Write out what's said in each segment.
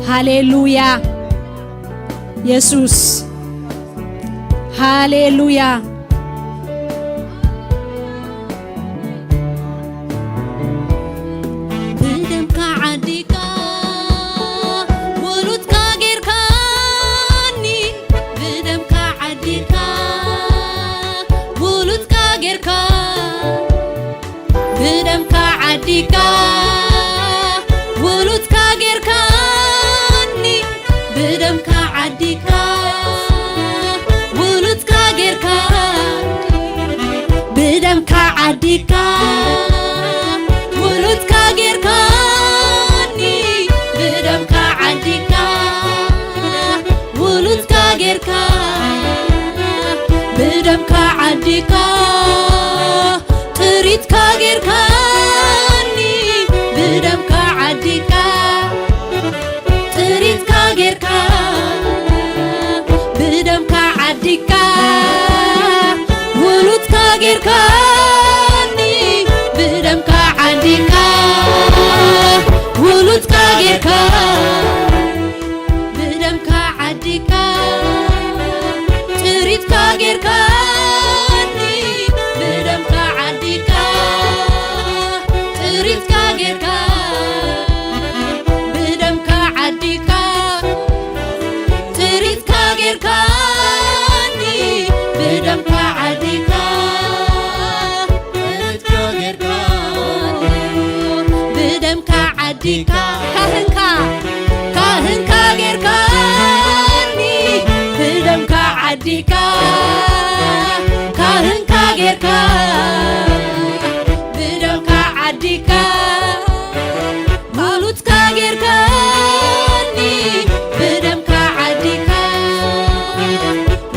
ሃሌሉያ የሱስ፣ ሃሌሉያ። ብደምካ ዓዲካ ውሉድካ ጌርካኒ፣ ብደምካ ዓዲካ ውሉድካ ጌርካ፣ ብደምካ ዓዲካ ውሉድካ ጌርካኒ፣ ብደምካ ዓዲካ ውሉድካ ጌርካ፣ ብደምካ ዓዲካ ውሉድካ ጌርካኒ፣ ብደምካ ዓዲካ ውሉድካ ጌርካ፣ ብደምካ ዓዲካ ጥሪትካ ጌርካኒ፣ ብደምካ ዓዲካ ጥሪትካ ጌርካ፣ ብደምካ ዓዲካ ውሉድካ ጌርካኒ፣ ብደምካ ዓዲካ ውሉድካ ጌርካ፣ ብደምካ ዓዲካ ጥሪትካ ጌርካኒ፣ ብደምካ ዓዲካ ጥሪትካ ጌርካ፣ ብደምካ ዓዲካ ጥሪትካ ጌርካኒ፣ ብደምካ ዓዲካ ጥሪትካ ጌርካ፣ ብደምካ ዓዲካ ካህንካ፣ ካህንካ ጌርካኒ፣ ብደምካ ዓዲካ ካህንካ ጌርካ፣ ብደምካ ዓዲካ ውሉድካ ጌርካኒ፣ ብደምካ ዓዲካ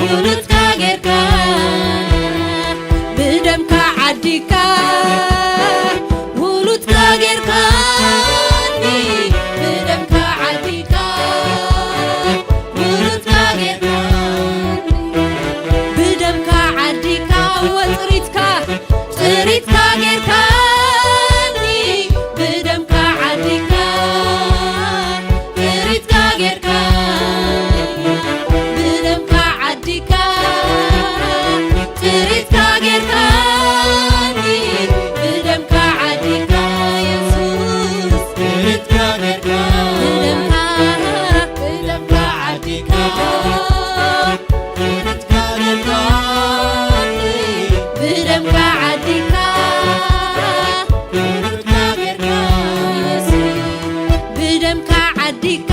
ውሉድካ ጌርካ፣ ብደምካ ዓዲካ ውሉድካ ጌርካኒ፣ ብደምካ ዓዲካ ውሉድካ ጌርካ፣ ብደምካ ዓዲካ ወጥሪትካ ጥሪትካ ጌርካኒ፣ ብደምካ ዓዲካ ጥሪትካ ጌርካ፣ ብደምካ ዓዲካ ጥሪትካ ጌርካኒ፣ ብደምካ ዓዲካ የሱስ ጥሪትካ ጌርካ፣ ብደምካ፣ ብደምካ ዓዲካ ብደምካ ዓዲካ፣ ብደምካ ዓዲካ፣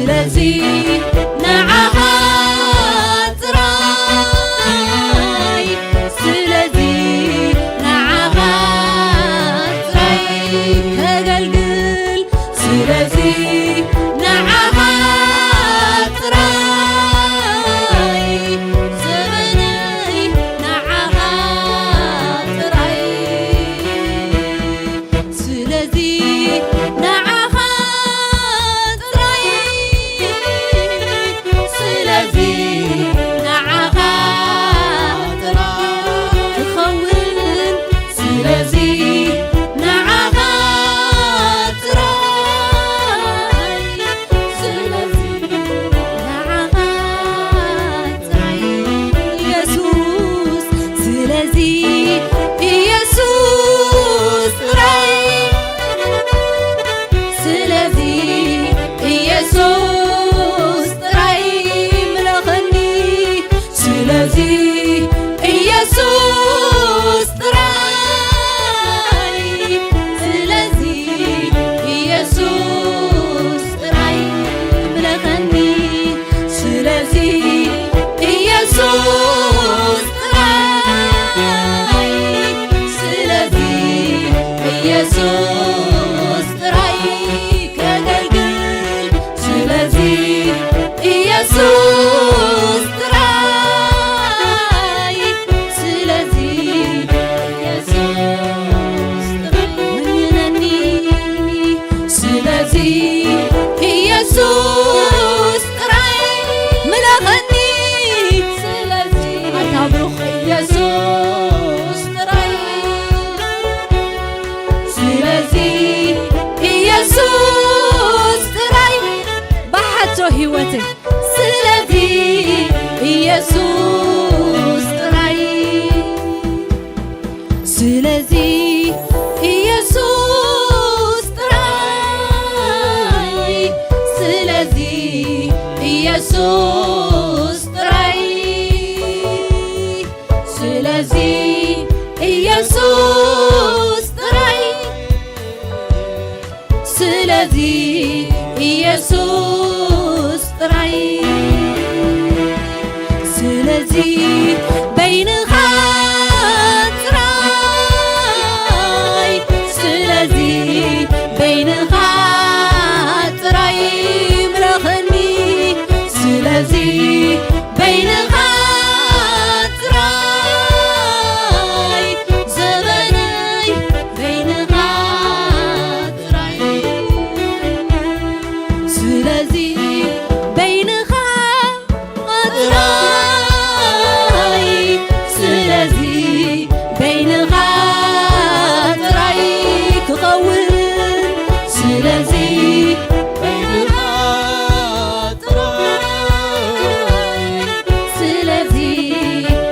ስለዚ ንዓኻ ጥራይ፣ ስለዚ ንዓኻ ጥራይ ከገልግል፣ ስለዚ ንዓኻ ጥራይ፣ ዘመነይ ንዓኻ ጥራይ። ስለዚ ንዓኻ ጥራይ፣ ስለዚ ንዓኻ ጥራይ ክኸውን፣ ስለዚ ንዓኻ ጥራይ፣ ስለዚ ንዓኻ ጥራይ ኢየሱስ፣ ስለዚ ኢየሱስ ጥራይ፣ ስለዚ ኢየሱስ ጥራይ ምለኸኒ፣ ስለዚ ኢየሱስ ጥራይ፣ ስለዚ ኢየሱስ ጥራይ ምለኸኒ፣ ስለዚ ኢየሱስ ጥራይ፣ ስለዚ ኢየሱስ ጥራይ ከገልግል፣ ስለዚ ኢየሱስ ጥራይ፣ ስለዚ ኢየሱስ ጥራይ ወንነኒ፣ ስለዚ ኢየሱስ ጥራይ ምለኸኒ፣ ስለዚ ኣታ ብሩኽ ኢየሱስ ጥራይ፣ ስለዚ ኢየሱስ ጥራይ ብሓቶ ህይወተይ፣ ስለዚ ኢየሱስ ጥራይ፣ ስለዚ ኢየሱስ ጥራይ፣ ስለዚ ኢየሱስ ጥራይ፣ ስለዚ ኢየሱስ ጥራይ፣ ስለዚ ኢየሱስ ጥራይ፣ ስለዚ በይንኻ ጥራይ፣ ስለዚ በይንኻ ጥራይ ምለኸኒ፣ ስለዚ በይንኻ ጥራይ ዘበነይ በይንኻ ጥራይ፣ ስለዚ በይንኻ ጥራይ፣ ስለዚ በይንኻ ጥራይ ክኸውን፣ ስለዚ በይንኻ ጥራይ፣ ስለዚ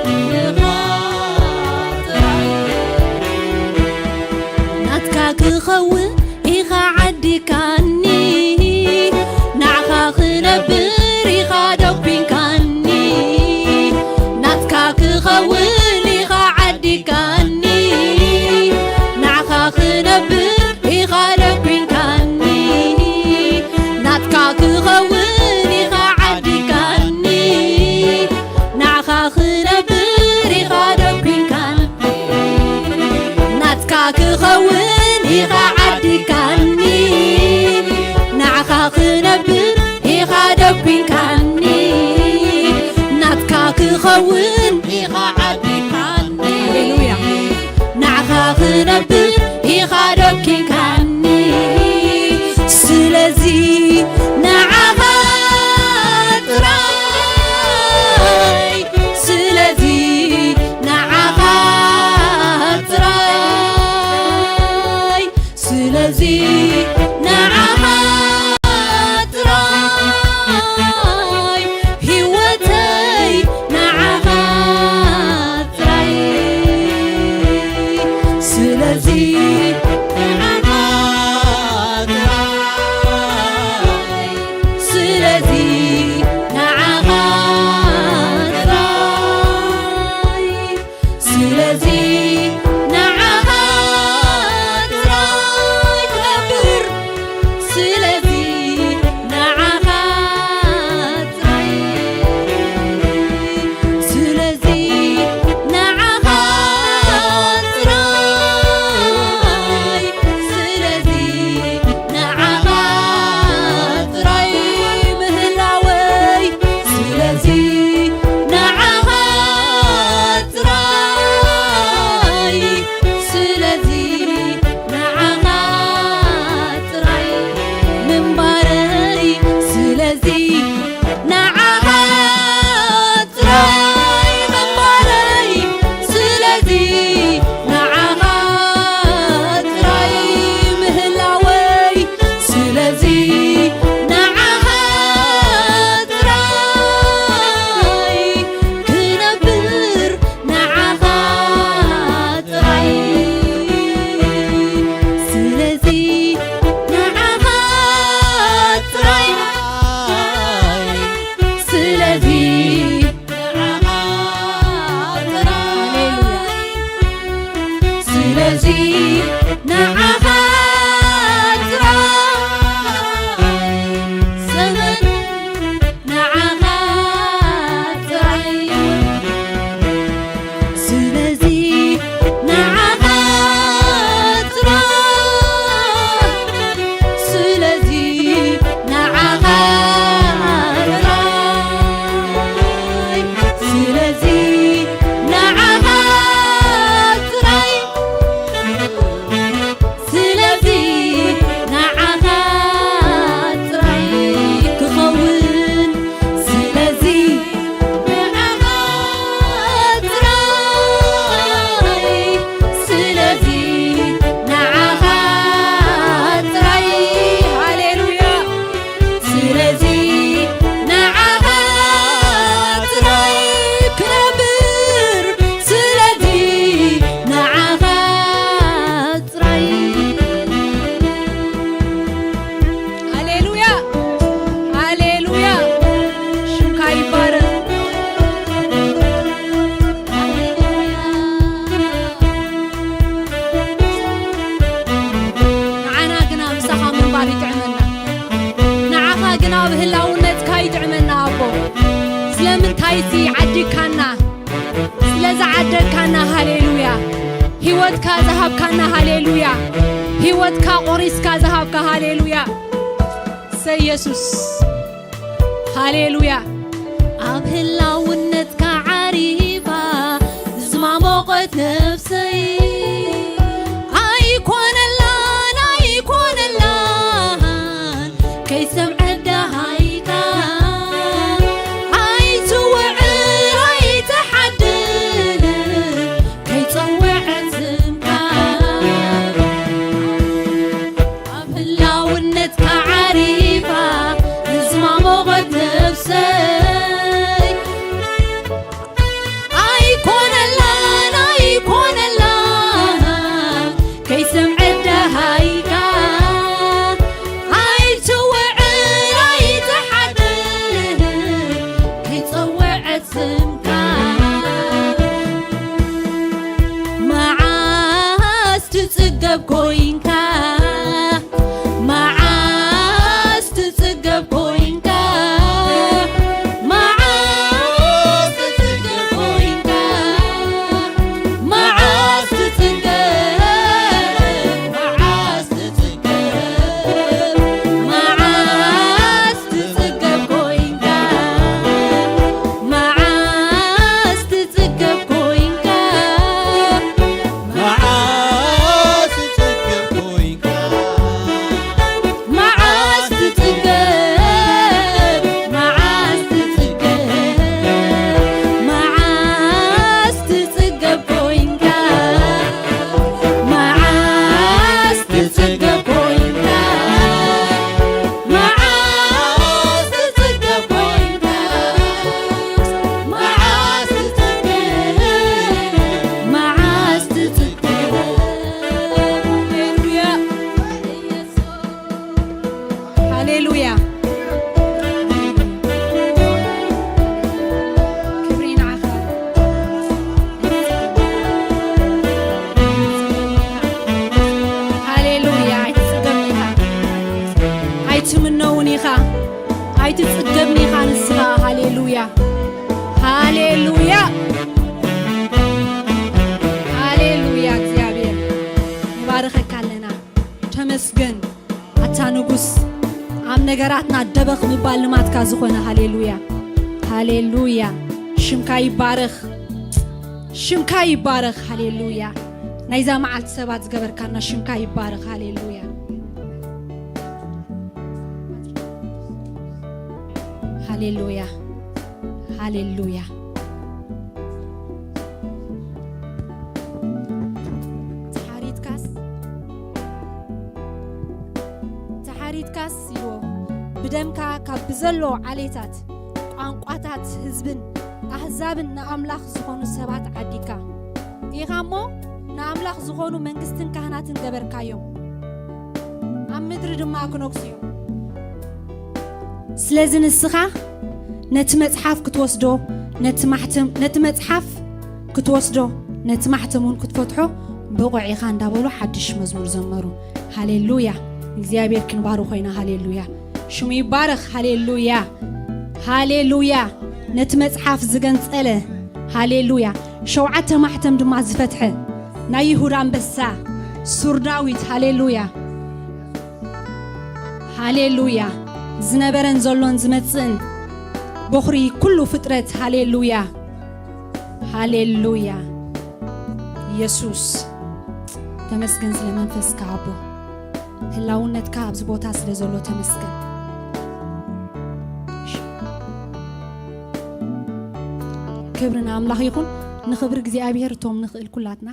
በይንኻ ጥራይ ናትካ ክኸውን ኢኻ ዓዲካኒ፣ ንዓኻ ክነብር ኢኻ ደኲንካኒ። ናትካ ክኸውን ኢኻ ዓዲካኒ፣ ንዓኻ ክነብር ኢኻ ደኲንካኒ። ናትካ ክኸውን ኢኻ ዓዲካኒ፣ ንዓኻ ክነብር ኢኻ ደኲንካኒ። ናትካ ክኸውን ኢኻ ዓዲካኒ፣ ንዓኻ ክነብር ኢኻ ደኲንካኒ። ናትካ ክኸውን ኢኻ ዓዲካኒ፣ ሃሌሉያ። ንዓኻ ክነብር ኢኻ ደኲንካኒ፣ ስለዚ ንዓኻ ጥራይ፣ ስለዚ ንዓኻ ጥራይ፣ ስለዚ ንዓኻ ጥራይ፣ ህይወተይ ንዓኻ ጥራይ፣ ስለዚ ንዓኻ ጥራይ፣ ምንባረይ፣ ስለዚ ንዓኻ ጥራይ ምንባረይ፣ ስለዚ ንዓኻ ጥራይ ምህላወይ፣ ስለዚ ንዓኻ ጥራይ ክነብር፣ ንዓኻ ጥራይ፣ ስለዚ ንዓኻ ጥራይ፣ ስለዚ ንዓኻ ጥራይ፣ ስለዚ ንዓኻ ጥራይ፣ ዘመን ንዓኻ ጥራይ፣ ስለዚ ንዓኻ ጥራይ፣ ስለዚ ንዓኻ ጥራይ፣ ስለዚ ንዓኻ ጥራይ፣ ስለዚ ንዓኻ ጥራይ ክኸውን፣ ስለዚ ንዓኻ ጥራይ፣ ስለዚ ንዓኻ ጥራይ፣ ሃሌሉያ። ስለዚ ንዓኻ ጥራይ ክነብር፣ ስለዚ ንዓኻ ጥራይ። ሃሌሉያ፣ ሃሌሉያ፣ ሽምካ ይባረክ። ንዓና ግና ምሳኻ ምንባር ይጥዕመና። ንዓኻ ግና ኣብ ህላውነትካ ይጥዕመና ኣቦ። ስለምንታይሲ ዓዲግካና፣ ስለ ዝዓደግካና፣ ሃሌሉያ። ህይወትካ ዝሃብካና፣ ሃሌሉያ። ህይወትካ ቆሪስካ ዝሃብካ፣ ሃሌሉያ። እሰይ የሱስ፣ ሃሌሉያ። ኣብ ህላውነትካ ዓሪፋ ዝማሞቐት ነፍሰይ፣ ኣይኮነላን፣ ኣይኮነላን ከይሰምዐት ደሃይካ፣ ኣይትውዕል፣ ኣይትሓድር ከይጸውዐት ስምካ። ኣብ ህላውነትካ ዓሪፋ፣ ንዝማሞቐት ነፍሰይ፣ ኣይኮነላን፣ ኣይኮነላን ከይሰምዐት ደሃይካ፣ ኣይትውዕል፣ ኣይትሓድር ከይጸውዐት ስምካ። መዓስ ትጽገብ ኮይንካ፣ መዓስ ትጽገብ ኮይንካ፣ መዓስ ትጽገብ ኮይንካ፣ መዓስ ትጽገብ፣ መዓስ ትጽገብ፣ መዓስ ትጽገብ ኮይንካ፣ መዓስ ትጽገብ ኮይንካ፣ መዓስ ትጽገብ ኮይንካ፣ መዓስ ትጽገብ፣ መዓስ ትጽገብ፣ መዓስ ትጽገብ ኮይንካ፣ መዓስ ትጽገብ ኮይንካ፣ መዓስ ትጽገብ ኮይንካ፣ መዓስ ትጽገብ፣ መዓስ ትጽገብ። ሃሌሉያ። ሃሌሉያ። ክብሪ ንዓኻ። ሃሌሉያ። ኣይትጽገብን ኢኻ። ኣይትምነውን ኢኻ። ኣይትጽገብን ኢኻ ንስኻ። ሃሌሉያ። ሃሌሉያ። ሃሌሉያ። እግዚኣብሔር ንባርኸካ ኣለና። ተመስገን ኣታ ንጉስ፣ ኣብ ነገራትና ደበኽ ምባል ልማድካ ዝኾነ። ሃሌሉያ፣ ሃሌሉያ። ሽምካ ይባረኽ፣ ሽምካ ይባረኽ። ሃሌሉያ። ናይዛ መዓልቲ ሰባት ዝገበርካና ሽምካ ይባረኽ። ሃሌሉያ። ሃሌሉያ፣ ሃሌሉያ። ተሓሪድካስ፣ ተሓሪድካስ ኢልዎ፣ ብደምካ ካብ ብዘሎ ዓሌታት፣ ቋንቋታት፣ ህዝብን ኣህዛብን ንኣምላኽ ዝኾኑ ሰባት ዓዲካ ኢኻ እሞ፣ ንኣምላኽ ዝኾኑ መንግስትን ካህናትን ገበርካዮም፣ ኣብ ምድሪ ድማ ክነግሱ እዮም። ስለዚ ንስኻ ነቲ መጽሓፍ ክትወስዶ፣ ነቲ ማሕተም፣ ነቲ መጽሓፍ ክትወስዶ፣ ነቲ ማሕተም እውን ክትፈትሖ ብቑዕ ኢኻ እንዳበሉ ሓድሽ መዝሙር ዘመሩ። ሃሌሉያ! እግዚኣብሔር ክንባርኾ ኢና። ሃሌሉያ! ሽሙ ይባረኽ። ሃሌሉያ! ሃሌሉያ! ነቲ መጽሓፍ ዝገንጸለ፣ ሃሌሉያ! ሸውዓተ ማሕተም ድማ ዝፈትሐ ናይ ይሁዳ ኣንበሳ ሱር ዳዊት። ሃሌሉያ! ሃሌሉያ! ዝነበረን ዘሎን ዝመጽእን ቦኽሪ ኩሉ ፍጥረት። ሃሌሉያ! ሃሌሉያ! ኢየሱስ ተመስገን ስለ መንፈስካ ኣቦ። ህላውነትካ ኣብዚ ቦታ ስለ ዘሎ ተመስገን። ክብሪ ንኣምላኽ ይኹን። ንኽብሪ እግዚኣብሔር እቶም ንኽእል ኩላትና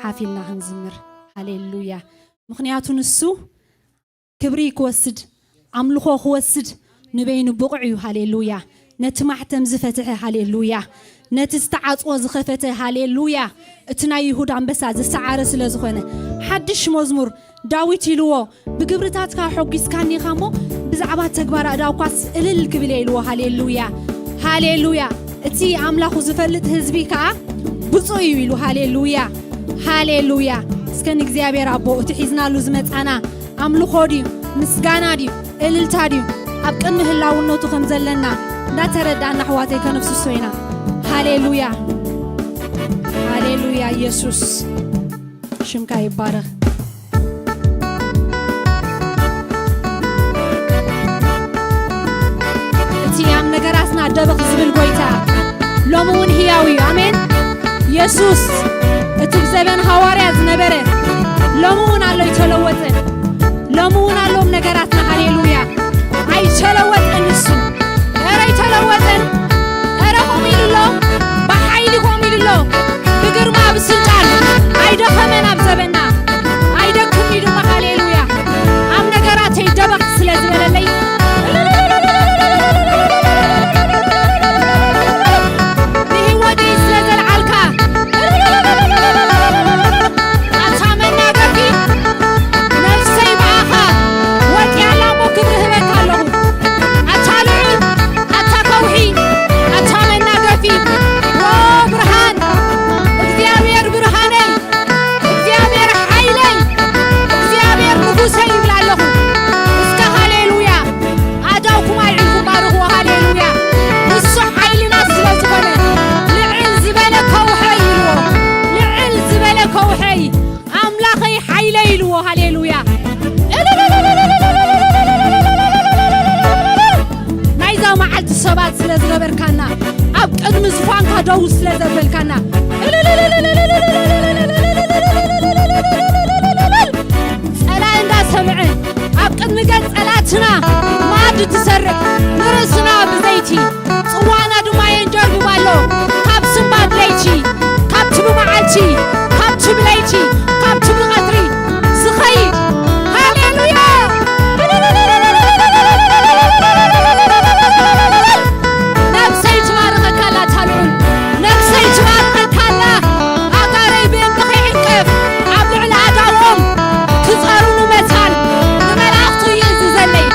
ሓፊልና ክንዝምር። ሃሌሉያ! ምኽንያቱ ንሱ ክብሪ ክወስድ፣ ኣምልኾ ክወስድ ንበይኑ ብቑዕ እዩ። ሃሌሉያ! ነቲ ማሕተም ዝፈትሐ፣ ሃሌሉያ! ነቲ ዝተዓጽዎ ዝኸፈተ፣ ሃሌሉያ! እቲ ናይ ይሁዳ ኣንበሳ ዝሰዓረ ስለ ዝኾነ፣ ሓድሽ መዝሙር ዳዊት ኢልዎ፣ "ብግብርታትካ ሖጒስካኒ ኢኻ እሞ፣ ብዛዕባ ተግባር ኣእዳውካስ እልል ክብል እየ" ኢልዎ። ሃሌሉያ! ሃሌሉያ! እቲ ኣምላኹ ዝፈልጥ ህዝቢ ከኣ ብፁዕ እዩ ኢሉ። ሃሌሉያ! ሃሌሉያ! እስከ ንእግዚኣብሔር ኣቦ እቲ ሒዝናሉ ዝመጻና ኣምልኾ ድዩ? ምስጋና ድዩ? እልልታ ድዩ? ኣብ ቅድሚ ህላውነቱ ከም ዘለና እንዳተረዳእና ኣሕዋተይ ከነፍስሶ ኢና። ሃሌሉያ! ሃሌሉያ! ኢየሱስ ሽምካ ይባረኽ። እቲ ኣብ ነገራትና ደበኽ ዝብል ጎይታ ሎሚ እውን ህያው እዩ። ኣሜን። ኢየሱስ እቲ ብዘበን ሃዋርያ ዝነበረ ሎሚ እውን ኣሎ፣ ኣይተለወጠን። ሎሚ እውን ኣሎ ኣብ ነገራትና። ሃሌሉያ። ኣይተለወጠን ንሱ። ኧረ ኣይተለወጠን። ኧረ ከምኡ ኢሉ ኣሎ። ብሓይሊ ከምኡ ኢሉ ኣሎ። ብግርማ ብስልጣን ኣይደኸመን ኣብ ዘበንና። ኣይደክምን እዩ ድማ። ሃሌሉያ። ኣብ ነገራተይ ደበኽ ስለ ዝበለለይ፣ ንህይወተይ ስለ ዘልዓልካ፣ ኣታ መናገፊ፣ ነፍሰይ ብኣኻ ወጢኣላ እሞ ክብሪ እህበካ ኣለኹ። ኣታ ልዑል፣ ኣታ ከውሒ፣ ኣታ መናገፊ፣ ኦ ብርሃን፣ እግዚኣብሔር ብርሃነይ፣ እግዚኣብሔር ሓይለይ፣ እግዚኣብሔር ንጉሰይ ይብል ኣለኹ። እስከ ሃሌሉያ። ኣእዳውኩም ኣልዒልኩም ባርኽዎ። ሃሌሉያ። ንሱ ሓይልና ስለ ዝኾነ፣ ልዕል ዝበለ ከውሒ ኢልዎ። ልዕል ዝበለ ከውሒ፣ ኣምላኸይ ሓይለይ ኢልዎ። ሃሌሉያ። ናይዛ መዓልቲ ሰባት ስለ ዝገበርካና፣ ኣብ ቅድሚ ዝፋንካ ደው ስለ ዘበልካና፣ ጸላኢ እንዳሰምዐ፣ ኣብ ቅድሚ ገጽ ጸላእትና መኣዲ ትሰርዕ፣ ንርእስና ብዘይቲ ጽዋና ድማ የንጀርብብ ኣሎ። ካብ ስንባድ ለይቲ፣ ካብቲ ብመዓልቲ፣ ካብቲ ብለይቲ፣ ካብቲ ብቐትሪ ዝኸይድ። ሃሌሉያ! ነብሰይ ትባርኸካ ኣላ፣ ኣታ ልዑል። ነብሰይ ትባርኸካ ኣላ። ኣጋረይ ብእምኒ ከይዕንቀፍ፣ ኣብ ልዕሊ ኣእዳዎም ክጸሩ ንመታን ንመላእኽቱ ይእዝዘለይ።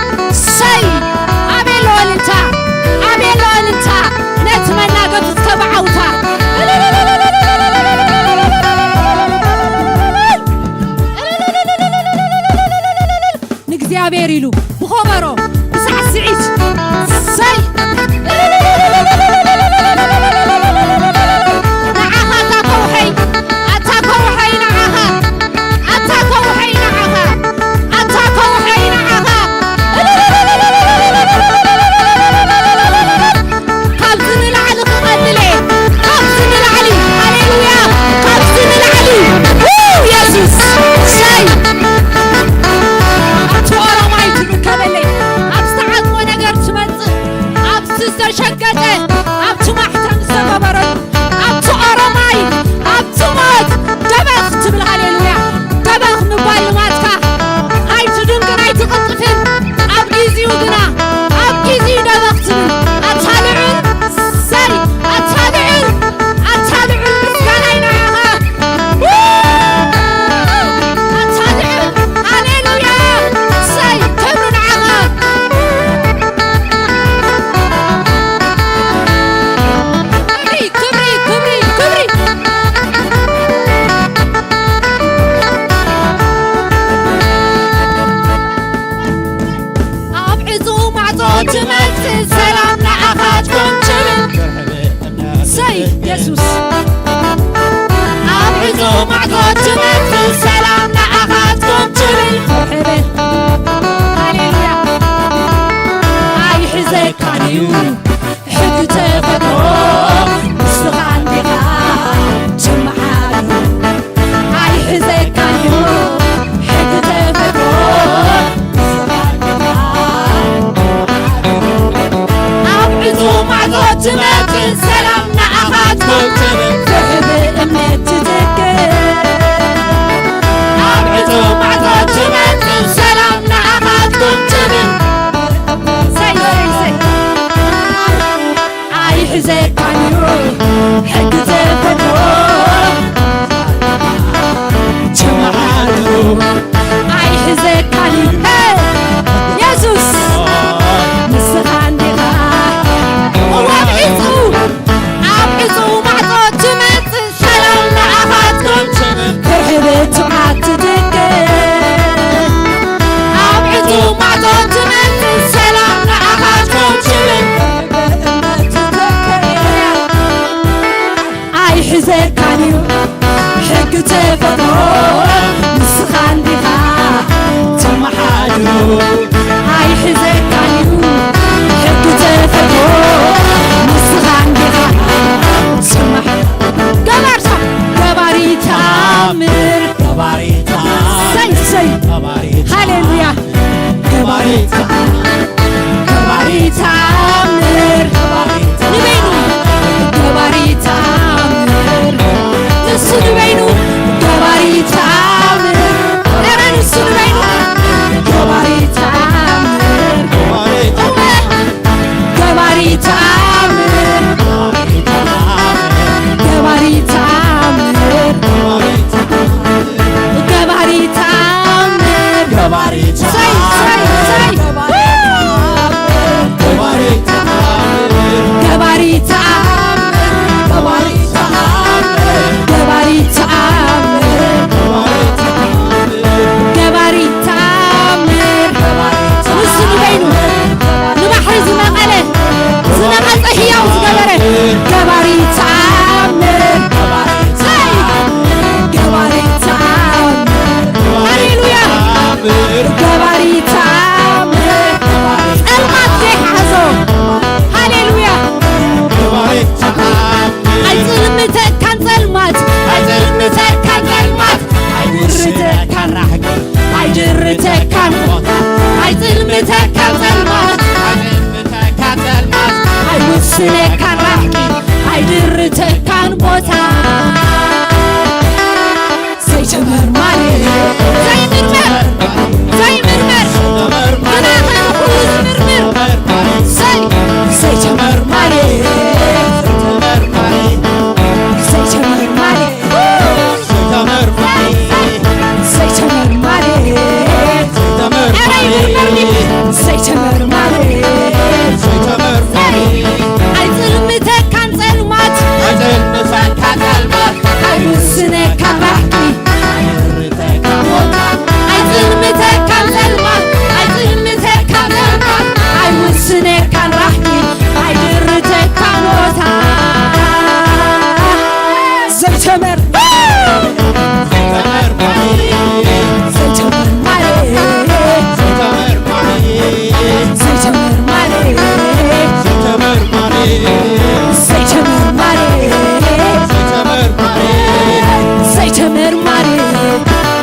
ዕጹው ማዕጾ ትመጽእ ሰላም ንዓኻትኩም ትብል። ሰይ የሱስ። ኣብ ዕጹው ማዕጾ ትመጽእ ሰላም ንዓኻትኩም ትብል። ፍርሒ በል። ሃሌሉያ። ኣይሕዘካን እዩ ሕጊ ተፈጥሮ ንስኻ እንዲኻ ትመሓድሮ። ኣይሕዘካን እዩ ሕጊ ተፈጥሮ ንስኻ እንዲኻ ትመሓድሮ። ኣብ ዕጹው ማዕጾ ትመጽእ ሰላም ንዓኻትኩም ትብል። ፍርሒ ብእምነት ትትክእ። ኣብ ዕጹው ማዕጾ ትመጽእ ሰላም ንዓኻትኩም ትብል። ሰይ፣ ሰይ፣ ሰይ። ኣይሕዘካን እዩ ሕጊ ተፈጥሮ ትመሓድሮ። ኣይሕዘካን እዩ። ሄይ! የሱስ ንስኻ እንዲኻ። እወ፣ ኣብ ዕጹው፣ ኣብ ዕጹው ማዕጾ ትመጽእ ሰላም ንዓኻትኩም። ፍርሒ ብትብዓት ትትክእ። ኣብ ዕጹው ማዕጾ ትመጽእ ሰላም ንዓኻትኩም ትብል። ኣይሕዘካን እዩ ሕጊ ተፈጥሮ ንስኻ እንዲኻ ትመሓድሮ። ኣይሕዘካን እዩ ሕጊ ተፈጥሮ ንስኻ እንዲኻ ትመሓ-፣ ገባርታ ገባሪ ተኣምር። ገባሪ ተኣምር። ሰይ፣ ሰይ። ገባሪ ተኣምር። ሃሌሉያ። ገባሪ ተኣምር፣ ገባሪ ተኣምር። ንበይኑ ገባሪ ተኣምር። ንሱ ንበይኑ ገባሪ ተኣምር። ኧረ ንሱ ንበይኑ ገባሪ ተኣምር። እወ፣ ገባሪ ተኣምር፣ ገባሪ ተኣምር። ገባሪ ተኣምር። ገባሪ ሰይ፣ ሰይ፣ ሰይ። ተኣምር። ገባሪ ተኣምር። ገባሪ ተኣምር። ገባሪ ተኣምር። ገባሪ ተኣምር። ገባሪ ተኣምር። ገባሪ ተኣምር። ንሱ ንበይኑ ንባሕሪ ዝመቐለ ዝነቐጸ ህያው ዝገበረ ገባሪ ተኣምር። ሰይ! ገባሪ ተኣምር። ሃሌሉያ! ገባሪ ተኣምር። ጸልማት ዘይሓዞ። ሃሌሉያ! ኣይጽልምተካን ጸልማት፣ ኣይጽልምተካን ጸልማት፣ ኣይድርተካን ራሕቂ፣ ኣይድርተካን ሞት፣ ኣይጽልምተካን ጸልማት፣ ኣይጽልምተካን ጸልማት፣ ኣይውስነካን ራሕቂ፣ ኣይድርተካን ቦታ። ዘይተመርማሪ፣ ዘይምርመር፣ ዘይምርመር፣ ግናኸ ንኹሉ ዝምርምር። ዘይ-፣ ዘይተመርማሪ፣ ዘይተመርማሪ፣ ዘይተመርማሪ፣ ዘይተመርማሪ፣ ኧረ ይምርመርኒ። ዘይተመርማሪ፣ ዘይተመርማሪ፣ ኣይጽልምተካን ጸልማት፣ ኣይጽልምተካን ጸልማት፣ ኣይውስነካን ራሕቂ፣ ኣይጽልምተካን ጸልማት፣ ኣይጽልምተካን ጸልማት፣ ኣይውስነካን ራሕቂ፣ ኣይድርተካን ቦታ። ዘይተመር-፣ ዘይተመርማሪ፣ ዘይተመርማሪ፣ ዘይተመርማሪ፣ ዘይተመርማሪ፣ ዘይተመርማሪ፣ ዘይተመርማሪ፣ ዘይተመርማሪ፣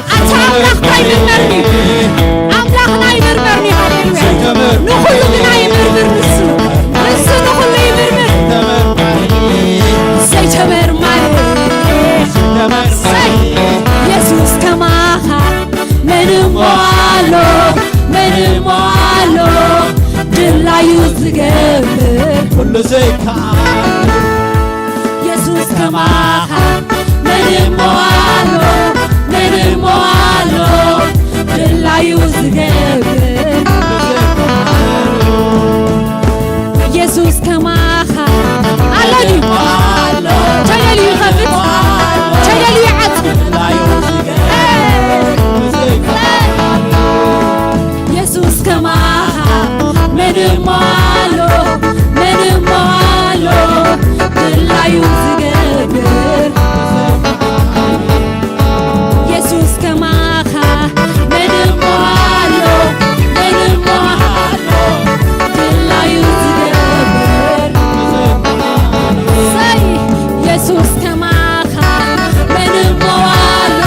ኣታ ኣምላኽ ኣይምርመርኒ፣ ኣምላኽና ኣይምርመርኒ። ሃሌሉያ። ንኹሉ ግና ይምርምር ንሱ፣ ንሱ ንኹሉ ይምርምር። ዘይተመርማሪ፣ ሰይ፣ የሱስ ከማኻ መን እሞ ኣሎ፣ መን እሞ ኣሎ፣ ድላዩ ዝገብር ኩሉ ዘይከኣል። የሱስ ከማኻ መን እሞ ኣሎ፣ መን እሞ ኣሎ፣ ድላዩ ዝገብር። የሱስ ከማኻ ኣሎ ድዩ? ተደልዩ ይኸፍት፣ ተደልዩ ይዓጽ። የሱስ ከማኻ እሞ ኣሎ፣ መን እሞ ኣሎ ድላዩ ዝገብር? የሱስ ከማኻ መን እሞ ኣሎ፣ መን እሞ ኣሎ ድላዩ ዝገብር? ሰይ የሱስ ከማኻ መን እሞ ኣሎ፣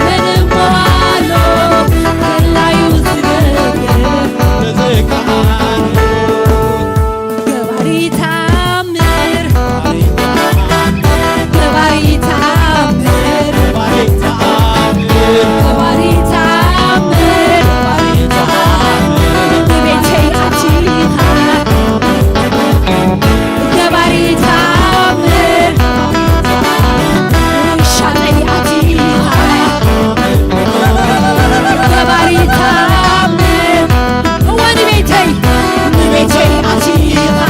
መን እሞ ኣሎ ድላዩ ዝገብር? ገባሪ ተኣምር፣ ገባሪ ተኣምር፣ ገባሪ ተኣምር፣ ንቤተይ ኣቲኻ ገባሪ ተኣምር፣ ውሻጠይ ኣቲኻ ገባሪ ተኣምር፣ እወ ንቤተይ፣ ንቤተይ ኣቲኻ።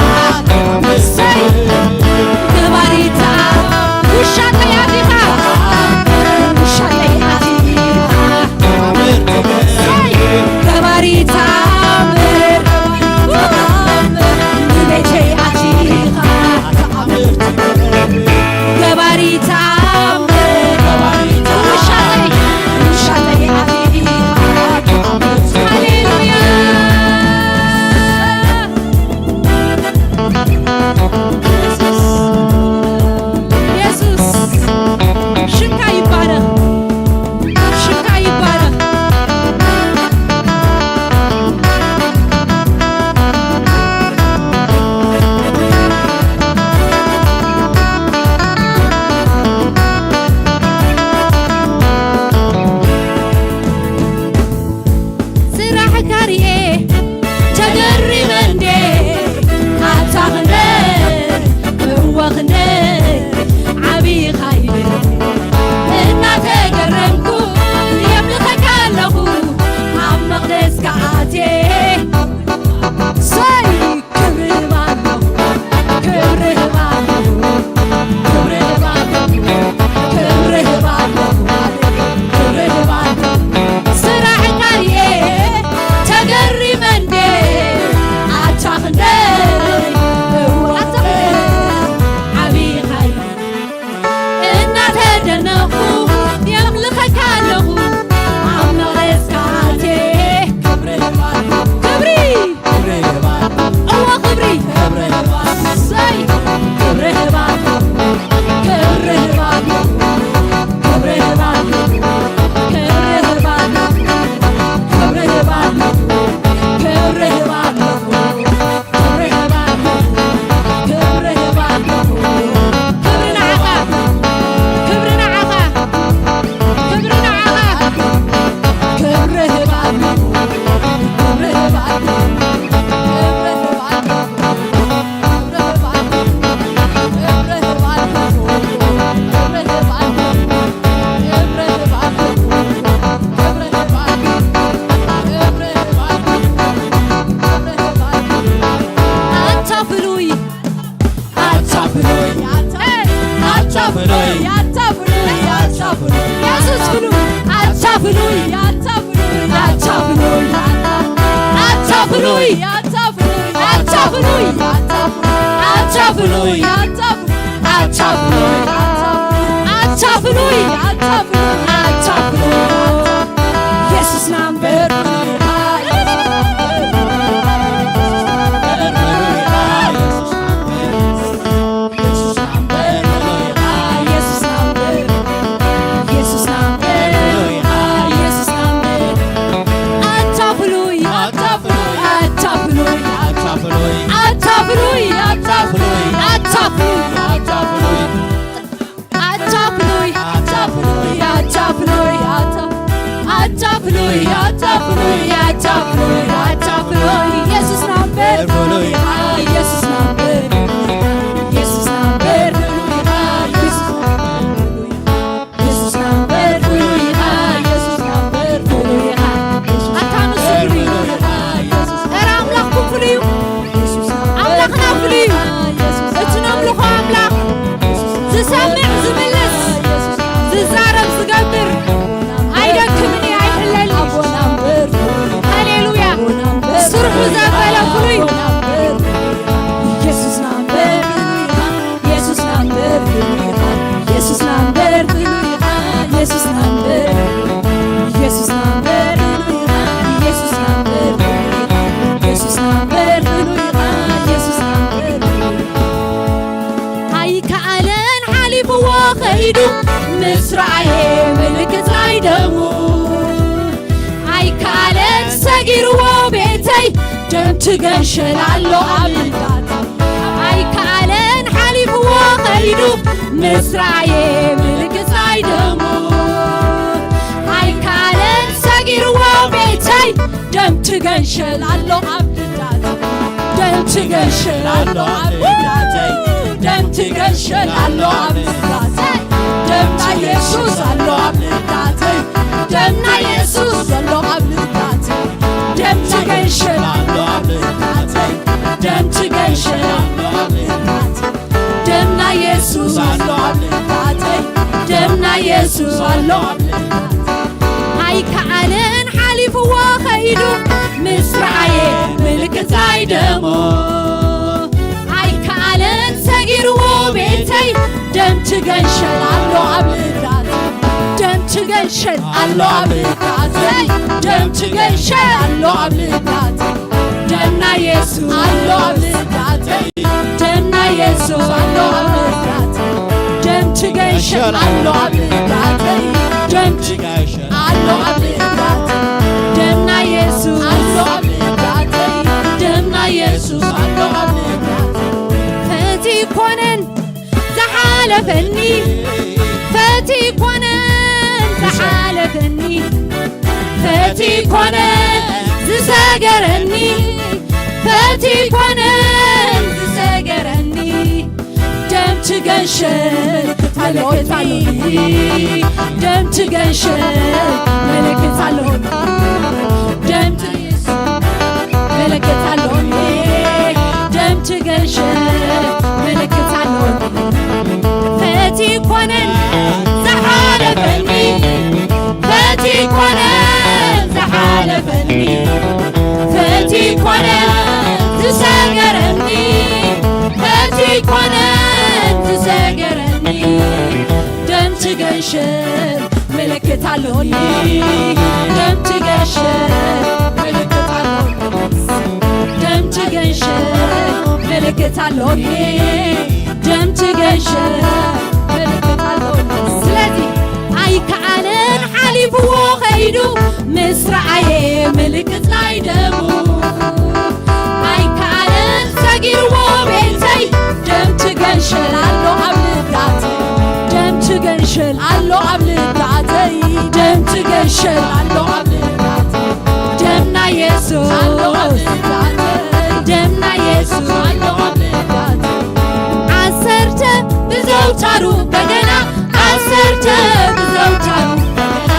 እሰይ! ገባሪ ተኣምር፣ ውሻጠይ ኣቲኻ። ውሻጠይ ኣቲኻ። እሰይ! ገባሪ ተኣምር፣ ንቤተይ ኣቲኻ። ገባሪ ተኣምር፣ ውሻጠይ፣ ውሻጠይ ኣቲኻ። ሃሌሉያ! የሱስ፣ የሱስ፣ ሽምካ ይባረኽ፣ ሽምካ ይባረኽ። ስራሕካ ርኤ ተገሪመ እንዴ፣ ኣታ ክንደይ እወ ክንደይ ዓብኻ ኢለ እናተገረምኩ የምልኸካ ኣለኹ ኣብ መቕደስካ ኣትየ። ሰይ ክብሪ ህባለኹ፣ ክብሪ ህባለኹ፣ ክብሪ ህባለኹ፣ ክብሪ ህባለኹ፣ ክብሪ ህባለኹ። ስራሕካ ርኤ ተገሪመ እንዴ፣ ኣታ ክንደይ እወ ዓቢኻ እናተደነቕኩ የምልኸካ ኣለኹ ኣብ መቕደስካ ኣትየ። ክብሪ፣ ክብሪ፣ እወ ክብሪ፣ ክብሪ፣ እሰይ፣ ክብሪ፣ ክብሪ፣ ክብሪ፣ ክብሪ ንዓኻ፣ ክብሪ ንዓኻ፣ ክብሪ ንዓኻ፣ ክብሪ ህባለኹ፣ ክብሪ ህባለኹ፣ ክብሪ ህባለኹ። ኣታ ፍሉይ፣ ኣታ ፍሉይ፣ ኣታ ፍሉይ፣ ኣታ ፍሉይ፣ ኣታ ፍሉይ፣ የሱስ ፍሉይ፣ ኣታ ፍሉይ፣ ኣታ ፍሉይ፣ ኣታ ፍሉይ፣ ኣታ ፍሉይ፣ ኣታ ፍሉይ፣ ኣታ ፍሉይ፣ ኣታ ፍሉይ፣ ኣታ ፍሉይ፣ ኣታ ፍሉይ፣ ኣታ ፍሉይ፣ ኣታ ፍሉይ፣ ኣታ ፍሉይ፣ ኣታ ፍሉይ፣ የሱስና እምበር። ኣታ ፍሉይ፣ ኣታ ፍሉይ፣ ኣታ ፍሉይ፣ ኣታ ፍሉይ፣ ኣታ ፍሉይ፣ ኣታ ፍሉይ፣ ኣታ ፍሉይ፣ ኢየሱስ ናምበር ፍሉይ ኢኻ፣ ኢየሱስ ናምበር፣ ኢየሱስ ናምበር ፍሉይ ኢኻ፣ ኢየሱስ ናምበር ፍሉይ ኢኻ፣ ኢየሱስ ናምበር ፍሉይ ኢኻ። ኣታ ንሱ ፍሉይ እዩ። ኧረ ኣምላኽኩም ፍሉይ እዩ። ኣምላኽና ፍሉይ እዩ። እቲ ነምልኾ ኣምላኽ ዝሰምዕ፣ ዝምልስ፣ ዝዛረብ፣ ዝገብር፣ ኣይደክምን እዩ፣ ኣይሕለልን እዩ። ሃሌሉያ። ስርሑ ዘበለ ፍሉይ እዩ። ምስራየ ምልክት ናይ ደሙ ኣይከኣለን ሰጊርዎ ቤተይ ደም ትገንሸል ኣሎ ኣብ ልዳተይ ኣይከኣለን ሓሊፍዎ ኸይዱ ምስራየ ምልክት ናይ ደሙ ኣይከኣለን ሰጊርዎ ቤተይ ደም ትገንሸል ኣሎ ኣብ ልዳተይ ደም ትገንሸል ኣሎ ኣብ ልዳተይ ደም ትገንሸል ኣሎ ኣብ ልዳተይ ደም ናይ የሱስ ኣሎ ኣብ ልዳተይ ደም ናይ የሱስ ዘሎ ኣብ ልዳተይ ደም ትገንሸል ኣሎ ኣብ ልዳተይ ደም ትገንሸል ኣሎ ኣብ ልዳተይ ደም ናይ የሱስ ኣሎ ኣብ ልዳተይ ደም ናይ የሱስ ኣሎ ኣብ ልዳተይ ኣይከኣለን ሓሊፍዎ ኸይዱ ምስራየ ምልክት ናይ ደሙ ኣይከኣለን ሰጊርዎ ቤተይ ደም ትገንሸል ኣሎ ኣብ ልዳተይ ደም ትገንሸል ኣሎ ኣብ ልዳተይ ደም ትገንሸል ኣሎ ኣብ ልዳተይ ደም ናይ የሱስ ኣሎ ኣብ ልዳተይ ደም ናይ የሱስ ኣሎ ኣብ ልዳተይ ደም ትገንሸል ኣሎ ኣብ ልዳተይ ደም ትገንሸል ኣሎ ኣብ ልዳተይ ደም ናይ የሱስ ኣሎ ኣብ ልዳተይ ደም ናይ የሱስ ኣሎ ኣብ ልዳተይ ፈቲ ኮነን ዝሓለፈኒ ፈቲ ኮነን ዝሓለፈኒ ፈቲ ኮነን ዝሰገረኒ ፈቲ ኮነን ዝሰገረኒ ደም ትገንሸል ምልክት ኣሎኒ ደም ትገንሸል ምልክት ኣሎኒ ደም ትገንሸል ምልክት ኣሎኒ ደም ትገንሸል ምልክት ኣሎኒ ፈቲ ኮነን ዝሓለፈኒ ፈቲ ኮነን ዝሓለፈኒ ፈቲ ኮነን ዝሰገረኒ ፈቲ ኮነን ዝሰገረኒ ደም ትገንሸል ምልክት ኣሎኒ ደም ትገንሸል ምልክት ኣሎኒ ደም ትገንሸል ምልክት ኣሎኒ ደም ትገንሸል ምልክት ኣሎኒ ስለዚ ኣይከኣለን ሓሊፍዎ ኸይዱ ምስ ረኣየ ምልክት ናይ ደሙ ኣይከኣለን ሰጊርዎ ቤተይ ደም ትገንሸል ኣሎ ኣብ ልዳተይ ደም ትገንሸል ኣሎ ኣብ ልዳተይ ደም ትገንሸል ኣሎ ኣብ ልዳተይ ደም ናይ የሱስ ኣሎ ኣብ ልዳተይ ደም ናይ የሱስ ኣሎ ኣብ ልዳተይ ዓሰርተ ብዘውታሩ በገና ዓሰርተ ብዘውታሩ በገና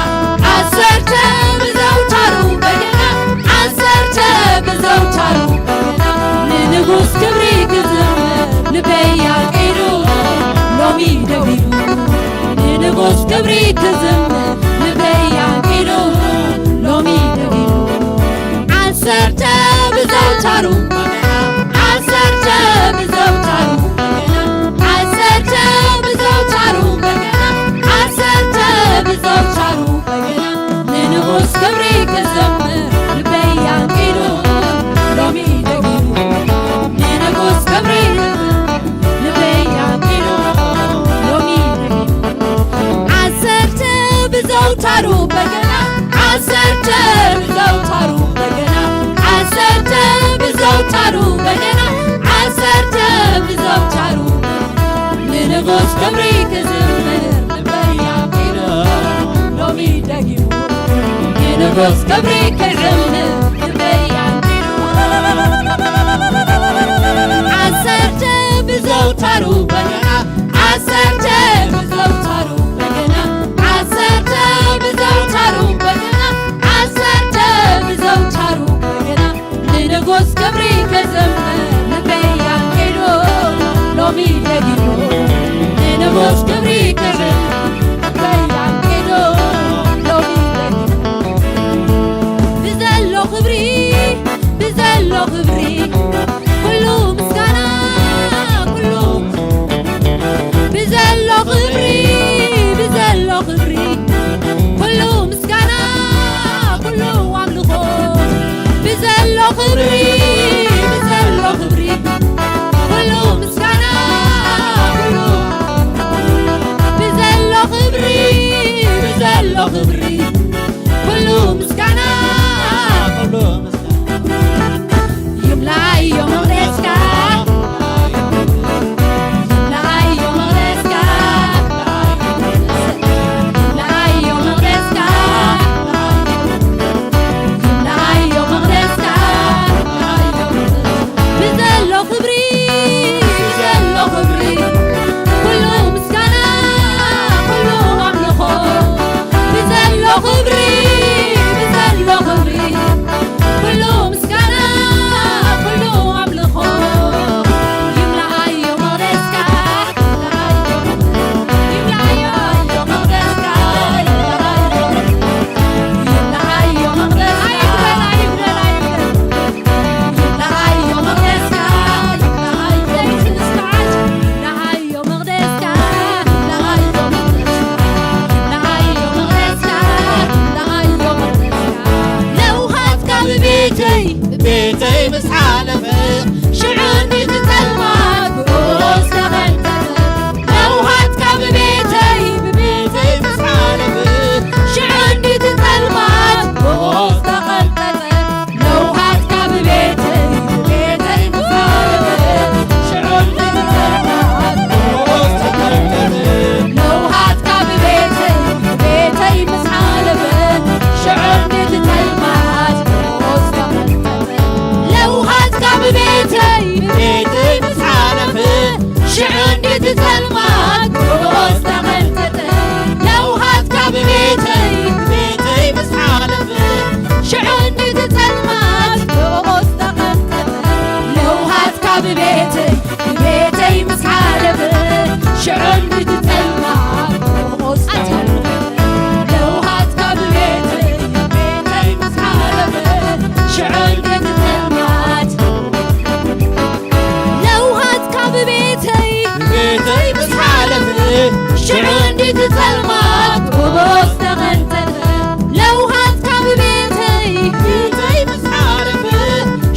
ዓሰርተ ብዘውታሩ በገና ዓሰርተ ብዘውታሩ በገና ንንጉስ ክብሪ ክዝምር ልበይ ኣልዒሉ ሎሚ ደዊሉ ንንጉስ ክብሪ ክዝምር ልበይ ኣልዒሉ ሎሚ ደዊሉ ዓሰርተ ብዘውታሩ ዓሰርተ ብዘውታሩ ዓሰርተ ብዘውታሩ ዓሰርተ ብዘውታሩ ንንጉስ ክብሪ ክዘምር ልበይ ኣልዒሉ ሎሚ ደጊሙ ንንጉስ ክብሪ ልበይ ኣልዒሉ ሎሚ ደጊሙ ዓሰርተ ብዘውታሩ በገና ዓሰርተ ብዘውታሩ በገና ዓሰርተ ብዘውታሩ በገና ዓሰርተ ብዘውታሩ ንንጉስ ክብሪ ክዝምር ልበይ ኣልዒሉ ሎሚ ደጊሙ ንንጉስ ክብሪ ክዝምር ልበይ ኣልዒሉ ዓሰርተ ብዘውታሩ በገና ዓሰርተ ብዘውታሩ በገና ዓሰርተ ብዘውታሩ በገና ዓሰርተ ብዘውታሩ በገና ንንጉስ ክብሪ ክዝምር ልበይ ኣልዒሉ ሎሚ ደጊሙ ንንጉስ ክብሪ ክዝምር ልበይ ኣልዒሉ ሎሚ ደጊሙ ብዘሎ ክብሪ ሓለፈ፣ ሽዑ እንዲቲ ጸልማት ብእስ ተቐንጠጠ። ለውሃት ካብ ቤተይ ብቤተይ ምስ ሓለፈ፣ ሽዑ እንዲቲ ጸልማት ብእስ ተቐንጠጠ። ለውሃት ካብ ቤተይ ብቤተይ ምስ ሓለፈ፣ ሽዑ እንዲቲ ጸልማት ብእስ ተቐንጠጠ። ለውሃት ካብ ቤተይ ብቤተይ ምስ ሓለፈ፣ ሽዑ እንዲቲ ጸልማት ብእስ ተቐንጠጠ። ለውሃት ካብ ቤተይ ቤተይ ምስ ሓለፈ፣ ሽዑ እንዲቲ ጸልማት ብእስ ተቐንጠጠ። ለውሃት ካብ ቤተይ ቤተይ ምስ ሓለፈ፣ ሽዑ እንዲቲ ጸልማት ብእስ ተቐንጠጠ። ለውሃት ካብ ቤተይ ቤተይ ምስ ሓለፈ፣ ሽዑ እንዲቲ ጸልማት ብእስ ተቐንጠጠ። ለውሃት ካብ ቤተይ ቤተይ ምስ ሓለፈ፣ ሽዑ እንዲቲ ጸልማት ለውሃት ካብ ቤተይ ቤተይ ምስ ሓለፈ፣ ሽዑ እንዲቲ ጸልማት ብእስ ተቐንጠጠ። ለውሃት ካብ ቤተይ ቤተይ ምስ ሓለፈ፣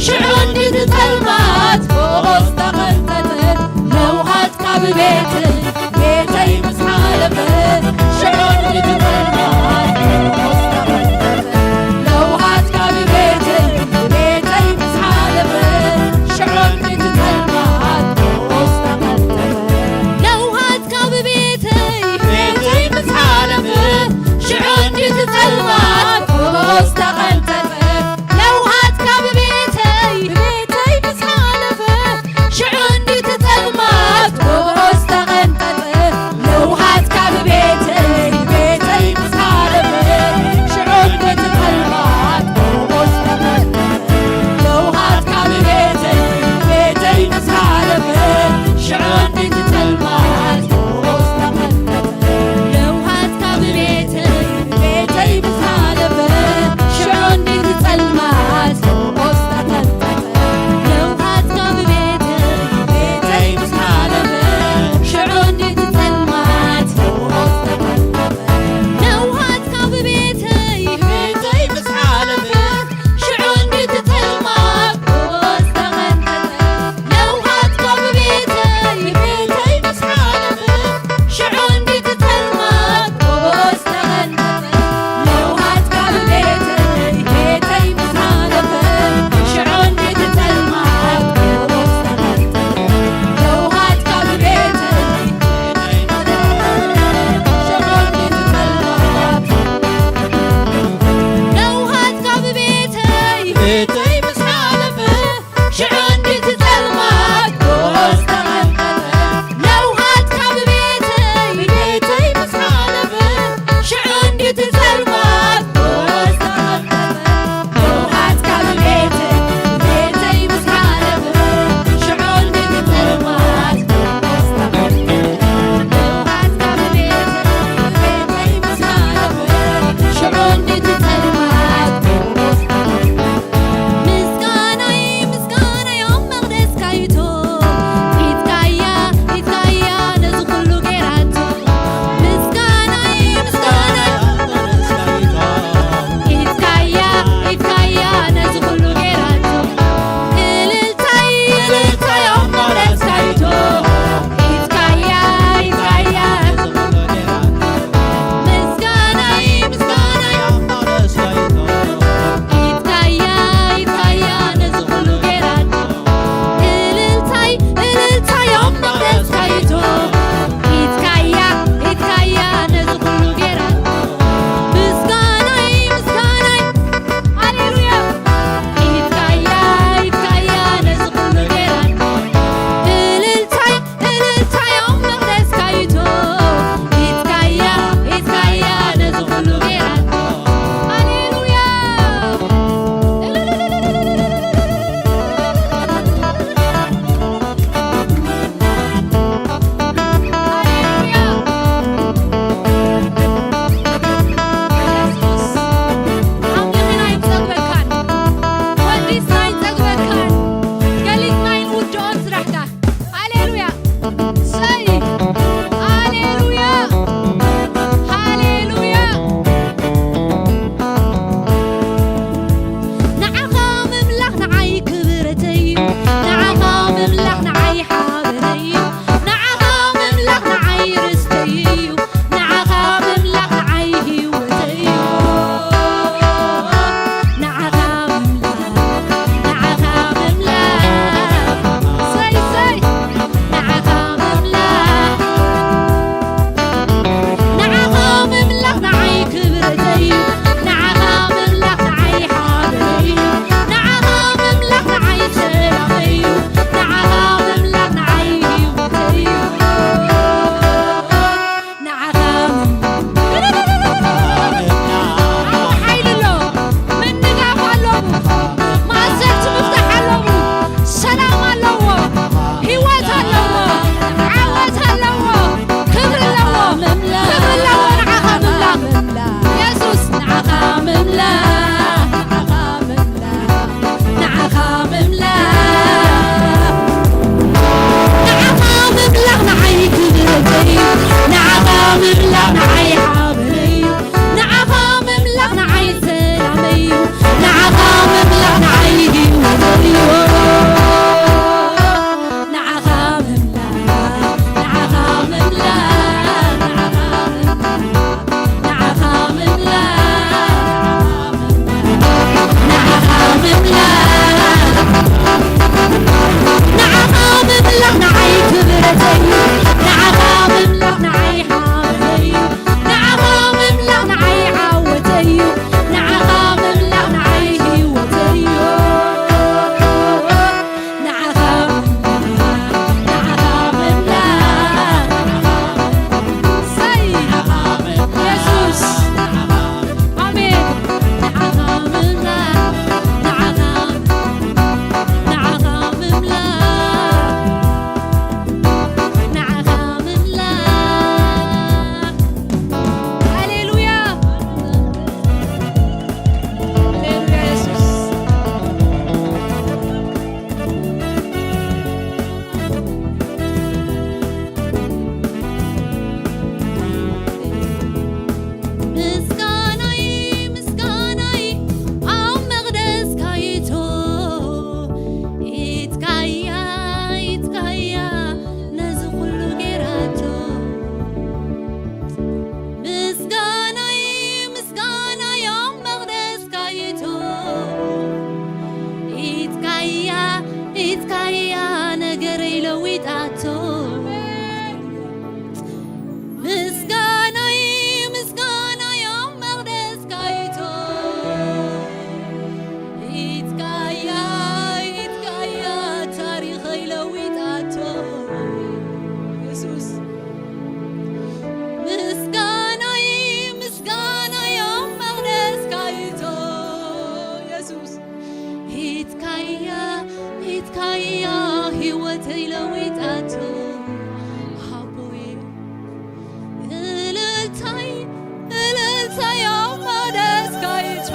ሽዑ እንዲቲ ጸልማት ብእስ ተቐንጠጠ። ለውሃት ካብ ቤተይ ቤተይ ምስ ሓለፈ፣ ሽዑ እንዲቲ ጸልማት ብእስ ተቐንጠጠ። ለውሃት ካብ ቤተይ ቤተይ ምስ ሓለፈ፣ ሽዑ እንዲቲ ጸልማት ብእስ ተቐንጠጠ። ለውሃት ካብ ቤተይ ቤተይ ምስ ያ ነገረይ ለዊጣቶ። ምስጋናይ ምስጋናይ ኣብ መቕደስካ ይቶ። ኢትካያ ኢትካያ ታሪኸይ ለዊጣቶ። የሱስ ምስጋናይ ምስጋናይ ኣብ መቕደስካ ይቶ። የሱስ ኢትካያ ኢትካያ ህይወተይ ለዊጣቶ። ኣቦይ እልልታይ እልልታይ ኣብ መቕደስካ ይቶ።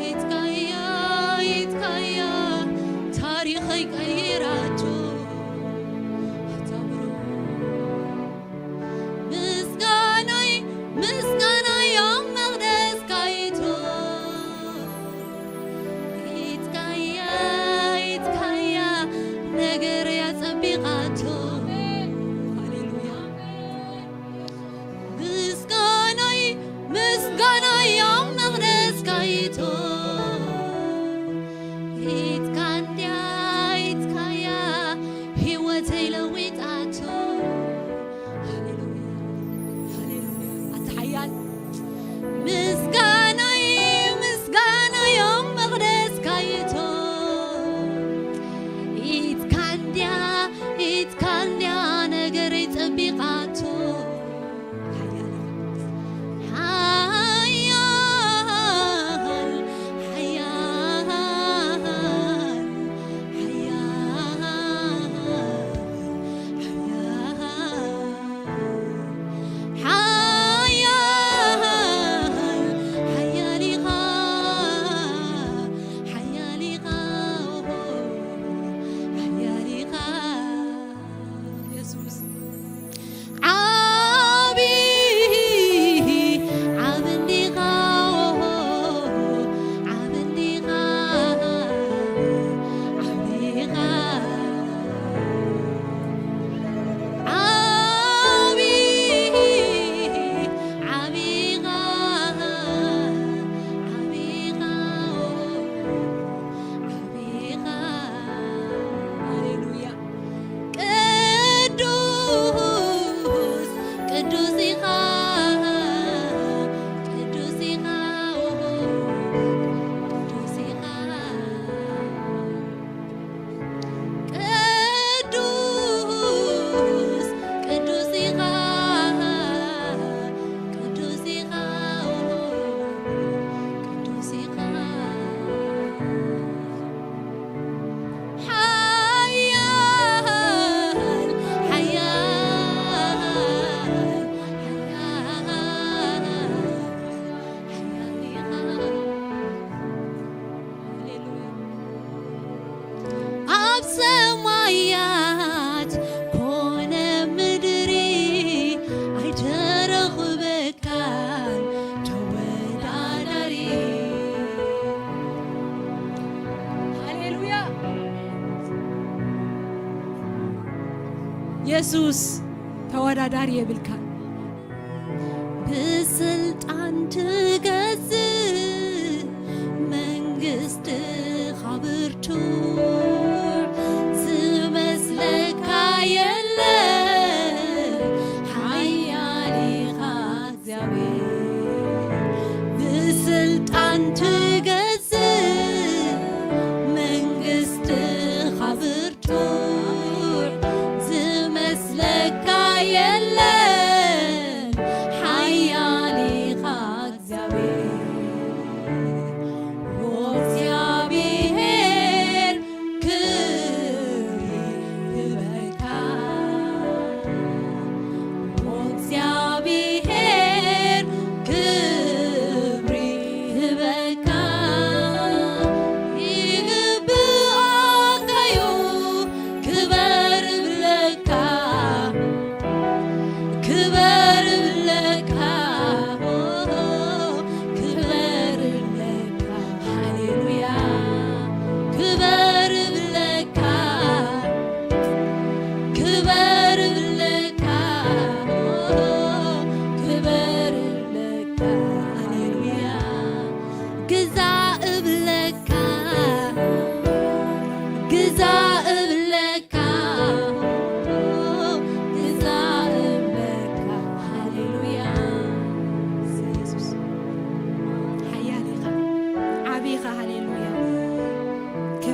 ኢትካያ ኢትካያ ታሪኸይ ቀይራቶ። ኣታ ብሩኽ ምስጋናይ ምስጋናይ ኣብ መቕደስካ ይቶ። ኢትካያ ኢትካያ ነገረይ ኣጸቢቓቶ። ሃሌሉያ። ምስጋናይ ምስጋናይ ኣብ መቕደስካ ይቶ። ኢትካ እንድያ ኢትካያ ህይወተይ ለዊጣቶ። ሃሌሉያ፣ ሃሌሉያ። ኣታ ሓያል ምስጋናይ ምስጋናይ ኣብ መቕደስካ ይቶ። ኢትካ እንድያ ኢትካ እንድያ ነገረይ ጸቢቓቶ። ሓያል ሓያል ሓያል ሓያል ሓያል ሓያል ሓያል ኢኻ ሓያል ኢኻ ሓያል ኢኻ። የሱስ ዓቢ ዓቢ እንዲኻ ዓቢ እንዲኻ ዓቢ ኢኻ ዓቢ ዓቢ ኢኻ ዓቢ ኢኻ ዓቢ ኢኻ። ሃሌሉያ። ቅዱስ ቅዱስ ኢኻ ቅዱስ ኢኻ ቅዱስ ኢኻ ቅዱስ ቅዱስ ኢኻ ቅዱስ ኢኻ ቅዱስ ኢኻ። ሓያል ሓያል ሓያል ሓያል ኢኻ። ሃሌሉያ። ኣብ ሰማያት ኮነ ምድሪ ኣይተረኽበካን ተወዳዳሪ። ሃሌሉያ። የሱስ ተወዳዳሪ የብልካን። ብስልጣን ትገዝእ መንግስትኻ ብርቱዕ ዝመስለካ የለን። ሓያል ኢኻ እግዚኣብሔር ብስልጣን ትገዝእ መንግስትኻ ብርቱዕ ዝመስለካ የለን። ሓያል ኢኻ እግዚኣብሔር።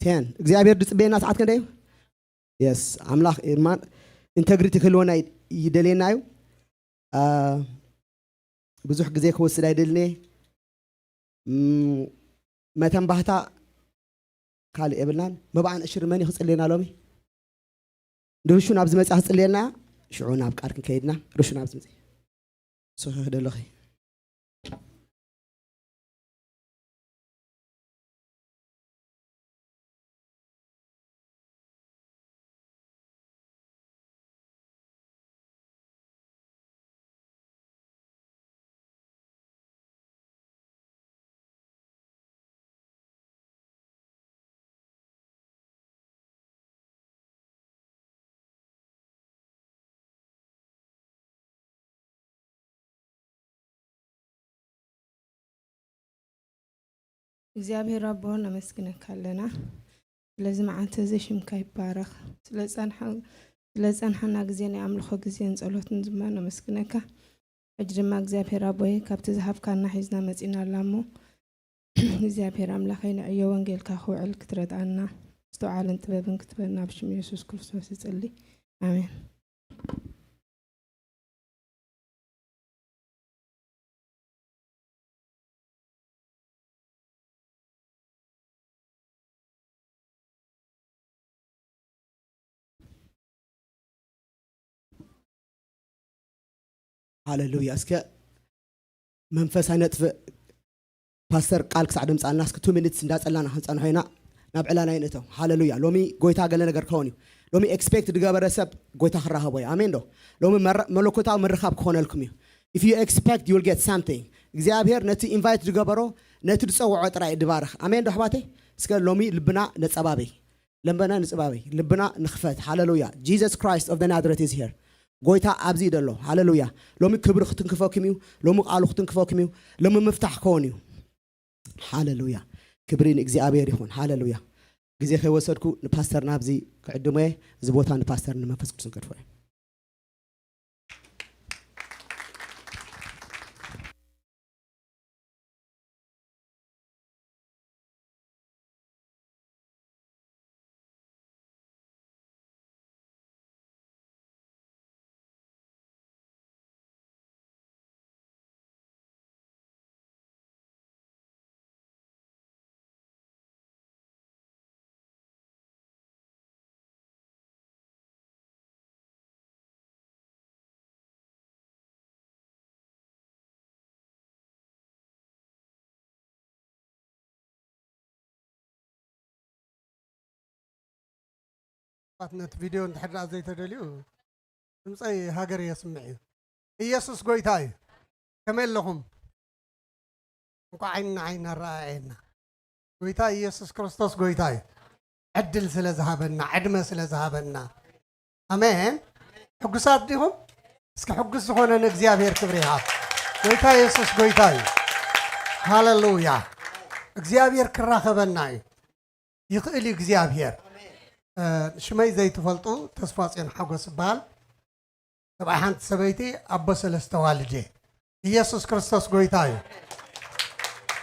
ቴን እግዚኣብሔር ዝጽበየና ሰዓት ክንደይ እዩ? የስ ኣምላኽ ኢማን ኢንተግሪቲ ክህልወና ይደልየና እዩ። ብዙሕ ግዜ ክወስድ ኣይደልን እየ። መተን ባህታ ካልእ የብልናን። መብኣን እሽሪ መን እዩ ክጽልየና ሎሚ? ንርሹ ናብ ዝመጽኣ ክጽልየና ሽዑ ናብ ቃል ክንከይድና። ርሹ ናብ ዝመጽእ ስኺ ክደለኺ እግዚኣብሔር ኣቦ ነመስግነካ ኣለና ስለዚ መዓልቲ እዚ ሽምካ ይባረኽ። ስለዝፀናሕና ግዜ ናይ ኣምልኾ ግዜን ፀሎትን ድማ ነመስግነካ። ሕጂ ድማ እግዚኣብሔር ኣቦይ ካብቲ ዝሃብካና ሒዝና መፂና ኣላ እሞ እግዚኣብሔር ኣምላኸይ ንዕዮ ወንጌልካ ክውዕል ክትረድኣና ምስትውዓልን ጥበብን ክትበና ብሽም የሱስ ክርስቶስ ይፅሊ። ኣሜን። ሃለሉያ። እስከ መንፈስ ኣይነጥፍእ። ፓስተር ቃል ክሳዕ ደምፃልና እስኪ ቱ ሚኒትስ እንዳፀላና ክንፀንሖ ኢና። ናብ ዕላና ይንእተው። ሃለሉያ። ሎሚ ጎይታ ገለ ነገር ክኸውን እዩ። ሎሚ ኤክስፔክት ዝገበረ ሰብ ጎይታ ክራኸቦ እዩ። ኣሜን ዶ? ሎሚ መረ- መለኮታዊ ምርኻብ ክኾነልኩም እዩ። If you expect, you will get something. እግዚኣብሔር ነቲ ኢንቫይት ዝገበሮ ነቲ ዝፀውዖ ጥራይ እዩ ድባርኽ። ኣሜን ዶ ኣሕዋተይ? እስከ ሎሚ ልብና ነፀባበይ። ለምበና ንፅባበይ ልብና ንኽፈት። ሃለሉያ። Jesus Christ of the Nazareth is here። ጎይታ ኣብዚ እዩ ዘሎ። ሃለሉያ። ሎሚ ክብሪ ክትንክፈኩም እዩ። ሎሚ ቃሉ ክትንክፈኩም እዩ። ሎሚ ምፍታሕ ክኸውን እዩ። ሃለሉያ። ክብሪ ንእግዚኣብሔር ይኹን። ሃለሉያ። ግዜ ከይወሰድኩ ንፓስተር ናብዚ ክዕድሞ እየ። እዚ ቦታ ንፓስተር ንመንፈስ ቅዱስ ንገድፎ እየ። ባት ነቲ ቪድዮ እንድሕር ደኣ ዘይተደልዩ ድምፀይ ሃገር የስምዕ እዩ። ኢየሱስ ጎይታ እዩ። ከመይ ኣለኹም? እንኳዕ ዓይኒ ንዓይኒ ኣረኣኣየና። ጎይታ ኢየሱስ ክርስቶስ ጎይታ እዩ። ዕድል ስለ ዝሃበና፣ ዕድመ ስለ ዝሃበና። ኣሜን። ሕጉሳት ዲኹም? እስኪ ሕጉስ ዝኾነ ንእግዚኣብሔር ክብሪ ይሃብ። ጎይታ ኢየሱስ ጎይታ እዩ። ሃለሉያ። እግዚኣብሔር ክራኸበና እዩ። ይኽእል እዩ እግዚኣብሔር። ሽመይ ዘይትፈልጡ ተስፋ ጽዮን ሓጎስ ይበሃል። ሰብኣይ ሓንቲ ሰበይቲ ኣቦ ሰለስተ ዋልድ እየ። ኢየሱስ ክርስቶስ ጎይታ እዩ።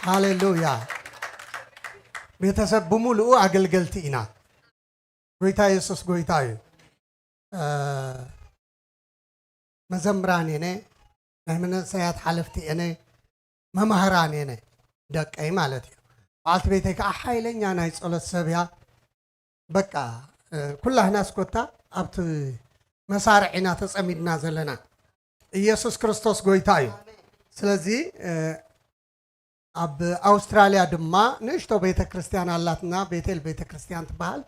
ሃሌሉያ። ቤተሰብ ብምሉኡ ኣገልገልቲ ኢና። ጎይታ ኢየሱስ ጎይታ እዩ። መዘምራን እየ፣ ናይ መንእሰያት ሓለፍቲ እየ፣ መማህራን እየ፣ ደቀይ ማለት እዩ። በዓልቲ ቤተይ ከዓ ሓይለኛ ናይ ጸሎት ሰብ እያ። በቃ ኩላህና ስኮታ ኣብቲ መሳርዕ ኢና ተጸሚድና ዘለና። ኢየሱስ ክርስቶስ ጎይታ እዩ። ስለዚ ኣብ ኣውስትራልያ ድማ ንእሽቶ ቤተ ክርስቲያን ኣላትና፣ ቤቴል ቤተ ክርስቲያን ትበሃል።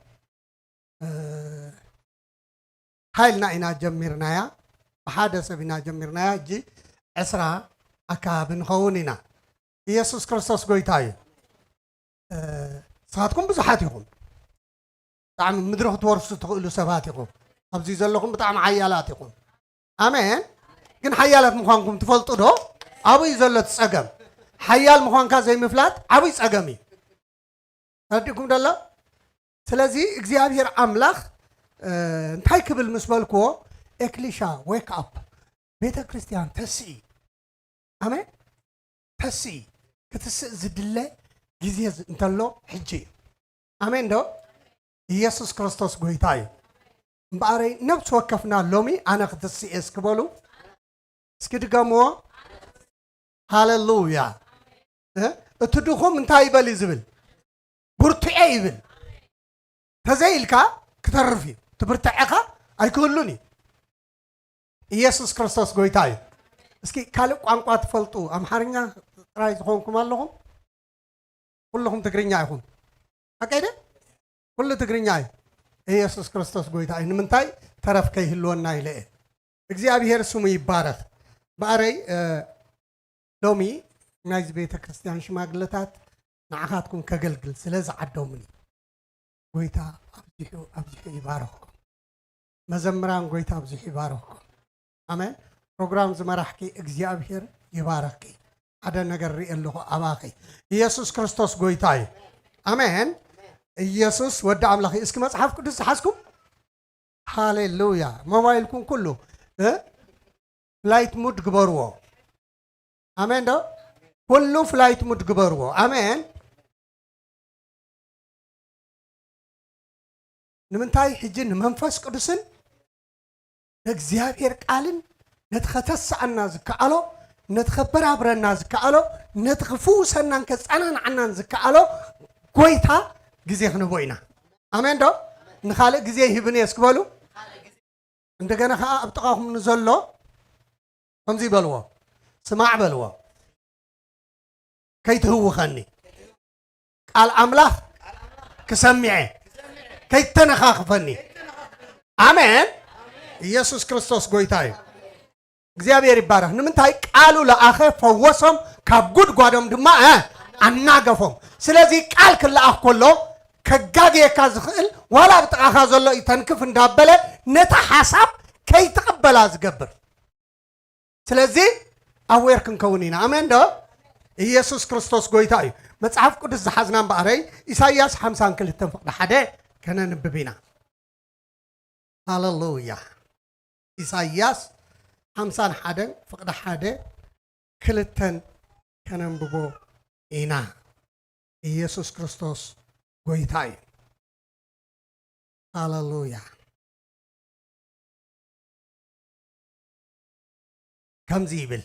ሓይልና ኢና ጀሚርናያ፣ ብሓደ ሰብ ኢና ጀሚርናያ። ሕጂ ዕስራ ኣካባቢ ንኸውን ኢና። ኢየሱስ ክርስቶስ ጎይታ እዩ። ንስኻትኩም ብዙሓት ኢኹም። ብጣዕሚ ምድሪ ክትወርሱ ትኽእሉ ሰባት ኢኹም። ኣብዚ ዘለኹም ብጣዕሚ ሓያላት ኢኹም። ኣሜን። ግን ሓያላት ምዃንኩም ትፈልጡ ዶ? ኣብኡ እዩ ዘሎ እቲ ጸገም። ሓያል ምዃንካ ዘይምፍላጥ ዓብይ ጸገም እዩ። ተረዲእኩም ደሎ? ስለዚ እግዚኣብሔር ኣምላኽ እንታይ ክብል ምስ በልክዎ፣ ኤክሊሻ ዌክ ኣፕ፣ ቤተ ክርስቲያን ተስኢ። ኣሜን። ተስኢ። ክትስእ ዝድለ ግዜ እንተሎ ሕጂ እዩ። ኣሜን ዶ? ኢየሱስ ክርስቶስ ጎይታ እዩ። እምበኣረይ ነፍሲ ወከፍና ሎሚ ኣነ ክትስእ እየ እስኪ በሉ። እስኪ ድገምዎ። ሃሌሉያ። እ? እቲ ድኹም እንታይ ይበል እዩ ዝብል? ብርቱዐ ይብል። ተዘይኢልካ ክተርፍ እዩ። ትብርትዐኻ ኣይክህሉን እዩ። ኢየሱስ ክርስቶስ ጎይታ እዩ። እስኪ ካልእ ቋንቋ ትፈልጡ ኣምሓርኛ ጥራይ ዝኾንኩም ኣለኹም? ኩልኹም ትግርኛ ኢኹም። ሓቀይ ደ? ኩሉ ትግርኛ እዩ። ኢየሱስ ክርስቶስ ጎይታ እዩ። ንምንታይ ተረፍ ከይህልወና ኢለ እየ። እግዚኣብሔር ስሙ ይባረኽ። በኣረይ፣ እ፣ ሎሚ ናይዚ ቤተ ክርስቲያን ሽማግለታት ንዓኻትኩም ከገልግል ስለ ዝዓደሙኒ፣ ጎይታ ኣብዚሑ፣ ኣብዚሑ ይባረኽኩም። መዘምራን ጎይታ ኣብዚሑ ይባረኽኩም። ኣሜን። ፕሮግራም ዝመራሕኪ እግዚኣብሔር ይባረኽኪ። ሓደ ነገር ርኢ ኣለኹ ኣባኺ። ኢየሱስ ክርስቶስ ጎይታ እዩ። ኣሜን። ኢየሱስ ወዲ ኣምላኽ እዩ። እስኪ መጽሓፍ ቅዱስ ዝሓዝኩም፣ ሃሌሉያ። ሞባይልኩም ኩሉ፣ እ? ፍላይት ሙድ ግበርዎ። ኣሜን ዶ? ኩሉ ፍላይት ሙድ ግበርዎ። ኣሜን። ንምንታይ? ሕጂ ንመንፈስ ቅዱስን ንእግዚኣብሔር ቃልን ነቲ ከተስኣና ዝከኣሎ፣ ነቲ ከበራብረና ዝከኣሎ፣ ነቲ ክፍውሰናን ከጸናንዓናን ዝከኣሎ ጎይታ ግዜ ክንህቦ ኢና። ኣሜን ዶ? ንኻልእ ግዜ ይህብን እየ እስኪ በሉ። እንደገና ኸዓ ኣብ ጥቓኹም ንዘሎ ከምዚ በልዎ፣ ስማዕ በልዎ። ከይትህውኸኒ፣ ቃል ኣምላኽ ክሰሚዐ፣ ከይተነኻኽፈኒ። ኣሜን። ኢየሱስ ክርስቶስ ጎይታ እዩ። እግዚኣብሔር ይባረኽ። ንምንታይ? ቃሉ ለኣኸ፣ ፈወሶም፣ ካብ ጉድጓዶም ድማ፣ እ፣ ኣናገፎም። ስለዚ ቃል ክለኣኽ ከሎ ከጋግየካ ዝኽእል፣ ዋላ ኣብ ጥቓኻ ዘሎ ይተንክፍ እንዳበለ ነታ ሓሳብ ከይትቕበላ ዝገብር። ስለዚ ኣዌር ክንከውን ኢና። ኣሜን ዶ? ኢየሱስ ክርስቶስ ጎይታ እዩ። መጽሓፍ ቅዱስ ዝሓዝና እምበኣረይ፣ ኢሳይያስ ሓምሳን ክልተን ፍቕዲ ሓደ ከነንብብ ኢና። ሃሌሉያ። ኢሳይያስ ሓምሳን ሓደን ፍቕዲ ሓደ ክልተን ከነንብቦ ኢና። ኢየሱስ ክርስቶስ ጎይታ እዩ። ሃሌሉያ። ከምዚ ይብል፣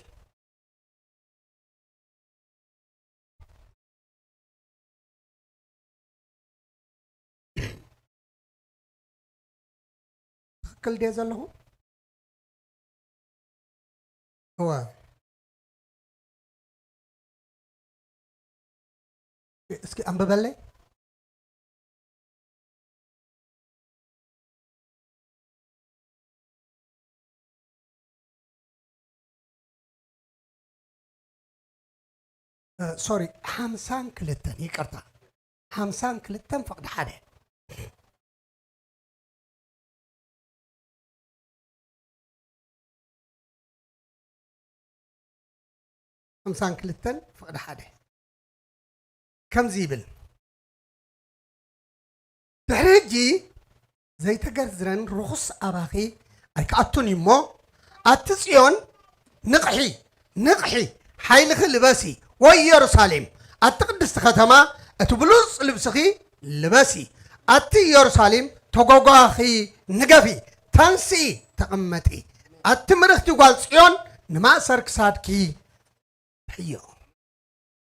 ትኽክል ድየ ዘለኹ? እወ። እስኪ ኣንብበለይ። እ፣ ሶሪ፣ ሓምሳን ክልተን፣ ይቅርታ። ሓምሳን ክልተን ፍቕዲ ሓደ። ሓምሳን ክልተን ፍቕዲ ሓደ ከምዚ ይብል፣ ድሕሪ ሕጂ ዘይተገርዝረን ርኹስ ኣባኺ ኣይክኣቱን እዩ እሞ፣ ኣቲ ጽዮን ንቕሒ፣ ንቕሒ፣ ሓይልኺ ልበሲ፣ ወይ ኢየሩሳሌም፣ ኣቲ ቅድስቲ ከተማ፣ እቲ ብሉጽ ልብስኺ ልበሲ። ኣቲ ኢየሩሳሌም፣ ተጓጓኺ ንገፊ፣ ተንስኢ፣ ተቐመጢ። ኣቲ ምርኽቲ ጓል ጽዮን፣ ንማእሰር ክሳድኪ ሕዮ።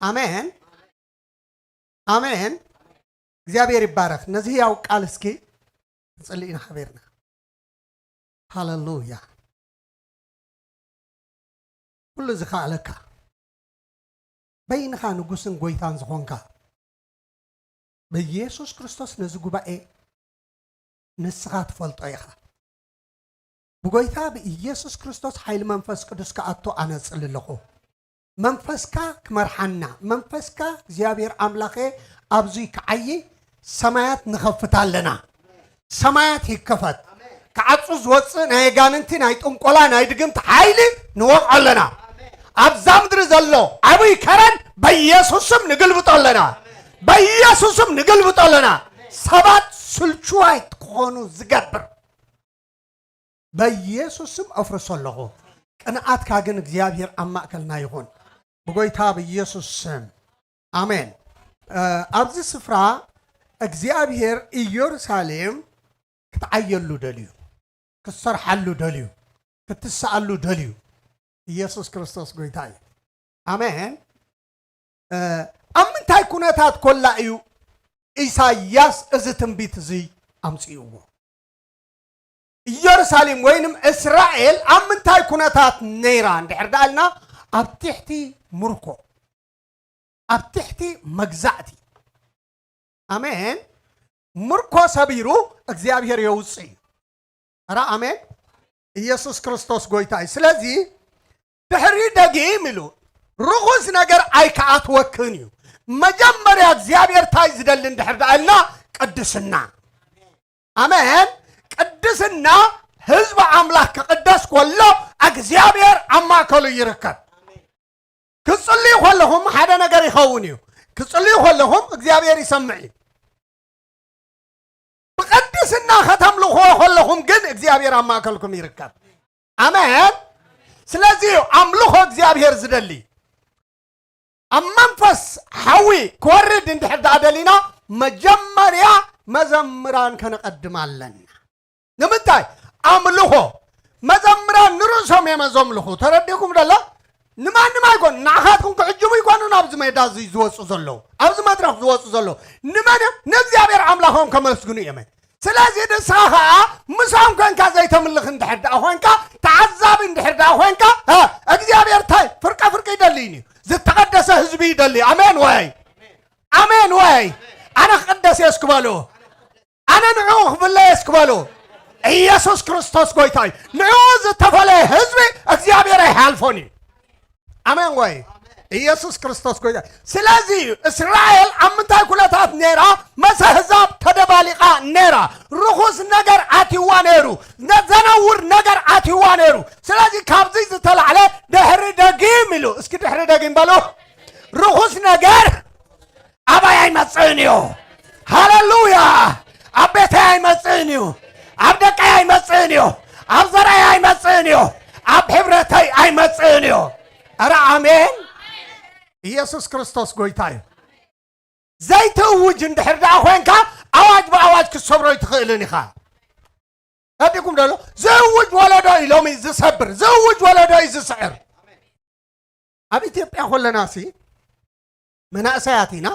ኣሜን፣ ኣሜን። እግዚኣብሔር ይባረኽ። ነዚ ህያው ቃል እስኪ ንጽሊ ኢና ሓቢርና። ሃሌሉያ። ኩሉ ዝኸኣለካ፣ በይንኻ ንጉስን ጎይታን ዝኾንካ፣ ብኢየሱስ ክርስቶስ ነዚ ጉባኤ ንስኻ ትፈልጦ ኢኻ። ብጎይታ ብኢየሱስ ክርስቶስ ሓይሊ መንፈስ ቅዱስ ክኣቱ ኣነ እጽሊ ኣለኹ። መንፈስካ ክመርሓና፣ መንፈስካ እግዚኣብሔር ኣምላኸ ኣብዙይ ክዓዪ ሰማያት ንኸፍት ኣለና። ሰማያት ይከፈት። ክዓጹ ዝወጽእ ናይ ኣጋንንቲ፣ ናይ ጥንቆላ፣ ናይ ድግምቲ ሓይሊ ንወቕዖ ኣለና። ኣብዛ ምድሪ ዘሎ ዓብይ ከረን በኢየሱስ ስም ንግልብጦ ኣለና። በኢየሱስ ስም ንግልብጦ ኣለና። ሰባት ስልችዋይ ክኾኑ ዝገብር በኢየሱስ ስም ኣፍርሶ ኣለኹ። ቅንኣትካ ግን እግዚኣብሔር ኣብ ማእከልና ይኹን። ብጎይታ ብኢየሱስ ስም። ኣሜን። እ፣ ኣብዚ ስፍራ እግዚኣብሔር ኢየሩሳሌም ክትዓየሉ ደልዩ፣ ክትሰርሓሉ ደልዩ፣ ክትስኣሉ ደልዩ። ኢየሱስ ክርስቶስ ጎይታ እዩ። ኣሜን። ኣብ ምንታይ ኩነታት ኮላ እዩ ኢሳያስ እዚ ትንቢት እዚ ኣምፅእዎ? ኢየሩሳሌም ወይንም እስራኤል ኣብ ምንታይ ኩነታት ነይራ እንድሕር ደኣልና፣ ኣብ ትሕቲ ምርኮ፣ ኣብ ትሕቲ መግዛእቲ። ኣሜን። ምርኮ ሰቢሩ እግዚኣብሔር የውፅእ እዩ። ኧረ ኣሜን። ኢየሱስ ክርስቶስ ጎይታ እዩ። ስለዚ ድሕሪ ደጊም ኢሉ ርኹስ ነገር ኣይከኣትወክን እዩ። መጀመርያ እግዚኣብሔር እንታይ ዝደሊ እንድሕር ደኣልና፣ ቅድስና። ኣሜን። ቅድስና፣ ህዝቢ ኣምላኽ ክቕደስ ከሎ እግዚኣብሔር ኣብ ማእከሉ ይርከብ። ክጽልዩ ከለኹም ሓደ ነገር ይኸውን እዩ። ክጽልዩ ከለኹም እግዚኣብሔር ይሰምዕ እዩ። ብቅድስና ከተምልኽዎ ከለኹም ግን እግዚኣብሔር ኣብ ማእከልኩም ይርከብ። ኣሜን። ስለዚ እዩ ኣምልኾ እግዚኣብሔር ዝደሊ። ኣብ መንፈስ ሓዊ ክወርድ እንድሕር ደኣ ደሊና፣ መጀመርያ መዘምራን ከነቐድም ኣለና። ንምንታይ? ኣምልኾ። መዘምራን ንርእሶም እዮም ዘምልኹ። ተረዲእኩም ደሎ? ንማንም ኣይኮን። ንዓኻትኩም ክዕጅቡ ይኮኑ ኣብዚ ሜዳ እዚ ዝወፁ ዘለዉ፣ ኣብዚ መድረኽ ዝወፁ ዘለዉ። ንመን እዮም? ንእግዚኣብሔር ኣምላኾም ከመስግኑ እዮም። ስለዚ ንስኻ ኸዓ ምሳም ኮንካ ዘይተምልኽ እንድሕር ደኣ ኾንካ፣ ተዓዛቢ እንድሕር ደኣ ኾንካ፣ እ፣ እግዚኣብሔር እንታይ ፍርቀ ፍርቂ ይደልይን እዩ። ዝተቐደሰ ህዝቢ ይደሊ። ኣሜን ወይ? ኣሜን ወይ? ኣነ ክቕደስ እየ እስኪ በሉ። ኣነ ንዕኡ ክፍለየ እስኪ በሉ። ኢየሱስ ክርስቶስ ጎይታ እዩ። ንዕኡ ዝተፈለየ ህዝቢ እግዚኣብሔር ኣይሓልፎን እዩ። ኣሜን ወይ? ኢየሱስ ክርስቶስ ጎይታ። ስለዚ እዩ እስራኤል ኣብ ምንታይ ኩነታት ነይራ? መሰ ህዛብ ተደባሊቓ ነይራ። ርኹስ ነገር ኣትይዋ ነይሩ። ዘነውር ነገር ኣትይዋ ነይሩ። ስለዚ ካብዚ ዝተላዕለ ድሕሪ ደጊም ኢሉ፣ እስኪ ድሕሪ ደጊም በሉ። ርኹስ ነገር ኣባይ ኣይመጽእን እዩ። ሃሌሉያ። ኣብ ቤተይ ኣይመጽእን እዩ። ኣብ ደቀይ ኣይመጽእን እዩ። ኣብ ዘርኣይ ኣይመጽእን እዩ። ኣብ ሕብረተይ ኣይመጽእን እዩ። ኧረ ኣሜን። ኢየሱስ ክርስቶስ ጎይታ እዩ። ዘይትእውጅ እንድሕር ደኣ ኮይንካ፣ ኣዋጅ ብኣዋጅ ክትሰብሮ ኣይትኽእልን ኢኻ። ረዲእኩም ደሎ? ዝእውጅ ወለዶ እዩ ሎሚ ዝሰብር፣ ዝእውጅ ወለዶ እዩ ዝስዕር። ኣብ ኢትዮጵያ ኮለናሲ መናእሰያት ኢና።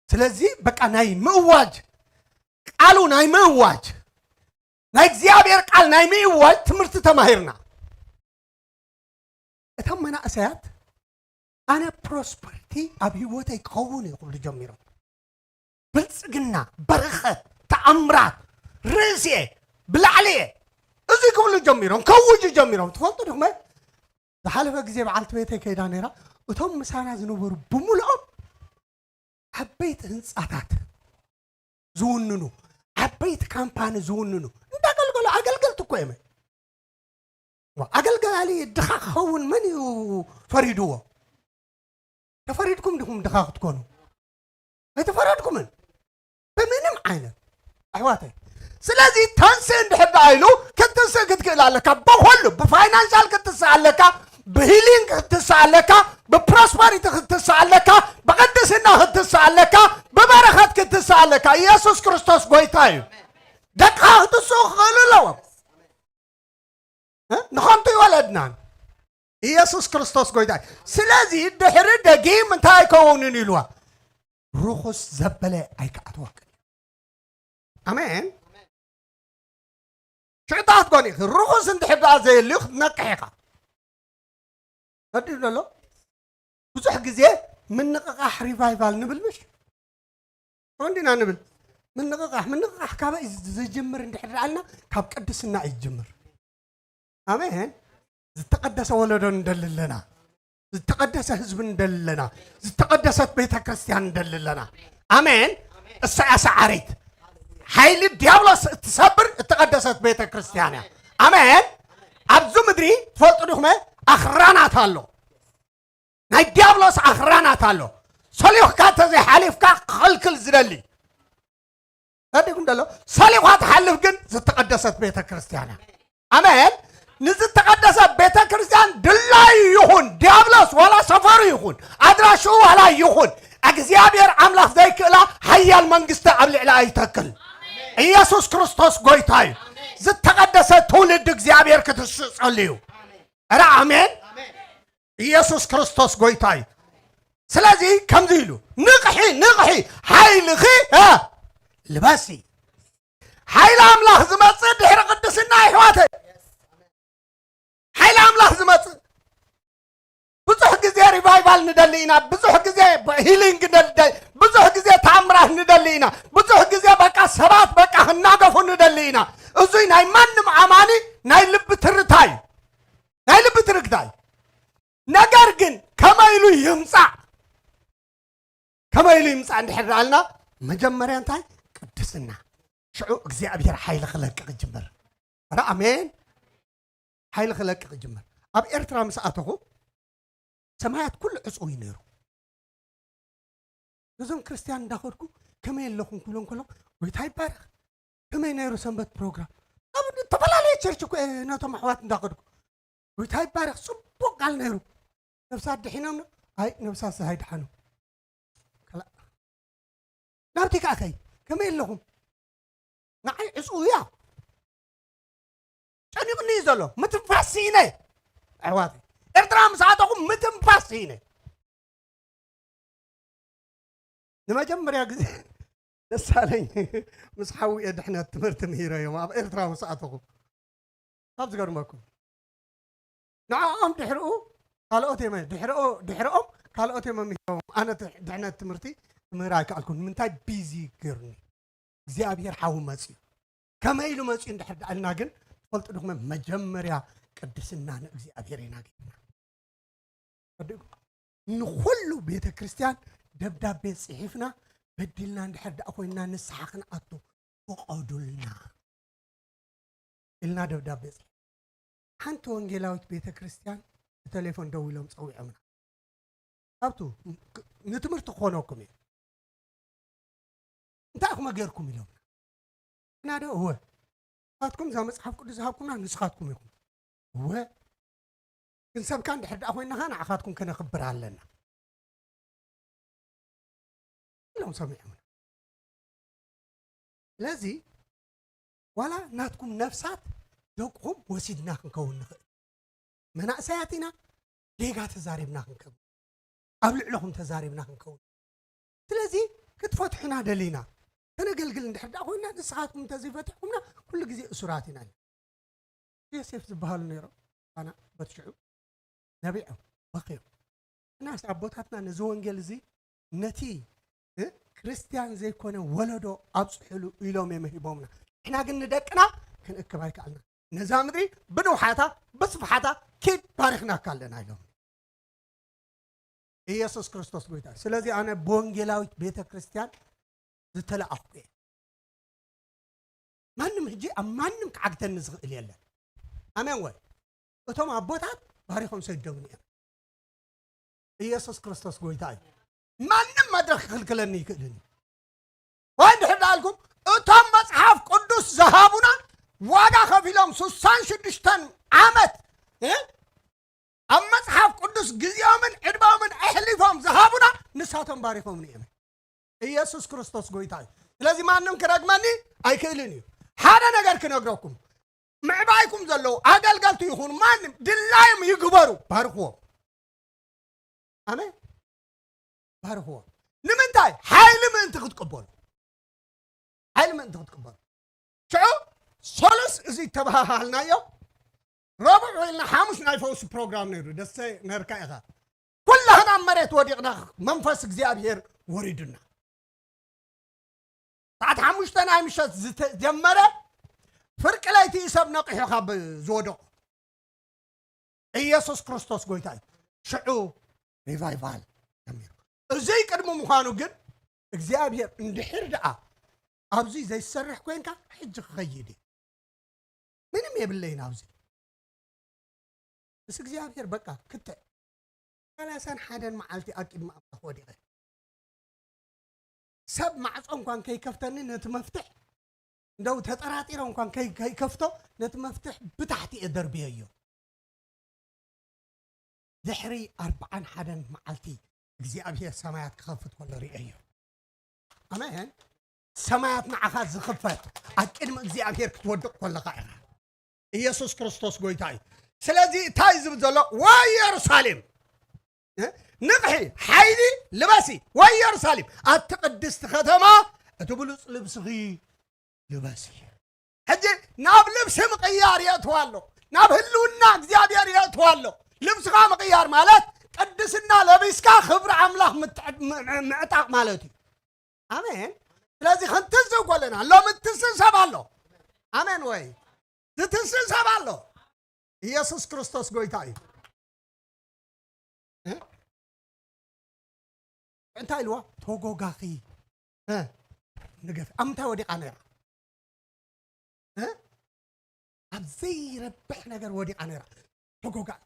ስለዚ በቃ ናይ ምእዋጅ፣ ቃሉ ናይ ምእዋጅ፣ ናይ እግዚኣብሔር ቃል ናይ ምእዋጅ ትምህርቲ ተማሂርና። እቶም መናእሰያት ኣነ ፕሮስፐርቲ ኣብ ህይወተይ ክኸውን እዩ ክብሉ ጀሚሮም። ብልጽግና፣ በረኸት፣ ተኣምራት፣ ርእሲ እየ፣ ብላዕሊ እየ፣ እዚ ክብሉ ጀሚሮም፣ ከውጁ ጀሚሮም። ትፈልጡ ዲኹም? ዝሓለፈ ግዜ በዓልቲ ቤተይ ከይዳ ነይራ፣ እቶም ምሳና ዝነበሩ ብምልኦም ዓበይቲ ህንጻታት ዝውንኑ፣ ዓበይቲ ካምፓኒ ዝውንኑ እንዳገልገሉ ኣገልገልቲ እኮ እዮም። ዋ፣ ኣገልጋሊ ድኻ ክኸውን መን እዩ ፈሪድዎ? ተፈሪድኩም ዲኹም ድኻ ክትኮኑ? ኣይተፈረድኩምን ብምንም ዓይነት ኣሕዋተይ። ስለዚ ተንስእ እንድሕር ደኣ ኢሉ ክትንስእ ክትክእል ኣለካ። ብኹሉ ብፋይናንሻል ክትንስእ ኣለካ፣ ብሂሊንግ ክትንስእ ኣለካ፣ ብፕሮስፐሪቲ ክትንስእ ኣለካ፣ ብቅድስና ክትንስእ ኣለካ፣ ብበረኸት ክትንስእ ኣለካ። ኢየሱስ ክርስቶስ ጎይታ እዩ። ደቅኻ ክትስኡ ክኽእሉ ኣለዎም። እ? ንኸንቱ ይወለድናን። ኢየሱስ ክርስቶስ ጎይታ እዩ። ስለዚ ድሕሪ ደጊም እንታይ ኣይከውንን ኢልዋ? ርኹስ ዘበለ ኣይከኣትወክን እዩ። ኣሜን። ሽዕጣት ጎኒ ርኹስ እንድሕር ደኣ ዘየልዩ ክትነቅሕ ኢኻ። ረዲእ ዘሎ ብዙሕ ግዜ ምንቕቓሕ ሪቫይቫል ንብል ምሽ? እንዲና ንብል ምንቕቓሕ፣ ምንቕቓሕ ካበይ ዝጅምር እንድሕር ደኣልና ካብ ቅድስና እዩ ዝጅምር። ኣሜን። ዝተቐደሰ ወለዶ እንደሊ ኣለና። ዝተቐደሰ ህዝቢ እንደሊ ኣለና። ዝተቐደሰት ቤተ ክርስቲያን እንደሊ ኣለና። ኣሜን። እሳ እያ ሰዓሪት። ሓይሊ ዲያብሎስ እትሰብር እተቐደሰት ቤተ ክርስቲያን እያ። ኣሜን። ኣብዚ ምድሪ ትፈልጡ ዲኹም? ኣኽራናት ኣሎ። ናይ ዲያብሎስ ኣኽራናት ኣሎ። ሰሊኽካ እንተዘይሓሊፍካ ክኸልክል ዝደሊ። ረዲእኩም ደሎ? ሰሊኻ ትሓልፍ ግን ዝተቐደሰት ቤተ ክርስቲያን እያ። ኣሜን። ንዝተቐደሰ ቤተ ክርስቲያን ድላዩ ይኹን፣ ዲያብሎስ ዋላ ሰፈሩ ይኹን፣ ኣድራሽኡ ዋላ ይኹን፣ እግዚኣብሔር ኣምላኽ ዘይክእላ ሓያል መንግስቲ ኣብ ልዕሊ ኣይተክል። ኢየሱስ ክርስቶስ ጎይታ እዩ። ዝተቐደሰ ትውልድ እግዚኣብሔር ክትስጸሉ እዩ። ኧረ ኣሜን። ኢየሱስ ክርስቶስ ጎይታ እዩ። ስለዚ ከምዚ ኢሉ፣ "ንቕሒ፣ ንቕሒ፣ ሓይልኺ፣ እ፣ ልበሲ." ሓይሊ ኣምላኽ ዝመጽእ ድሕሪ ቅድስና፣ ኣሕዋተይ። ሓይሊ ኣምላኽ ዝመጽእ። ብዙሕ ግዜ ሪቫይቫል ንደሊ ኢና፣ ብዙሕ ግዜ ሂሊንግ ንደሊ፣ ብዙሕ ግዜ ተኣምራት ንደሊ ኢና፣ ብዙሕ ግዜ በቃ ሰባት በቃ ክናገፉ ንደሊ ኢና። እዙይ ናይ ማንም ኣማኒ ናይ ልቢ ትርታ እዩ፣ ናይ ልቢ ትርታ እዩ። ነገር ግን ከመይ ኢሉ ይምጻእ፣ ከመይ ኢሉ ይምጻእ እንድሕር ደኣልና፣ መጀመርያ እንታይ? ቅድስና። ሽዑ እግዚኣብሔር ሓይሊ ክለቅቕ ይጅምር። ኧረ ኣሜን። ሓይሊ ክለቅቕ ይጅምር። ኣብ ኤርትራ ምስ ኣተኹ ሰማያት ኩሉ ዕጹው እዩ ነይሩ። እዞም ክርስትያን እንዳኸድኩ፣ "ከመይ ኣለኹም?" ክብሎም ከሎ፣ "ጎይታ ይባረኽ፣ ከመይ ነይሩ ሰንበት ፕሮግራም?" ኣብ ዝተፈላለየ ቸርች እኮ እየ ነቶም ኣሕዋት እንዳኸድኩ፣ "ጎይታ ይባረኽ፣ ጽቡቕ ቃል ነይሩ። ነፍሳት ድሒኖም?" "ኣይ፣ ነፍሳት ኣይድሓኑ። ከላ-፣ ናብቲ ከኣ ከይ፣ ከመይ ኣለኹም?" ንዓይ ዕጹው እያ። ጨኒቑኒ እዩ ዘሎ። ምትንፋስ ስኢነ። ኣሕዋተይ፣ ኤርትራ ምስ ኣተኹ ምትንፋስ ስኢነ። ንመጀመርያ ግዜ ደሳለኝ ምስ ሓውየ ድሕነት ትምህርቲ ምሂረ እዮም ኣብ ኤርትራ ምስ ኣተኹ። ካብ ዝገርመኩም፣ ንዕኦም ድሕርኡ ካልኦት እዮም፣ ድሕርኦ-፣ ድሕርኦም ካልኦት እዮም መምሂሮም። ኣነ ት-፣ ድሕነት ትምህርቲ ክምህር ኣይከኣልኩን። ንምንታይ? ቢዚ ገይሩኒ። እግዚኣብሔር ሓዊ መጽዩ። ከመይ ኢሉ መጽዩ እንድሕር ደኣልና ግን ትፈልጡ ዲኹም? መጀመርያ ቅድስና ንእግዚኣብሔር ኢና ገይርና። ወዲእኩም? ንኹሉ ቤተ ክርስቲያን ደብዳቤ ጽሒፍና፣ በዲልና እንድሕር ደኣ ኮይንና ንስሓ ክንኣቱ ፍቐዱልና ኢልና ደብዳቤ ጽሒፍ። ሓንቲ ወንጌላዊት ቤተ ክርስቲያን ብቴሌፎን ደዊሎም ጸዊዖምና። ኣብቱ ንትምህርቲ ክኾነኩም እዩ። "እንታይ ኢኹም ገይርኩም?" ኢሎምና። "ንሕና ዶ?" "እወ። ንስኻትኩም እዛ መጽሓፍ ቅዱስ ዝሃብኩምና ንስኻትኩም ኢኹም።" "እወ። ግን ሰብካ እንድሕር ደኣ ኮይንና ኸኣ ንዓኻትኩም ከነኽብር ኣለና" ኢሎም ሰሚዖምና። ስለዚ ዋላ ናትኩም ነፍሳት ደቅኹም ወሲድና ክንከውን ንኽእል። መናእሰያት ኢና፣ ጌጋ ተዛሪብና ክንከውን፣ ኣብ ልዕለኹም ተዛሪብና ክንከውን። ስለዚ ክትፈትሑና ደሊና፣ ከነገልግል እንድሕር ደኣ ኮይና፣ ንስኻትኩም እንተዘይፈቲሕኩምና፣ ኩሉ ግዜ እሱራት ኢና። ዮሴፍ ዝበሃሉ ነይሮም፣ ኣና በቲ ሽዑ ነቢዖም፣ በኽዮም። እናስ ኣቦታትና ነዚ ወንጌል እዚ ነቲ፣ እ፣ ክርስትያን ዘይኮነ ወለዶ ኣብጽሑሉ ኢሎም እዮም ሂቦምና። ንሕና ግን ንደቅና ክንእክብ ኣይከኣልና። ነዛ ምድሪ ብንውሓታ ብስፍሓታ ኪድ ባሪኽናካ ኣለና ኢሎም። ኢየሱስ ክርስቶስ ጎይታ እዩ። ስለዚ ኣነ ብወንጌላዊት ቤተ ክርስቲያን ዝተለኣኽኩ እየ። ማንም ሕጂ ኣብ ማንም ክዓግተኒ ዝኽእል የለን። ኣሜን ወይ? እቶም ኣቦታት ባሪኾም ሰዶምኒ እዮም። ኢየሱስ ክርስቶስ ጎይታ እዩ። ማንም መድረኽ ክኽልክለኒ ይክእልን እዩ። ወይ እንድሕር ደኣልኩም እቶም መጽሓፍ ቅዱስ ዝሃቡና ዋጋ ከፊሎም ስሳን ሽዱሽተን ዓመት፣ እ፣ ኣብ መጽሓፍ ቅዱስ ግዜኦምን ዕድመኦምን ኣሕሊፎም ዝሃቡና ንሳቶም ባሪኾምኒ እዮም። ኢየሱስ ክርስቶስ ጎይታ እዩ። ስለዚ ማንም ክረግመኒ ኣይክእልን እዩ። ሓደ ነገር ክነግረኩም፣ ምዕባይኩም ዘለዉ ኣገልገልቲ ይኹኑ ማንም ድላዮም ይግበሩ፣ ባርኽዎም። ኣሜን። ባርኽዎም። ንምንታይ? ሓይሊ ምእንቲ ክትቅበሉ። ሓይሊ ምእንቲ ክትቅበሉ። ሽዑ ሰሉስ እዚ ተባሃሃልናዮ፣ ረቡዕ ኢልና ሓሙስ ናይ ፈውሲ ፕሮግራም ነይሩ። ደሰ ነርካ ኢኻ። ኩላህና ኣብ መሬት ወዲቕና፣ መንፈስ እግዚኣብሔር ወሪዱና። ሰዓት ሓሙሽተ ናይ ምሸት ዝተጀመረ፣ ፍርቂ ለይቲ እዩ ሰብ ነቒሑ ካብ ዝወደቑ። ኢየሱስ ክርስቶስ ጎይታ እዩ። ሽዑ ሪቫይቫል ጀሚሩ። እዙይ ቅድሚ ምዃኑ ግን እግዚኣብሔር እንድሕር ደኣ ኣብዚ ዘይሰርሕ ኮይንካ ሕጂ ክኸይድ እዩ። ምንም የብለይን ኣብዚ። ምስ እግዚኣብሔር በቃ ክትዕ። ሰላሳን ሓደን መዓልቲ ኣብ ቅድሚ ኣምላኽ ወዲቐ። ሰብ ማዕጾ እንኳን ከይከፍተኒ ነቲ መፍትሕ፣ እንደው ተጠራጢረ እንኳን ከይ-፣ ከይከፍቶ ነቲ መፍትሕ ብታሕቲ እየ ደርብየዮ። ድሕሪ ኣርብዓን ሓደን መዓልቲ እግዚኣብሔር ሰማያት ክኸፍት ከሎ ርእየዮ። ኣሜን። ሰማያት ንዓኻ ዝኽፈት ኣብ ቅድሚ እግዚኣብሔር ክትወድቕ ከለኻ ኢኻ። ኢየሱስ ክርስቶስ ጎይታ እዩ። ስለዚ እንታይ ዝብል ዘሎ? ወይ የሩሳሌም፣ እ? ንቕሒ፣ ሓይሊ ልበሲ፣ ወይ የሩሳሌም፣ ኣቲ ቅድስቲ ከተማ፣ እቲ ብሉጽ ልብስኺ ልበሲ። ሕጂ ናብ ልብሲ ምቕያር የእትዋ ኣሎ። ናብ ህልውና እግዚኣብሔር የእትዋ ኣሎ። ልብስኻ ምቕያር ማለት ቅድስና ለቢስካ ክብሪ ኣምላኽ ምትዕ-፣ ም-፣ ም-፣ ምዕጣቕ ማለት እዩ። ኣሜን። ስለዚ ክንትስእ ከለና ሎም እትስእ ሰብ ኣሎ። ኣሜን ወይ? ዝትስእ ሰብ ኣሎ። ኢየሱስ ክርስቶስ ጎይታ እዩ። እ? እንታይ ኢልዋ? ተጎጋኺ። እ? ንገፊ። ኣብ ምንታይ ወዲቓ ነይራ? እ? ኣብ ዘይረብሕ ነገር ወዲቓ ነይራ። ተጎጋ-፣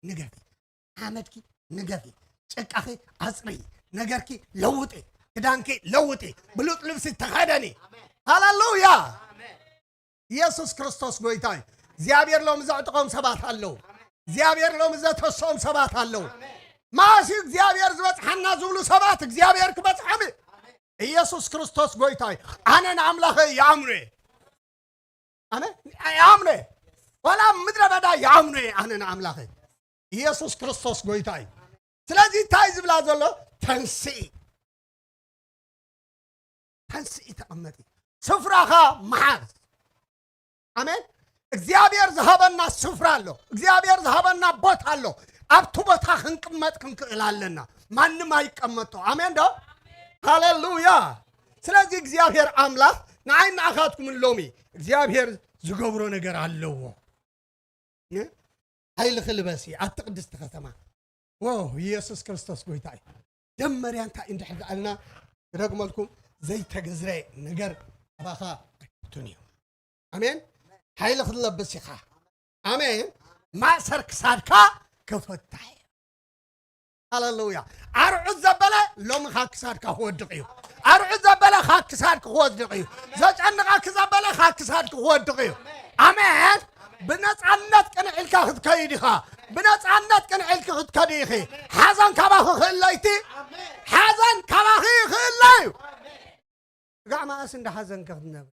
ንገፊ። ሓመድኪ ንገፊ። ጭቃኺ ኣጽሪ። ነገርኪ ለውጢ። ክዳንኪ ለውጢ። ብሉጽ ልብሲ ተኸደኒ። ሃሌሉያ። ኢየሱስ ክርስቶስ ጎይታ እዩ። እግዚኣብሔር ሎም ዘዕጥቖም ሰባት ኣለዉ። እግዚኣብሔር ሎም ዘተስኦም ሰባት ኣለዉ። ማእሲ እግዚኣብሔር ዝበጽሓና ዝብሉ ሰባት እግዚኣብሔር ክበጽሖም እዩ። ኢየሱስ ክርስቶስ ጎይታ እዩ። ኣነ ንኣምላኸ ይኣምኖ እየ። ኣነ ይኣምኖ እየ። ዋላ ኣብ ምድረ በዳ ይኣምኖ እየ ኣነ ንኣምላኸ። ኢየሱስ ክርስቶስ ጎይታ እዩ። ስለዚ እንታይ ዝብላ ዘሎ? ተንስኢ። ተንስኢ ተቐመጢ። ስፍራኻ መሓዝ። ኣሜን። እግዚኣብሔር ዝሃበና ስፍራ ኣሎ። እግዚኣብሔር ዝሃበና ቦታ ኣሎ። ኣብቲ ቦታ ክንቅመጥ ክንክእል ኣለና። ማንም ኣይቀመጦ። ኣሜን ዶ? ሃሌሉያ። ስለዚ እግዚኣብሔር ኣምላኽ ንዓይ ንኣኻትኩምን ሎሚ እግዚኣብሔር ዝገብሮ ነገር ኣለዎ። እ? ሓይሊ ክልበሲ ኣብቲ ቅድስቲ ከተማ። ዎ፣ ኢየሱስ ክርስቶስ ጎይታ እዩ። ደመርያ እንታይ እንድሕር ደኣልና ክደግመልኩም ዘይተገዝረ ነገር ኣባኻ ኣይክቱን እዩ። ኣሜን። ሓይሊ ክትለብስ ኢኻ። ኣሜን። ማእሰር ክሳድካ ክፍታሕ እዩ። ሃሌሉያ። ኣርዑት ዘበለ ሎሚ ካብ ክሳድካ ክወድቕ እዩ። ኣርዑት ዘበለ ካብ ክሳድካ ክወድቕ እዩ። ዘጨንቐኪ ዘበለ ካብ ክሳድካ ክወድቕ እዩ። ኣሜን። ብነጻነት ቅንዕ ኢልካ ክትከይድ ኢኻ። ብነጻነት ቅንዕ ኢልኪ ክትከዲ ኢኺ። ሓዘን ካባኺ ክእለ እዩ። ሓዘን ካባኺ ክእለ እዩ። ጋዕ መኣስ እንዳ ሓዘንኪ ክትነብሪ?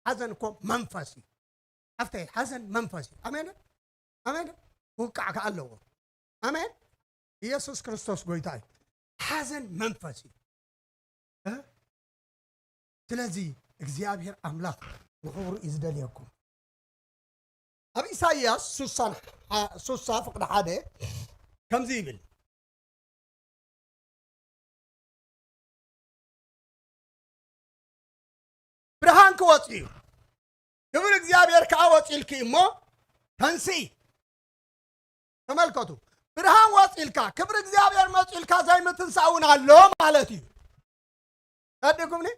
ሓዘን እኮ መንፈስ እዩ። ሓፍተይ፣ ሓዘን መንፈስ እዩ። ኣሜን? ኣሜን? ክውቃዕ ከኣ ኣለዎ። ኣሜን? ኢየሱስ ክርስቶስ ጎይታ እዩ። ሓዘን መንፈስ እዩ። እ? ስለዚ እግዚኣብሔር ኣምላኽ ንኽብሩ እዩ ዝደልየኩም። ኣብ ኢሳይያስ ሱሳን ሓ-፣ ሱሳ ፍቕዲ ሓደ ከምዚ ይብል። ብርሃን ክወጽእ እዩ። ክብሪ እግዚኣብሔር ከኣ ወጺእልኪ እሞ ተንስኢ። ተመልከቱ፣ ብርሃን ወጺእልካ፣ ክብሪ እግዚኣብሔር መጺእልካ ዘይምትንሳእ እውን ኣሎ ማለት እዩ። ተረዲእኩምኒ?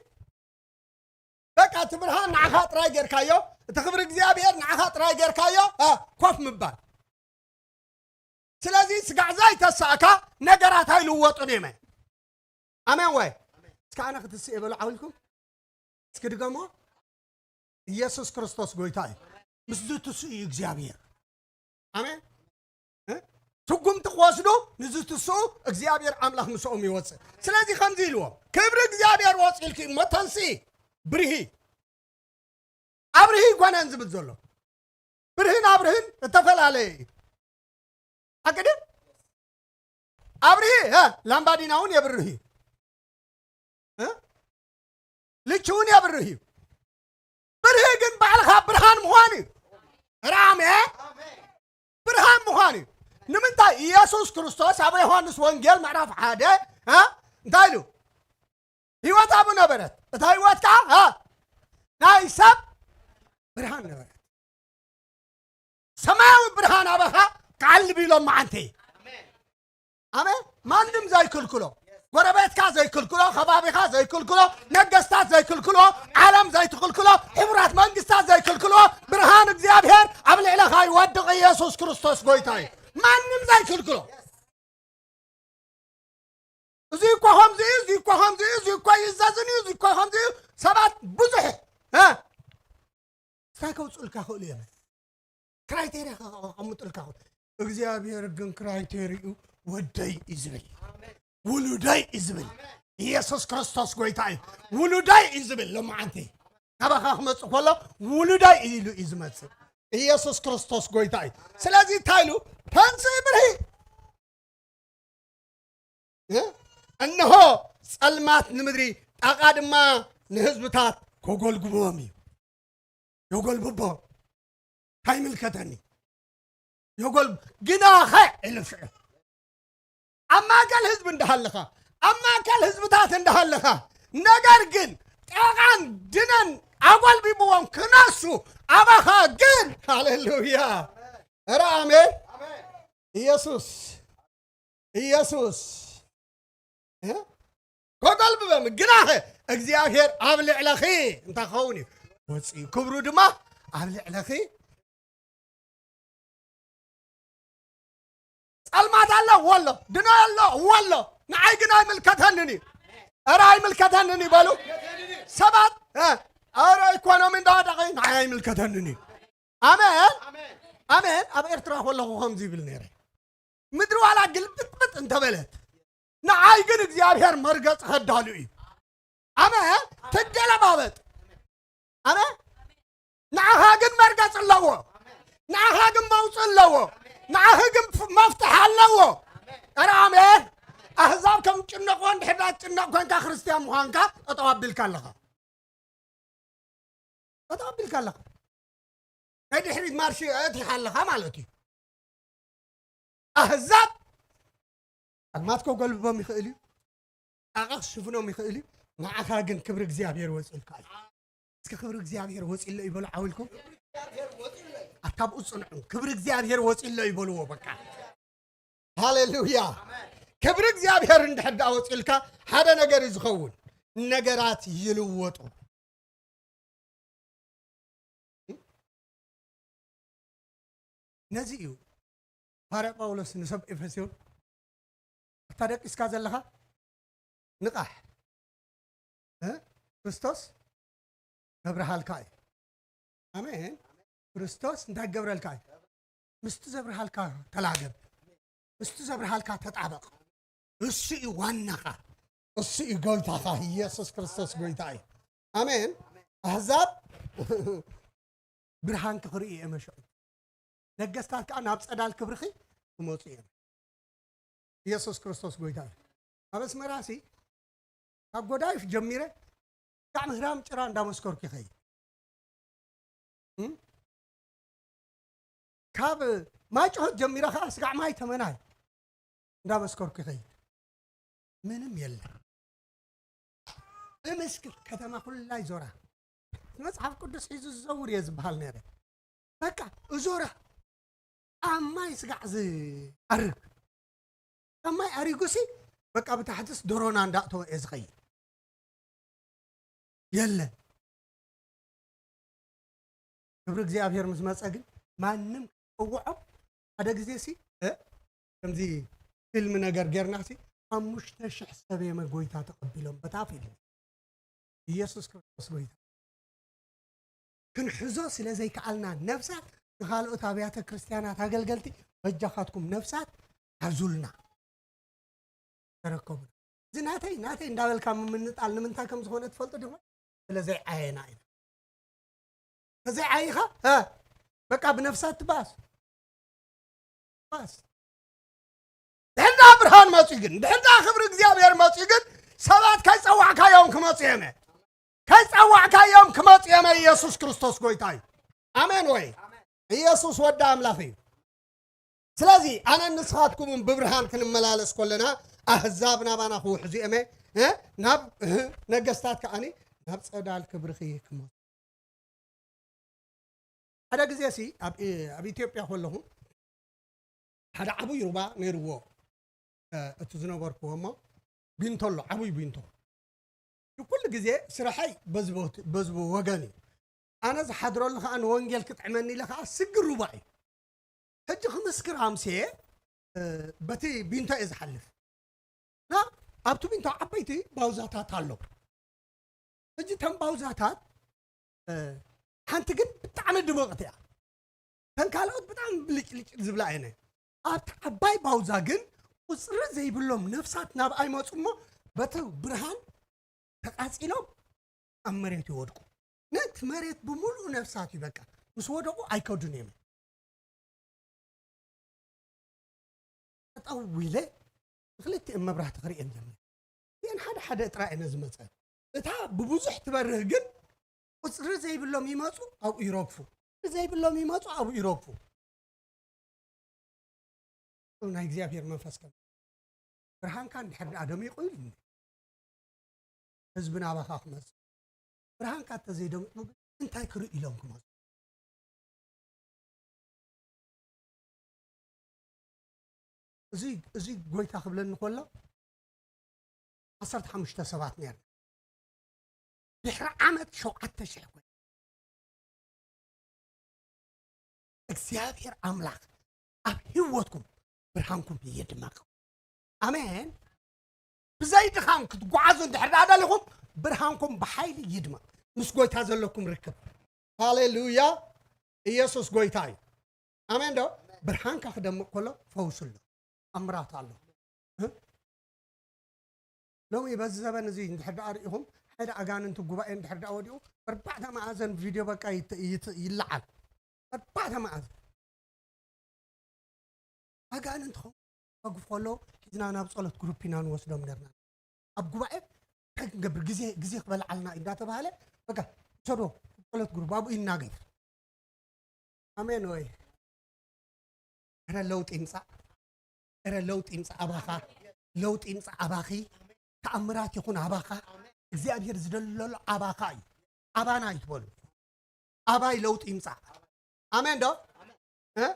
በቃ እቲ ብርሃን ንዓኻ ጥራይ ጌርካዮ፣ እቲ ክብሪ እግዚኣብሔር ንዓኻ ጥራይ ጌርካዮ፣ እ፣ ኮፍ ምባል። ስለዚ ስጋዕ ዘይተሳእካ ነገራት ኣይልወጡን እዮም። ኣሜን ወይ? እስከ ኣነ ክትስእ የበሉ ዓው ኢልኩም። እስኪ ድገሞ። ኢየሱስ ክርስቶስ ጎይታ እዩ። ምስ ዝትስኡ እዩ እግዚኣብሔር። ኣሜን። እ? ትጉምቲ ክወስዱ ንዝትስኡ እግዚኣብሔር ኣምላኽ ምስኦም ይወፅእ። ስለዚ ከምዚ ኢልዎም፣ ክብሪ እግዚኣብሔር ወፂእልኪ እሞ ተንስኢ፣ ብርሂ። ኣብርሂ ኣይኮነን ዝብል ዘሎ። ብርህን ኣብርህን እተፈላለየ እዩ። ሓቂ ድዩ? ኣብርሂ፣ እ፣ ላምባዲና እውን የብርህ እዩ። እ? ልቺ እውን የብርህ እዩ። ብርሂ ግን ባዕልኻ ብርሃን ምዃን እዩ። ራሜ ብርሃን ምዃን እዩ። ንምንታይ? ኢየሱስ ክርስቶስ ኣብ ዮሃንስ ወንጌል ምዕራፍ ሓደ፣ እ፣ እንታይ ኢሉ? ህይወት ኣብኡ ነበረት፣ እታ ህይወት ከኣ፣ እ፣ ናይ ሰብ ብርሃን ነበረት። ሰማያዊ ብርሃን ኣባኻ ክዓልብ ኢሎም መዓልቲ። ኣሜን። ማንም ዘይክልክሎ፣ ጎረቤትካ ዘይክልክሎ፣ ከባቢኻ ዘይክልክሎ፣ ነገስታት ዘይክልክሎ፣ ዓለም ዘይትክልክሎ፣ ሕቡራት መንግስታት ዘይክልክሎ፣ ብርሃን እግዚኣብሔር ኣብ ልዕለኻ ይወድቕ። ኢየሱስ ክርስቶስ ጎይታ እዩ። ማንም ዘይክልክሎ። እዚ እኮ ከምዚ እዩ፣ እዚ እኮ ከምዚ እዩ፣ እዚ እኮ ይእዘዝን እዩ፣ እዚ እኮ ከምዚ እዩ። ሰባት ብዙሕ፣ እ፣ እንታይ ከውፅኡልካ ክእሉ እዮም? ክራይቴሪያ ከቐምጡልካ ክእሉ። እግዚኣብሔር ግን ክራይቴሪኡ ወደይ እዩ ዝብል። ውሉደይ እዩ ዝብል። ኢየሱስ ክርስቶስ ጎይታ እዩ። ውሉደይ እዩ ዝብል። ሎማዓንቲ ካባኻ ክመጽእ ከሎ ውሉደይ ኢሉ እዩ ዝመጽእ። ኢየሱስ ክርስቶስ ጎይታ እዩ። ስለዚ እንታይ ኢሉ? ተንስእ ብርሂ። እ? እንሆ ጸልማት ንምድሪ፣ ጣቓ ድማ ንህዝብታት ከጎልጉቦም እዩ። የጎልብቦ። ካይምልከተኒ። የጎል-፣ ግናኸ ኢሉ ሽዑ። ኣብ ማእከል ህዝቢ እንዳሃለኻ፣ ኣብ ማእከል ህዝብታት እንዳሃለኻ፣ ነገር ግን ጣቓን ድነን ኣጎልቢብዎም ክነሱ፣ ኣባኻ ግን፣ ሃሌሉያ። ኧረ ኣሜን። ኢየሱስ፣ ኢየሱስ፣ እ? ከጎልብቦም። ግናኸ እግዚኣብሔር ኣብ ልዕለኺ እንታይ ክኸውን እዩ? ወፂኡ። ክብሩ ድማ ኣብ ልዕለኺ። ጸልማት ኣሎ፣ እወ ኣሎ። ድኖ ኣሎ፣ እወ ኣሎ። ንዓይ ግን ኣይምልከተንን እዩ። ኧረ ኣይምልከተንን እዩ በሉ። ሰባት፣ እ፣ ኧረ ኢኮኖሚ እንዳወደቐ እዩ፣ ንዓይ ኣይምልከተንን እዩ። ኣሜን። ኣሜን። ኣብ ኤርትራ ከለኹ ከምዚ ይብል ነይረ። ምድሪ ዋላ ግልብጥብጥ እንተበለት፣ ንዓይ ግን እግዚኣብሔር መርገጽ ከዳሉ እዩ። ኣሜን። ትገለባበጥ። ኣሜን። ንዓኻ ግን መርገጽ ኣለዎ። ንዓኻ ግን መውጽእ ኣለዎ። ንዓኺ ግን ፍ-፣ መፍትሒ ኣለዎ። ኧረ ኣሜን። ኣህዛብ ከም ጭነቕዎ እንድሕር ዳ ትጭነቕ ኮንካ፣ ክርስትያን ምዃንካ ጠጠው ኣቢልካ ኣለኻ። ጠጠው ኣቢልካ ኣለኻ። ናይ ድሕሪት ማርሽ ኣእቲኻ ኣለኻ ማለት እዩ። ኣህዛብ ጸልማት ከጎልብቦም ይኽእል እዩ። ጣቓ ክሽፍኖም ይኽእል እዩ። ንዓኻ ግን ክብሪ እግዚኣብሔር ወፂኡልካ እዩ። እስኪ ክብሪ እግዚኣብሔር ወፂኡሎ ይበሉ ዓው ኢልኩም። ኣታብኡ ጽንዑ። ክብሪ እግዚኣብሔር ወፂኡሎ ይበልዎ በቃ። ሃሌሉያ። ክብሪ እግዚኣብሔር እንድሕር ደኣ ወፂኡልካ ሓደ ነገር እዩ ዝኸውን። ነገራት ይልወጡ። ነዚ እዩ ሃዋርያ ጳውሎስ ንሰብ ኤፌሶን፣ "ኣታ ደቂስካ ዘለኻ ንቓሕ፣ እ? ክርስቶስ ከብርሃልካ እዩ." ኣሜን። ክርስቶስ እንታይ ክገብረልካ እዩ? ምስቲ ዘብርሃልካ ተላገብ፣ ምስቲ ዘብርሃልካ ተጣበቕ። እሱ እዩ ዋናኻ፣ እሱ እዩ ጎይታኻ። ኢየሱስ ክርስቶስ ጎይታ እዩ። ኣሜን። ኣህዛብ ብርሃንኪ ክርእዩ እዮም መሸጡ። ነገስታት ከኣ ናብ ጸዳል ክብርኺ ክመጹ እዮም። ኢየሱስ ክርስቶስ ጎይታ እዩ። ኣብ ኣስመራ ሲ ካብ ጎዳይፍ ጀሚረ ክሳዕ ምህራም ጭራ እንዳመስከርኩ ይኸይድ። እም? ካብ ማይጨሆት ጀሚረ ከኣ ስጋዕ ማይ ተመናይ እንዳመስከርኩ ይኸይድ። ምንም የለን። እምስክር ከተማ ኩላ ይዞራ። መጽሓፍ ቅዱስ ሒዙ ዝዘውር እየ ዝበሃል ነይረ። በቃ እዞራ። ኣብ ማይ ስጋዕ ዝኣርግ። ኣብ ማይ ኣሪጉሲ በቃ ብታሕትስ ዶሮና እንዳእተወ እየ ዝኸይድ። የለን። ክብሪ እግዚኣብሔር ምስ መጸ ግን ማንም ክጽውዖ ሓደ ግዜ ሲ፣ እ፣ ከምዚ ፊልም ነገር ጌርና ሲ፣ ሓሙሽተ ሽሕ ሰብ እየ መጎይታ ተቐቢሎም በታ ፊልም። ኢየሱስ ክርስቶስ ጎይታ። ክንሕዞ ስለ ዘይከኣልና ነፍሳት ንኻልኦት ኣብያተ ክርስቲያናት ኣገልገልቲ በጃኻትኩም ነፍሳት ሓዙልና። ተረከቡና። እዚ ናተይ፣ ናተይ እንዳበልካ ምምንጣል ንምንታይ ከም ዝኾነ ትፈልጡ ዲኹም? ስለ ዘይዓየና ኢና። እንተዘይዓይኻ፣ እ፣ በቃ ብነፍሳት ትባስ። ባስ። ድሕር ደኣ ብርሃን መጺኡ ግን፣ ድሕር ደኣ ክብሪ እግዚኣብሔር መጺኡ ግን፣ ሰባት ከይጸዋዕካዮም ክመጹ እዮም። ከይጸዋዕካዮም ክመጹ እዮም። ኢየሱስ ክርስቶስ ጎይታ እዩ። ኣሜን ወይ? ኢየሱስ ወዲ ኣምላኽ እዩ። ስለዚ ኣነን ንስኻትኩምን ብብርሃን ክንመላለስ ከለና ኣህዛብ ናባና ክውሕዙ እዮም፣ እ? ናብ፣ እ፣ ነገስታት ከኣኒ ናብ ጸዳል ክብርኺ ክመጹ። ሓደ ግዜ ሲ ኣብ፣ ኣብ ኢትዮጵያ ከለኹ ሓደ ዓብይ ሩባ ነይርዎ፣ እ፣ እቲ ዝነበርኩዎ እሞ ቢንቶ ኣሎ፣ ዓብይ ቢንቶ። ኩሉ ግዜ ስራሐይ በዚ ቦት-፣ በዚ ወገን እዩ። ኣነ ዝሓድረሉ ከኣ ንወንጌል ክጥዕመኒ ኢለ ከኣ ስግር ሩባ እዩ። ሕጂ ክምስክር ኣምስየ፣ እ፣ በቲ ቢንቶ እየ ዝሓልፍ። እና ኣብቲ ቢንቶ ዓበይቲ ባውዛታት ኣሎ። ሕጂ እተን ባውዛታት፣ እ፣ ሓንቲ ግን ብጣዕሚ ድምቕቲ እያ። እተን ካልኦት ብጣዕሚ ብልጭልጭ ዝብላ እየን። ኣብቲ ዓባይ ባውዛ ግን ቁፅሪ ዘይብሎም ነፍሳት ናብ ኣይመፁ እሞ በቲ ብርሃን ተቃፂሎም ኣብ መሬት ይወድቁ። ነቲ መሬት ብምሉኡ ነፍሳት እዩ በቃ። ምስ ወደቁ ኣይከዱን እዮም። ጠጠው ኢለ ብክልቲኦም መብራህቲ ክርእየን ጀመር። እዚአን ሓደ ሓደ ጥራይ እየን ዝመፀ። እታ ብብዙሕ ትበርህ ግን ቁፅሪ ዘይብሎም ይመፁ ኣብኡ ይረግፉ። ቁፅሪ ዘይብሎም ይመፁ ኣብኡ ይረግፉ። ናይ እግዚኣብሔር መንፈስ ከም ብርሃንካ እንድሕር ደኣ ደሚቑ ኢሉ ህዝቢ ናባኻ ክመፁ። ብርሃንካ እንተዘይደሚቑ ግን እንታይ ክርኢ ኢሎም ክመፁ? እዚ እዚ ጎይታ ክብለኒ ከሎ ዓሰርተ ሓሙሽተ ሰባት ነርና። ድሕሪ ዓመት ሸውዓተ ሽሕ ኮይኑ እግዚኣብሔር ኣምላኽ ኣብ ህይወትኩም ብርሃንኩም ይድመቕ። ኣሜን። ብዘይ ድኻም ክትጓዓዙ እንድሕር ደኣ ደሊኹም ብርሃንኩም ብሓይሊ ይድመቕ። ምስ ጎይታ ዘለኩም ርክብ። ሃሌሉያ። ኢየሱስ ጎይታ እዩ። ኣሜን ዶ? ብርሃንካ ክደምቕ ከሎ ፈውሲ ኣሎ፣ ኣምራት ኣሎ። እ? ሎሚ በዚ ዘበን እዚ እንድሕር ደኣ ርኢኹም ሓደ ኣጋንንቲ ጉባኤ እንድሕር ደኣ ወዲቑ ኣርባዕተ መኣዘን ቪድዮ በቃ ይት- ይት- ይለዓል። ኣርባዕተ መኣዘን ኣጋንንቲ ኸ- ከጉፍ ከለዉ ሒዝና ናብ ጸሎት ግሩፕ ኢና ንወስዶም ነርና። ኣብ ጉባኤ እንታይ ክንገብር ግዜ ግዜ ክበልዓልና እዩ እንዳተባሃለ በቃ ሰዶ ጸሎት ግሩፕ ኣብኡ ይናገፍ። ኣሜን ወይ? እረ ለውጢ ይምጻእ፣ እረ ለውጢ ይምጻእ ኣባኻ፣ ለውጢ ይምጻእ ኣባኺ። ተኣምራት ይኹን ኣባኻ። እግዚኣብሔር ዝደለሎ ኣባኻ እዩ። ኣባና ይትበሉ። ኣባይ ለውጢ ይምጻእ። ኣሜን ዶ? እ?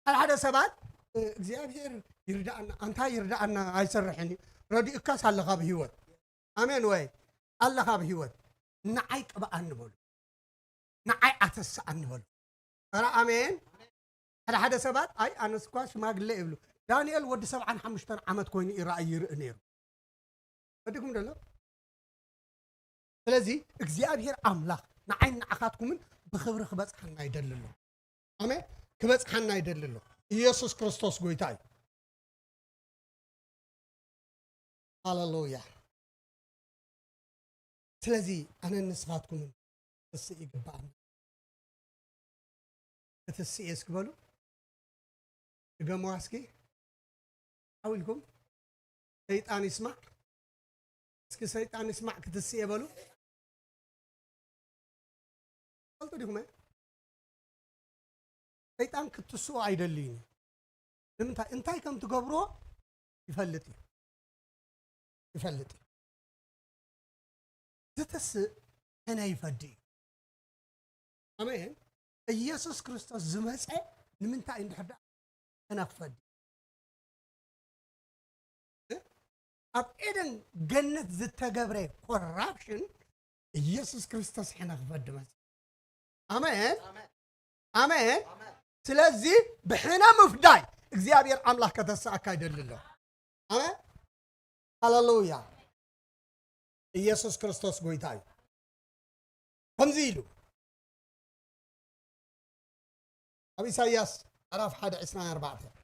ሓደ ሓደ ሰባት እ፣ እግዚኣብሔር ይርዳኣና፣ ኣንታ ይርዳኣና ኣይሰርሕን እዩ። ረዲእካስ ኣለኻ ብህይወት። ኣሜን ወይ? ኣለኻ ብህይወት። ንዓይ ቅብኣኒ በሉ። ንዓይ ኣተስኣኒ በሉ። ኧረ ኣሜን። ሓደ ሓደ ሰባት ኣይ ኣነስ እኳ ሽማግለ ይብሉ። ዳንኤል ወዲ ሰብዓን ሓሙሽተን ዓመት ኮይኑ እዩ ራእይ ይርኢ ነይሩ። ወዲኩም ደሎ። ስለዚ እግዚኣብሔር ኣምላኽ ንዓይን ንዓኻትኩምን ብኽብሪ ክበጽሓና ይደሊ ኣሎ። ኣሜን። ክበጽሓና ይደሊ ኣሎ። ኢየሱስ ክርስቶስ ጎይታ እዩ። ሃሌሉያ። ስለዚ ኣነን ንስኻትኩምን ክትስእ ይግብኣና። ክትስእ እስኪ በሉ። ድገሙዋ እስኪ። ሓው ኢልኩም ሰይጣን ይስማዕ። እስኪ ሰይጣን ይስማዕ ክትስእ በሉ። ፈልጡ ዲኹም? ሰይጣን ክትስኡ ኣይደልይን እዩ። ንምንታይ? እንታይ ከም ትገብርዎ ይፈልጥ እዩ። ይፈልጥ እዩ። ዝትስእ ሕነ ይፈዲ እዩ። ኣሜን። ኢየሱስ ክርስቶስ ዝመፀ ንምንታይ እንድሕር ደኣ ሕነ ክፈዲ? እ? ኣብ ኤደን ገነት ዝተገብረ ኮራፕሽን ኢየሱስ ክርስቶስ ሕነ ክፈዲ መፀ። ኣሜን። ኣሜን። ስለዚ ብሕነ ምፍዳይ እግዚኣብሔር ኣምላኽ ከተስኣካ ይደሊ ኣሎ። ኣሜን። ሃሌሉያ። ኢየሱስ ክርስቶስ ጎይታ እዩ። ከምዚ ኢሉ ኣብ ኢሳይያስ ምዕራፍ ሓደ ዕስራን ኣርባዕተን።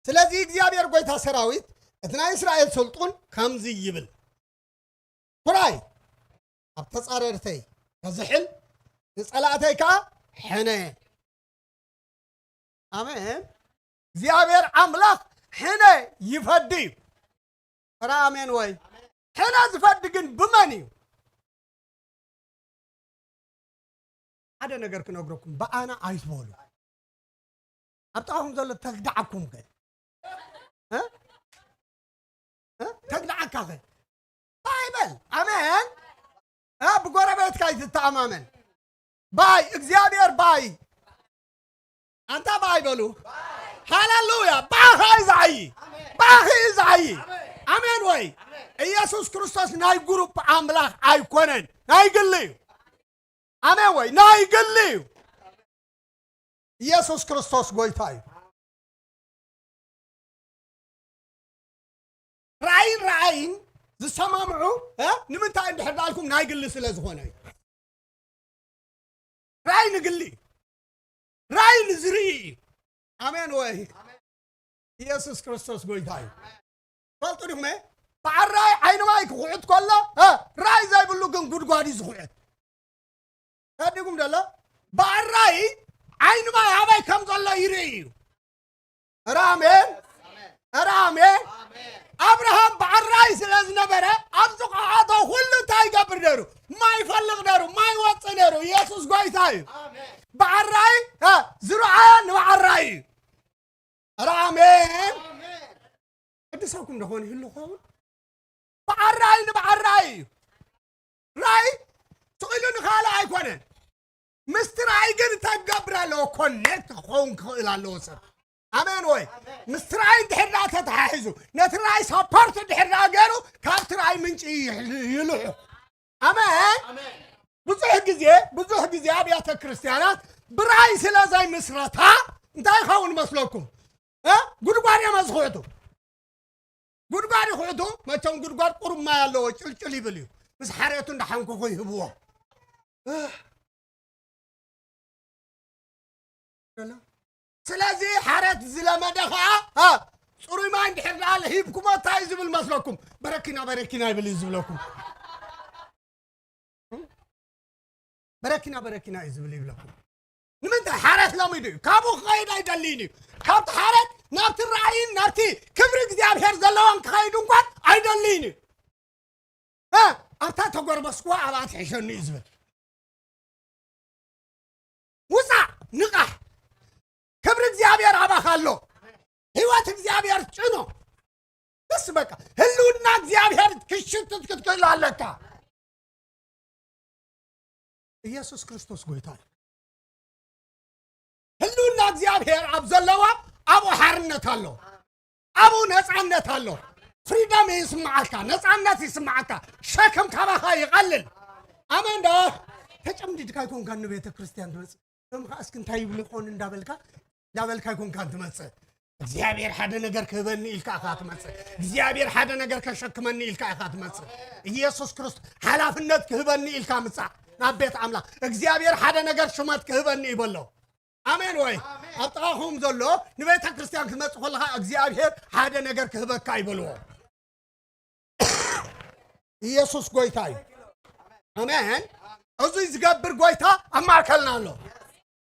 ስለዚ እግዚኣብሔር ጎይታ ሰራዊት እቲ ናይ እስራኤል ስልጡን ከምዚ ይብል፣ ኩራይ ኣብ ተጻረርተይ ከዝሕል፣ ንጸላእተይ ከኣ ሕነ። ኣሜን። እግዚኣብሔር ኣምላኽ ሕነ ይፈዲ እዩ። ኧረ ኣሜን ወይ? ሕነ ዝፈዲ ግን ብመን እዩ? ሓደ ነገር ክነግረኩም፣ ብኣና ኣይትበሉ። ኣብ ጥቓኹም ዘሎ ተግዳዓኩም ከ? እ? እ? ተግዳዓካ ከ? ባይ በል። ኣሜን። እ? ብጎረቤትካ ይትተኣማመን። ባይ፣ እግዚኣብሔር ባይ። ኣንታ ባይ በሉ። ሃሌሉያ። ባኻ እዩ ዝዓዪ። ባኺ እዩ ዝዓዪ። ኣሜን ወይ? ኢየሱስ ክርስቶስ ናይ ግሩፕ ኣምላኽ ኣይኮነን። ናይ ግሊ እዩ። ኣሜን ወይ? ናይ ግሊ እዩ። ኢየሱስ ክርስቶስ ጎይታ እዩ። ራእይን ራእይን ዝሰማምዑ፣ እ፣ ንምንታይ እንድሕር ዳልኩም ናይ ግሊ ስለ ዝኾነ እዩ። ራእይ ንግሊ እዩ። ራእይ ንዝርኢ እዩ። ኣሜን ወይ? ኢየሱስ ክርስቶስ ጎይታ እዩ። ፈልጡ ዲኹም? በዓል ራእይ ዓይኒ ማይ ክኹዕት ከሎ፣ እ፣ ራእይ ዘይብሉ ግን ጉድጓድ እዩ ዝኹዕት። ተዲጉም ደሎ? በዓል ራእይ ዓይኒ ማይ ኣበይ ከም ዘሎ ይርኢ እዩ። ኧረ ኣሜን። ኧረ ኣሜን። ኣብርሃም በዓል ራእይ ስለ ዝነበረ፣ ኣብ ዝኸዓቶ ኩሉ እንታይ ይገብር ነይሩ? ማይ ይፈልቕ ነይሩ፣ ማይ ይወጽእ ነይሩ። ኢየሱስ ጎይታ እዩ። በዓል ራእይ፣ እ፣ ዝረኣዮ ንበዓል ራእይ እዩ። ኧረ ኣሜን። ቅዱሳኩም ደኾን ይህሉ ኸውን? በዓል ራእይ ንበዓል ራእይ እዩ። ራእይ ስቕ ኢሉ ንኻልእ ኣይኮነን። ምስቲ ራእይ ግን እንታይ ክገብር ኣለዎ? ኮኔክት ክኸውን ክኽእል ኣለዎ ሰብ። ኣሜን ወይ? ምስቲ ራእይ እንድሕር ደኣ ተተሓሒዙ፣ ነቲ ራእይ ሰፖርት እንድሕር ደኣ ገይሩ፣ ካብቲ ራእይ ምንጪ ይልሑ። ኣሜን። ብዙሕ ግዜ፣ ብዙሕ ግዜ ኣብያተ ክርስቲያናት ብራእይ ስለ ዘይምስረታ እንታይ ይኸውን መስለኩም? እ? ጉድጓድ እዮም ዝኹዕቱ። ጉድጓድ ይኹዕቱ። መቸም ጉድጓድ ቁሩብ ማይ ኣለዎ፣ ጭልጭል ይብል እዩ። ምስ ሓሬቱ እንዳሓንኮኹ ይህብዎ። እ? ስለዚ ሓሬት ዝለመደ ኸዓ፣ እ፣ ጽሩይ ማይ እንድሕር ደኣ ሂብኩሞ እንታይ እዩ ዝብል መስለኩም? በረኪና፣ በረኪና ይብል እዩ ዝብለኩም። በረኪና፣ በረኪና እዩ ዝብል ይብለኩም። ንምንታይ? ሓሬት ለሚዱ እዩ። ካብኡ ክኸይድ ኣይደልይን እዩ። ካብቲ ሓሬት ናብቲ ራእይን ናብቲ ክብሪ እግዚኣብሔር ዘለዎን ክኸይድ እንኳን ኣይደልይን እዩ። እ፣ ኣብታ ተጎርበስኩዋ ኣብኣ ትሕሸኒ እዩ ዝብል። ውፃእ፣ ንቓሕ። ክብሪ እግዚኣብሔር ኣባኻ ኣሎ። ህይወት እግዚኣብሔር ጭኖ። በስ በቃ፣ ህልውና እግዚኣብሔር ክሽትት ክትክእል ኣለካ። ኢየሱስ ክርስቶስ ጎይታ እዩ። ህልውና እግዚኣብሔር ኣብ ዘለዋ ኣብኡ ሓርነት ኣሎ። ኣብኡ ነፃነት ኣሎ። ፍሪደም ይስምዓካ፣ ነፃነት ይስምዓካ። ሸክም ካባኻ ይቐልል። ኣሜን ዶ? ተጨምዲድካ ኣይኮንካን ንቤተ ክርስቲያን ትመጽእ። እቶም ከኣ እስኪ እንታይ ይብሉ ይኾን እንዳበልካ፣ እንዳበልካ ኣይኮንካን ትመጽእ። እግዚኣብሔር ሓደ ነገር ክህበኒ ኢልካ ኢኻ ትመጽእ። እግዚኣብሔር ሓደ ነገር ከሸክመኒ ኢልካ ኢኻ ትመጽእ። ኢየሱስ ክርስቶስ ሓላፍነት ክህበኒ ኢልካ ምጻእ ናብ ቤት ኣምላኽ። እግዚኣብሔር ሓደ ነገር ሽመት ክህበኒ እዩ በሎ። ኣሜን ወይ? ኣሜን። ኣብ ጥቓኹም ዘሎ ንቤተ ክርስቲያን ክትመጽእ ከለኻ እግዚኣብሔር ሓደ ነገር ክህበካ ይበልዎ። ኢየሱስ ጎይታ እዩ። ኣሜን። እዚ ዝገብር ጎይታ ኣብ ማእከልና ኣሎ።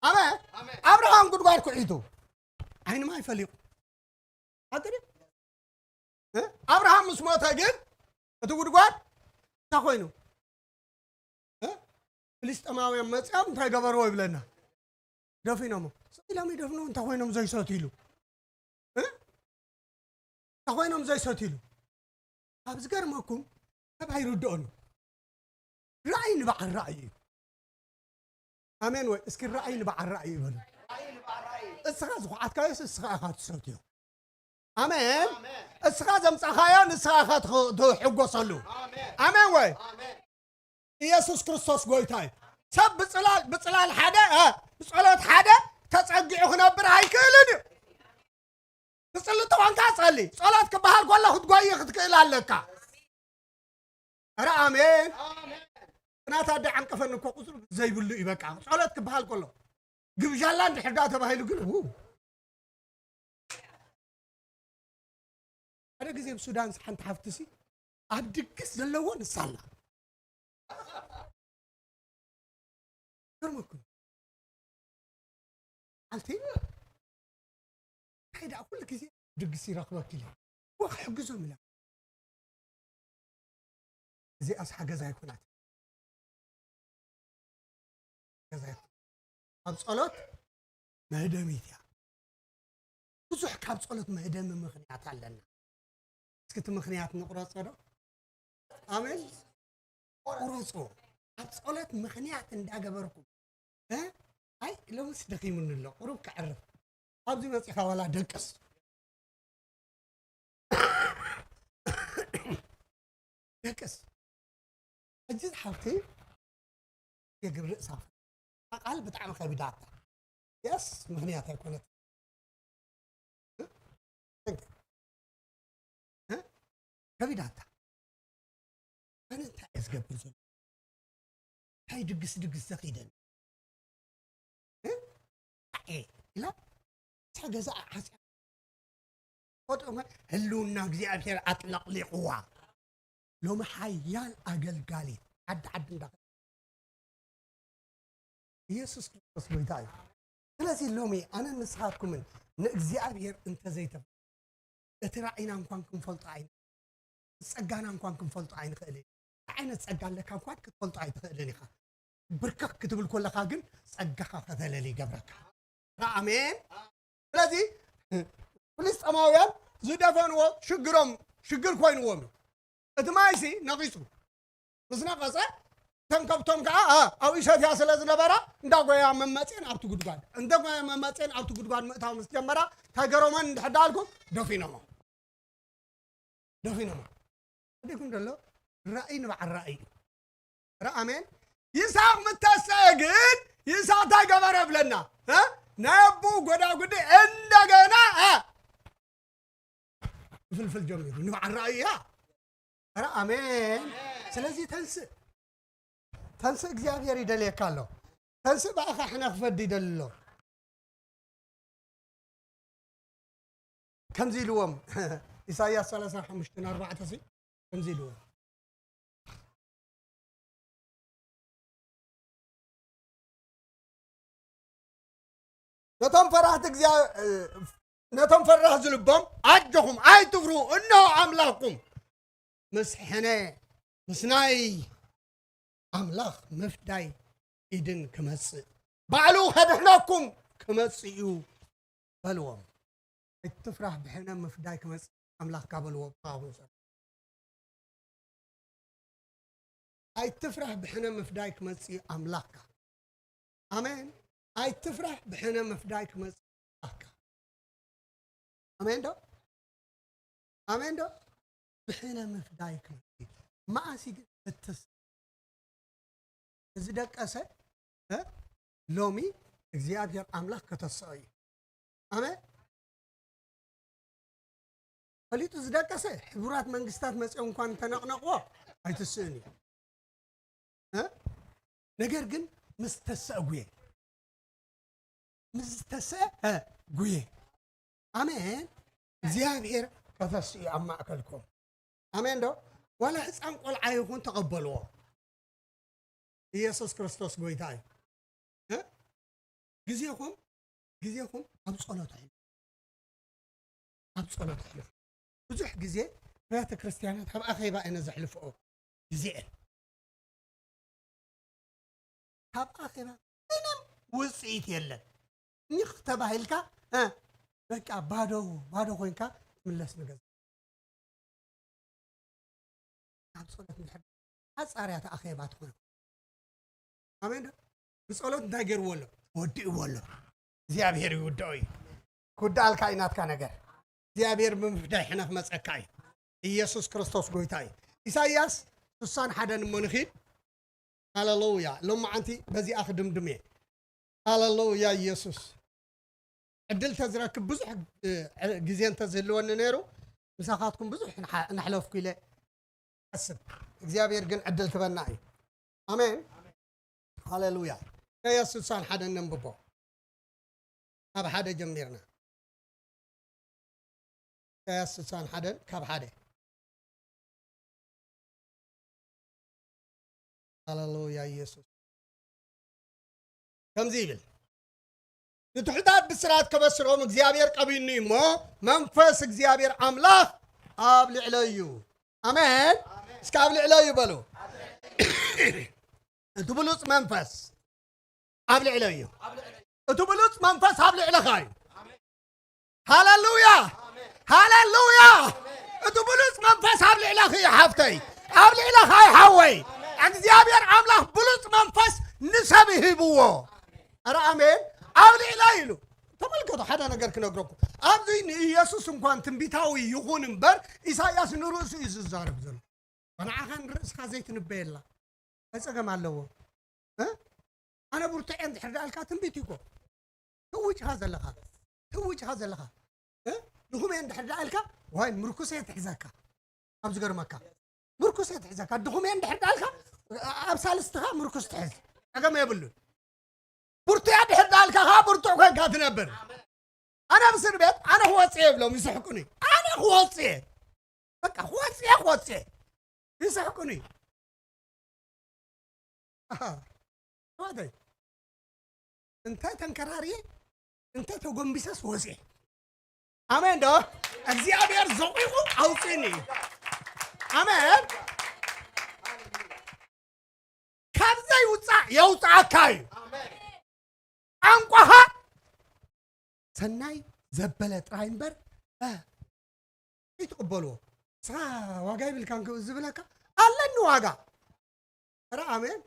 ኣሜን። ኣሜን። ኣብርሃም ጉድጓድ ኩዒቱ ዓይኒ ማይ ፈሊቑ። ሓቂ ድዩ? እ? ኣብርሃም ምስ ሞተ ግን እቲ ጉድጓድ እንታይ ኮይኑ? እ? ፍልስጤማውያን መጺኦም እንታይ ገበርዎ ይብለና? ደፊኖሞ። ስቕ ኢሎም ይደፍንዎ እንታይ ኮይኖም ዘይሰትይሉ? እ? እንታይ ኮይኖም ዘይሰትይሉ? ኣብ ዝገርመኩም ሰብ ኣይርድኦን እዩ። ራእይ ንበዓል ራእይ እዩ። ኣሜን ወይ? እስኪ ራእይ ንበዓል ራእይ ይበሉ። እስኻ ዝኹዓትካዮስ እስኻ ኢኻ ትሰትዮ። ኣሜን። እስኻ ዘምጻኻዮ ንስኻ ኢኻ ትኽ-፣ ትሕጎሰሉ። ኣሜን ወይ? ኢየሱስ ክርስቶስ ጎይታ እዩ። ሰብ ብጽላል፣ ብጽላል ሓደ፣ እ፣ ብጸሎት ሓደ ተጸጊዑ ክነብር ኣይክእልን እዩ። ትጽሊ ተኾንካ ጸሊ። ጸሎት ክበሃል ከሎ ክትጎይ ክትክእል ኣለካ። ኧረ ኣሜን። ጽናት ኣደ ዓንቀፈኒ እኮ ቁጽሪ ዘይብሉ እዩ በቃ። ጸሎት ክበሃል ከሎ። ግብዣላ እንድሕር ደኣ ተባሂሉ ግን፣ ው። ሓደ ግዜ ኣብ ሱዳን ሓንቲ ሓፍትሲ ኣብ ድግስ ዘለዎ ንሳ ኣላ። ገርመኩም። ኣንቲ እንታይ ደኣ ኩሉ ግዜ ድግስ ይረኽበኪ ኢለ። እዋ ክሕግዞም ኢለ። እዚኣስ ሓገዝ ኣይኮናት። ሓገዝ ኣይኮናት። ኣብ ጸሎት መህደሚት እያ። ብዙሕ ካብ ጸሎት መህደሚ ምኽንያት ኣለና። እስኪ እቲ ምኽንያት ንቑረጾ ዶ? ኣሜን። ቁረጾ። ኣብ ጸሎት ምኽንያት እንዳገበርኩም፣ እ? ኣይ፣ ሎምስ ደኺሙኒ ኣሎ፣ ቁሩብ ከዕርፍ። ኣብዚ መጺኻ ዋላ ደቅስ። ደቅስ። ሕጂ ዝሓፍቲ የግብር ርእሳ። እታ ቃል ብጣዕሚ ከቢዳታ። የስ፣ ምኽንያት ኣይኮነት። እ? እ? ከቢዳታ። ኣነ እንታይ እየ ዝገብር ዘሎ? እንታይ ድግስ ድግስ ዘኺደኒ? እ? ኣኤ ኢላ እታ ገዛ ዓጽያ። ቆጥመ ህልውና እግዚኣብሔር ኣጥለቕሊቕዋ። ሎሚ ሓያል ኣገልጋሊት ዓዲ ዓዲ እንዳ ኢየሱስ ክርስቶስ ጎይታ እዩ። ስለዚ ሎሚ ኣነ ንስኻትኩምን ንእግዚኣብሔር እንተዘይተ እቲ ራእይና እንኳን ክንፈልጦ ኣይን ጸጋና እንኳን ክንፈልጦ ኣይንኽእልን። እንታይ ዓይነት ጸጋ ኣለካ እንኳን ክትፈልጦ ኣይትኽእልን ኢኻ። ብርከኽ ክትብል ከለኻ ግን ጸጋኻ ከተለሊ ይገብረካ። ኣሜን። ስለዚ ፍልስጤማውያን ዝደፈንዎ ሽግሮም ሽግር ኮይንዎም እዩ። እቲ ማይሲ ነቒጹ ምስ ነቐጸ እተን ከብቶም ከዓ ኣብኡ ይሰትያ ስለ ዝነበራ እንዳጎያ መመፅን ኣብቲ ጉድጓድ እንዳጎያ መመፅን ኣብቲ ጉድጓድ ምእታው ምስ ጀመራ ተገሮመን እንድሕር ዳልኩም ደፊኖሞ ደፊኖሞ። እዲኩም ደሎ ራእይ ንበዓል ራእይ እዩ። ራ ኣሜን። ይስሐቅ ምተሰአ ግን ይስሐቅ እንታይ ገበረ ብለና እ? ናይ ኣቦኡ ጎዳጉዲ እንደገና እ? ክፍልፍል ጀሚሩ ንበዓል ራእይ እያ። ኧረ ኣሜን። ስለዚህ ተንስእ ተንስእ እግዚኣብሔር ይደልየካ ኣሎ። ተንስእ ብኣኻ ሕነ ክፈዲ ይደሊ ኣሎ። ከምዚ ኢልዎም ኢሳይያስ ሰላሳ ሓሙሽተ ኣርባዕተ ሲ ከምዚ ኢልዎም ነቶም ፈራህቲ እግዚኣብሔር ነቶም ፈራህ ዝልቦም ኣጆኹም ኣይትፍሩ፣ እነሆ ኣምላኽኩም ምስ ሕነ ምስ ናይ ኣምላኽ ምፍዳይ ኢድን ክመጽእ ባዕሉ ከድሕነኩም ክመጽእ እዩ በልዎም። ኣይትፍራህ፣ ብሕነ ምፍዳይ ክመጽእ ኣምላኽካ በልዎም። ኣይትፍራህ፣ ብሕነ ምፍዳይ ክመጽእ ኣምላኽካ። ኣሜን። ኣይትፍራህ፣ ብሕነ ምፍዳይ ክመጽእ ኣምላኽካ። ኣሜን ዶ? ኣሜን ዶ? ብሕነ ምፍዳይ ክመጽእ። መዓስ ግን እትስ እዚ ደቀሰ እ? ሎሚ እግዚኣብሔር ኣምላኽ ከተስኦ እዩ። ኣሜን። ፈሊጡ ዝደቀሰ ሕቡራት መንግስታት መፅኦም እንኳን እንተነቕነቕዎ ኣይትስእን እዩ። እ? ነገር ግን ምስ ተሰእጉየ ምስ ዝተሰአ ጉየ ኣሜን። እግዚኣብሔር ከተስኡ ኣብ ማእከልኩም ኣሜን ዶ ዋላ ህፃን ቆልዓ ይኹን ተቐበልዎ። ኢየሱስ ክርስቶስ ጎይታ እዩ። እ? ግዜኹም ግዜኹም ኣብ ጸሎት ኣሕልፉ። ኣብ ጸሎት ኣሕልፉ። ብዙሕ ግዜ ኣብያተ ክርስቲያናት ኣብ ኣኼባ እየን ዘሕልፍኦ ግዜአን። ካብ ኣኼባ ምንም ውፅኢት የለን። ኒኽ ተባሂልካ እ፣ በቃ ባዶ ባዶ ኮይንካ ትምለስ ንገዛ። ኣብ ጸሎት እንድሕር ሓጻርያት ኣኼባ ትኾን ኣሜን ዶ? ብጸሎት እንታይ ገይርዎ ኣሎ? ወዲእዎ ኣሎ። እግዚኣብሔር ይውድኦ እዩ። ክውድኣልካ እዩ ናትካ ነገር። እግዚኣብሔር ብምፍዳይ ሕነ ክመጸካ እዩ። ኢየሱስ ክርስቶስ ጎይታ እዩ። ኢሳይያስ ስሳን ሓደን እሞ ንኺድ። ሃሌሉያ። ሎማዓንቲ በዚኣ ክድምድም እየ። ሃሌሉያ ኢየሱስ። ዕድል ተዝረክብ ብዙሕ እ፣ ግዜ እንተዝህልወኒ ነይሩ ምሳኻትኩም ብዙሕ ንሓ- ንሕለፍኩ ኢለ ኣስብ። እግዚኣብሔር ግን ዕድል ክበና እዩ። ኣሜን። ሃሌሉያ። ኢሳያስ ስሳን ሓደን ነንብቦ። ካብ ሓደ ጀሚርና። ኢሳያስ ስሳን ሓደን ካብ ሓደ። ሃሌሉያ ኢየሱስ። ከምዚ ይብል፣ ንትሑታት ብስራት ከበስሮም እግዚኣብሔር ቀቢኒ እሞ መንፈስ እግዚኣብሔር ኣምላኽ ኣብ ልዕለይ እዩ። ኣሜን። እስከ ኣብ ልዕለይ እዩ በሉ። እቲ ብሉጽ መንፈስ ኣብ ልዕለይ እዩ። እቲ ብሉጽ መንፈስ ኣብ ልዕለኻ እዩ። ሃሌሉያ ሃሌሉያ። እቲ ብሉጽ መንፈስ ኣብ ልዕለኺ እዩ ሓፍተይ፣ ኣብ ልዕለኻ እዩ ሓወይ። እግዚኣብሔር ኣምላኽ ብሉጽ መንፈስ ንሰብ ይህብዎ። ኧረ ኣሜን። ኣብ ልዕለይ ኢሉ ተመልከቱ። ሓደ ነገር ክነግረኩም። ኣብዚ ንኢየሱስ እንኳን ትንቢታዊ ይኹን እምበር ኢሳይያስ ንርእሱ እዩ ዝዛረብ ዘሎ። ንዓኻ ንርእስኻ ዘይትንበየላ እንታይ ጸገም ኣለዎ? እ? ኣነ ብርቱዕ እየ እንድሕር ደኣልካ ትንቢት እዩ እኮ። ትውጭኻ ዘለኻ ትውጭኻ ዘለኻ እ? ድኹም እየ እንድሕር ደኣልካ ዋይ ምርኩስ እየ ትሕዘካ። ኣብ ዝገርመካ ምርኩስ እየ ትሕዘካ። ድኹም እየ እንድሕር ዳልካ ኣብ ሳልስትኻ ምርኩስ ትሕዝ፣ ጸገም የብሉን። ብርቱዕ እየ ድሕር ዳልካ ከዓ ብርቱዕ ኮይንካ ትነብር። ኣነ ኣብ እስር ቤት ኣነ ክወፅእ እየ ብሎም ይስሕቁኒ። ኣነ ክወፅእ እየ፣ በቃ ክወፅእ እየ፣ ክወፅእ እየ፣ ይስሕቁኒ። ኣሃ፣ ኣሕዋተይ፣ እንተ ተንከራርየ እንተ ተጎንቢሰስ ወፅየ። ኣሜን ዶ? እግዚኣብሔር ዘቑቑ ኣውፅእኒ እዩ። ኣሜን። ካብ ዘይውፃእ የውፅኣካ እዩ። ቋንቋኻ ሰናይ ዘበለ ጥራይ እምበር እ፣ ኣይትቕበልዎ። ንስኻ ዋጋ ይብልካን ክብል ዝብለካ ኣለኒ ዋጋ። ረ ኣሜን።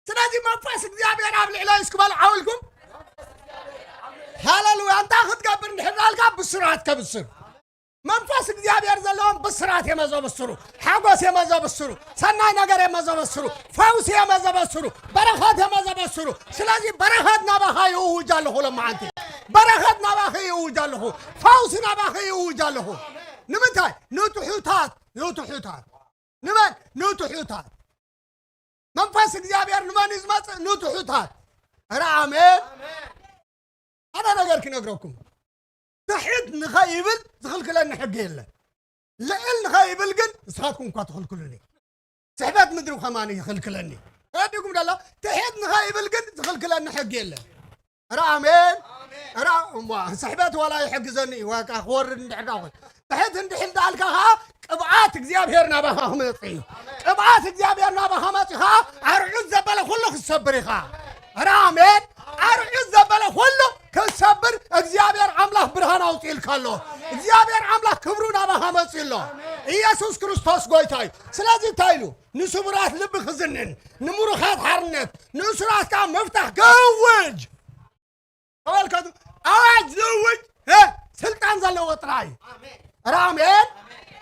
ስለዚ መንፈስ እግዚኣብሔር ኣብ ልዕለይ እስኪ በሉ ዓውልኩም። ሃሌሉያ። እንታይ ክትገብር እንድሕር ዳልካ ብስራት ከብስር። መንፈስ እግዚኣብሔር ዘለዎም ብስራት የመዘበስሩ፣ ሓጎስ የመዘበስሩ፣ ሰናይ ነገር የመዘበስሩ፣ ፈውሲ የመዘበስሩ፣ በረኸት የመዘበስሩ። ስለዚ በረኸት ናባኻ ይእውጅ ኣለኹ። ለመዓንቲ በረኸት ናባኺ ይእውጅ ኣለኹ። ፈውሲ ናባኺ ይእውጅ ኣለኹ። ንምንታይ? ንትሑታት፣ ንትሑታት። ንመን? ንትሑታት። መንፈስ እግዚኣብሔር ንመን እዩ ዝመጽእ? ንትሑታት። ኧረ ኣሜን። ሓደ ነገር ክነግረኩም፣ ትሕት ንኸይብል ዝኽልክለኒ ሕጊ የለን። ልዕል ንኸይብል ግን ንስኻትኩም እኳ ትኽልክሉኒ። ስሕበት ምድሪ ከማን ይኽልክለኒ። ተረዲእኩም ደሎ? ትሕት ንኸይብል ግን ዝኽልክለኒ ሕጊ የለን። ኧረ ኣሜን። ኧረ እሞ ስሕበት ዋላ ይሕግዘኒ እዩ። ዋቃ ክወርድ እንድሕር ዳ ኾን። ትሕት እንድሕር ዳልካ ኸዓ ቅብኣት እግዚኣብሔር ናባኻ ክመጽእ እዩ። ቅብኣት እግዚኣብሔር ናባኻ መጺኡ ኸዓ ኣርዑት ዘበለ ኩሉ ክትሰብር ኢኻ። ኧረ ኣሜን። ኣርዑት ዘበለ ኩሉ ክትሰብር እግዚኣብሔር ኣምላኽ ብርሃን ኣውጺእልካ ኣሎ። እግዚኣብሔር ኣምላኽ ክብሩ ናባኻ መጺኡ ኣሎ። ኢየሱስ ክርስቶስ ጎይታ እዩ። ስለዚ እንታይ ኢሉ? ንስቡራት ልቢ ክዝንን፣ ንምሩኻት ሓርነት፣ ንእሱራት ከዓ ምፍታሕ ክእውጅ። ተመልከቱ፣ ኣዋጅ ዝእውጅ፣ እ፣ ስልጣን ዘለዎ ጥራይ እዩ። ኧረ ኣሜን።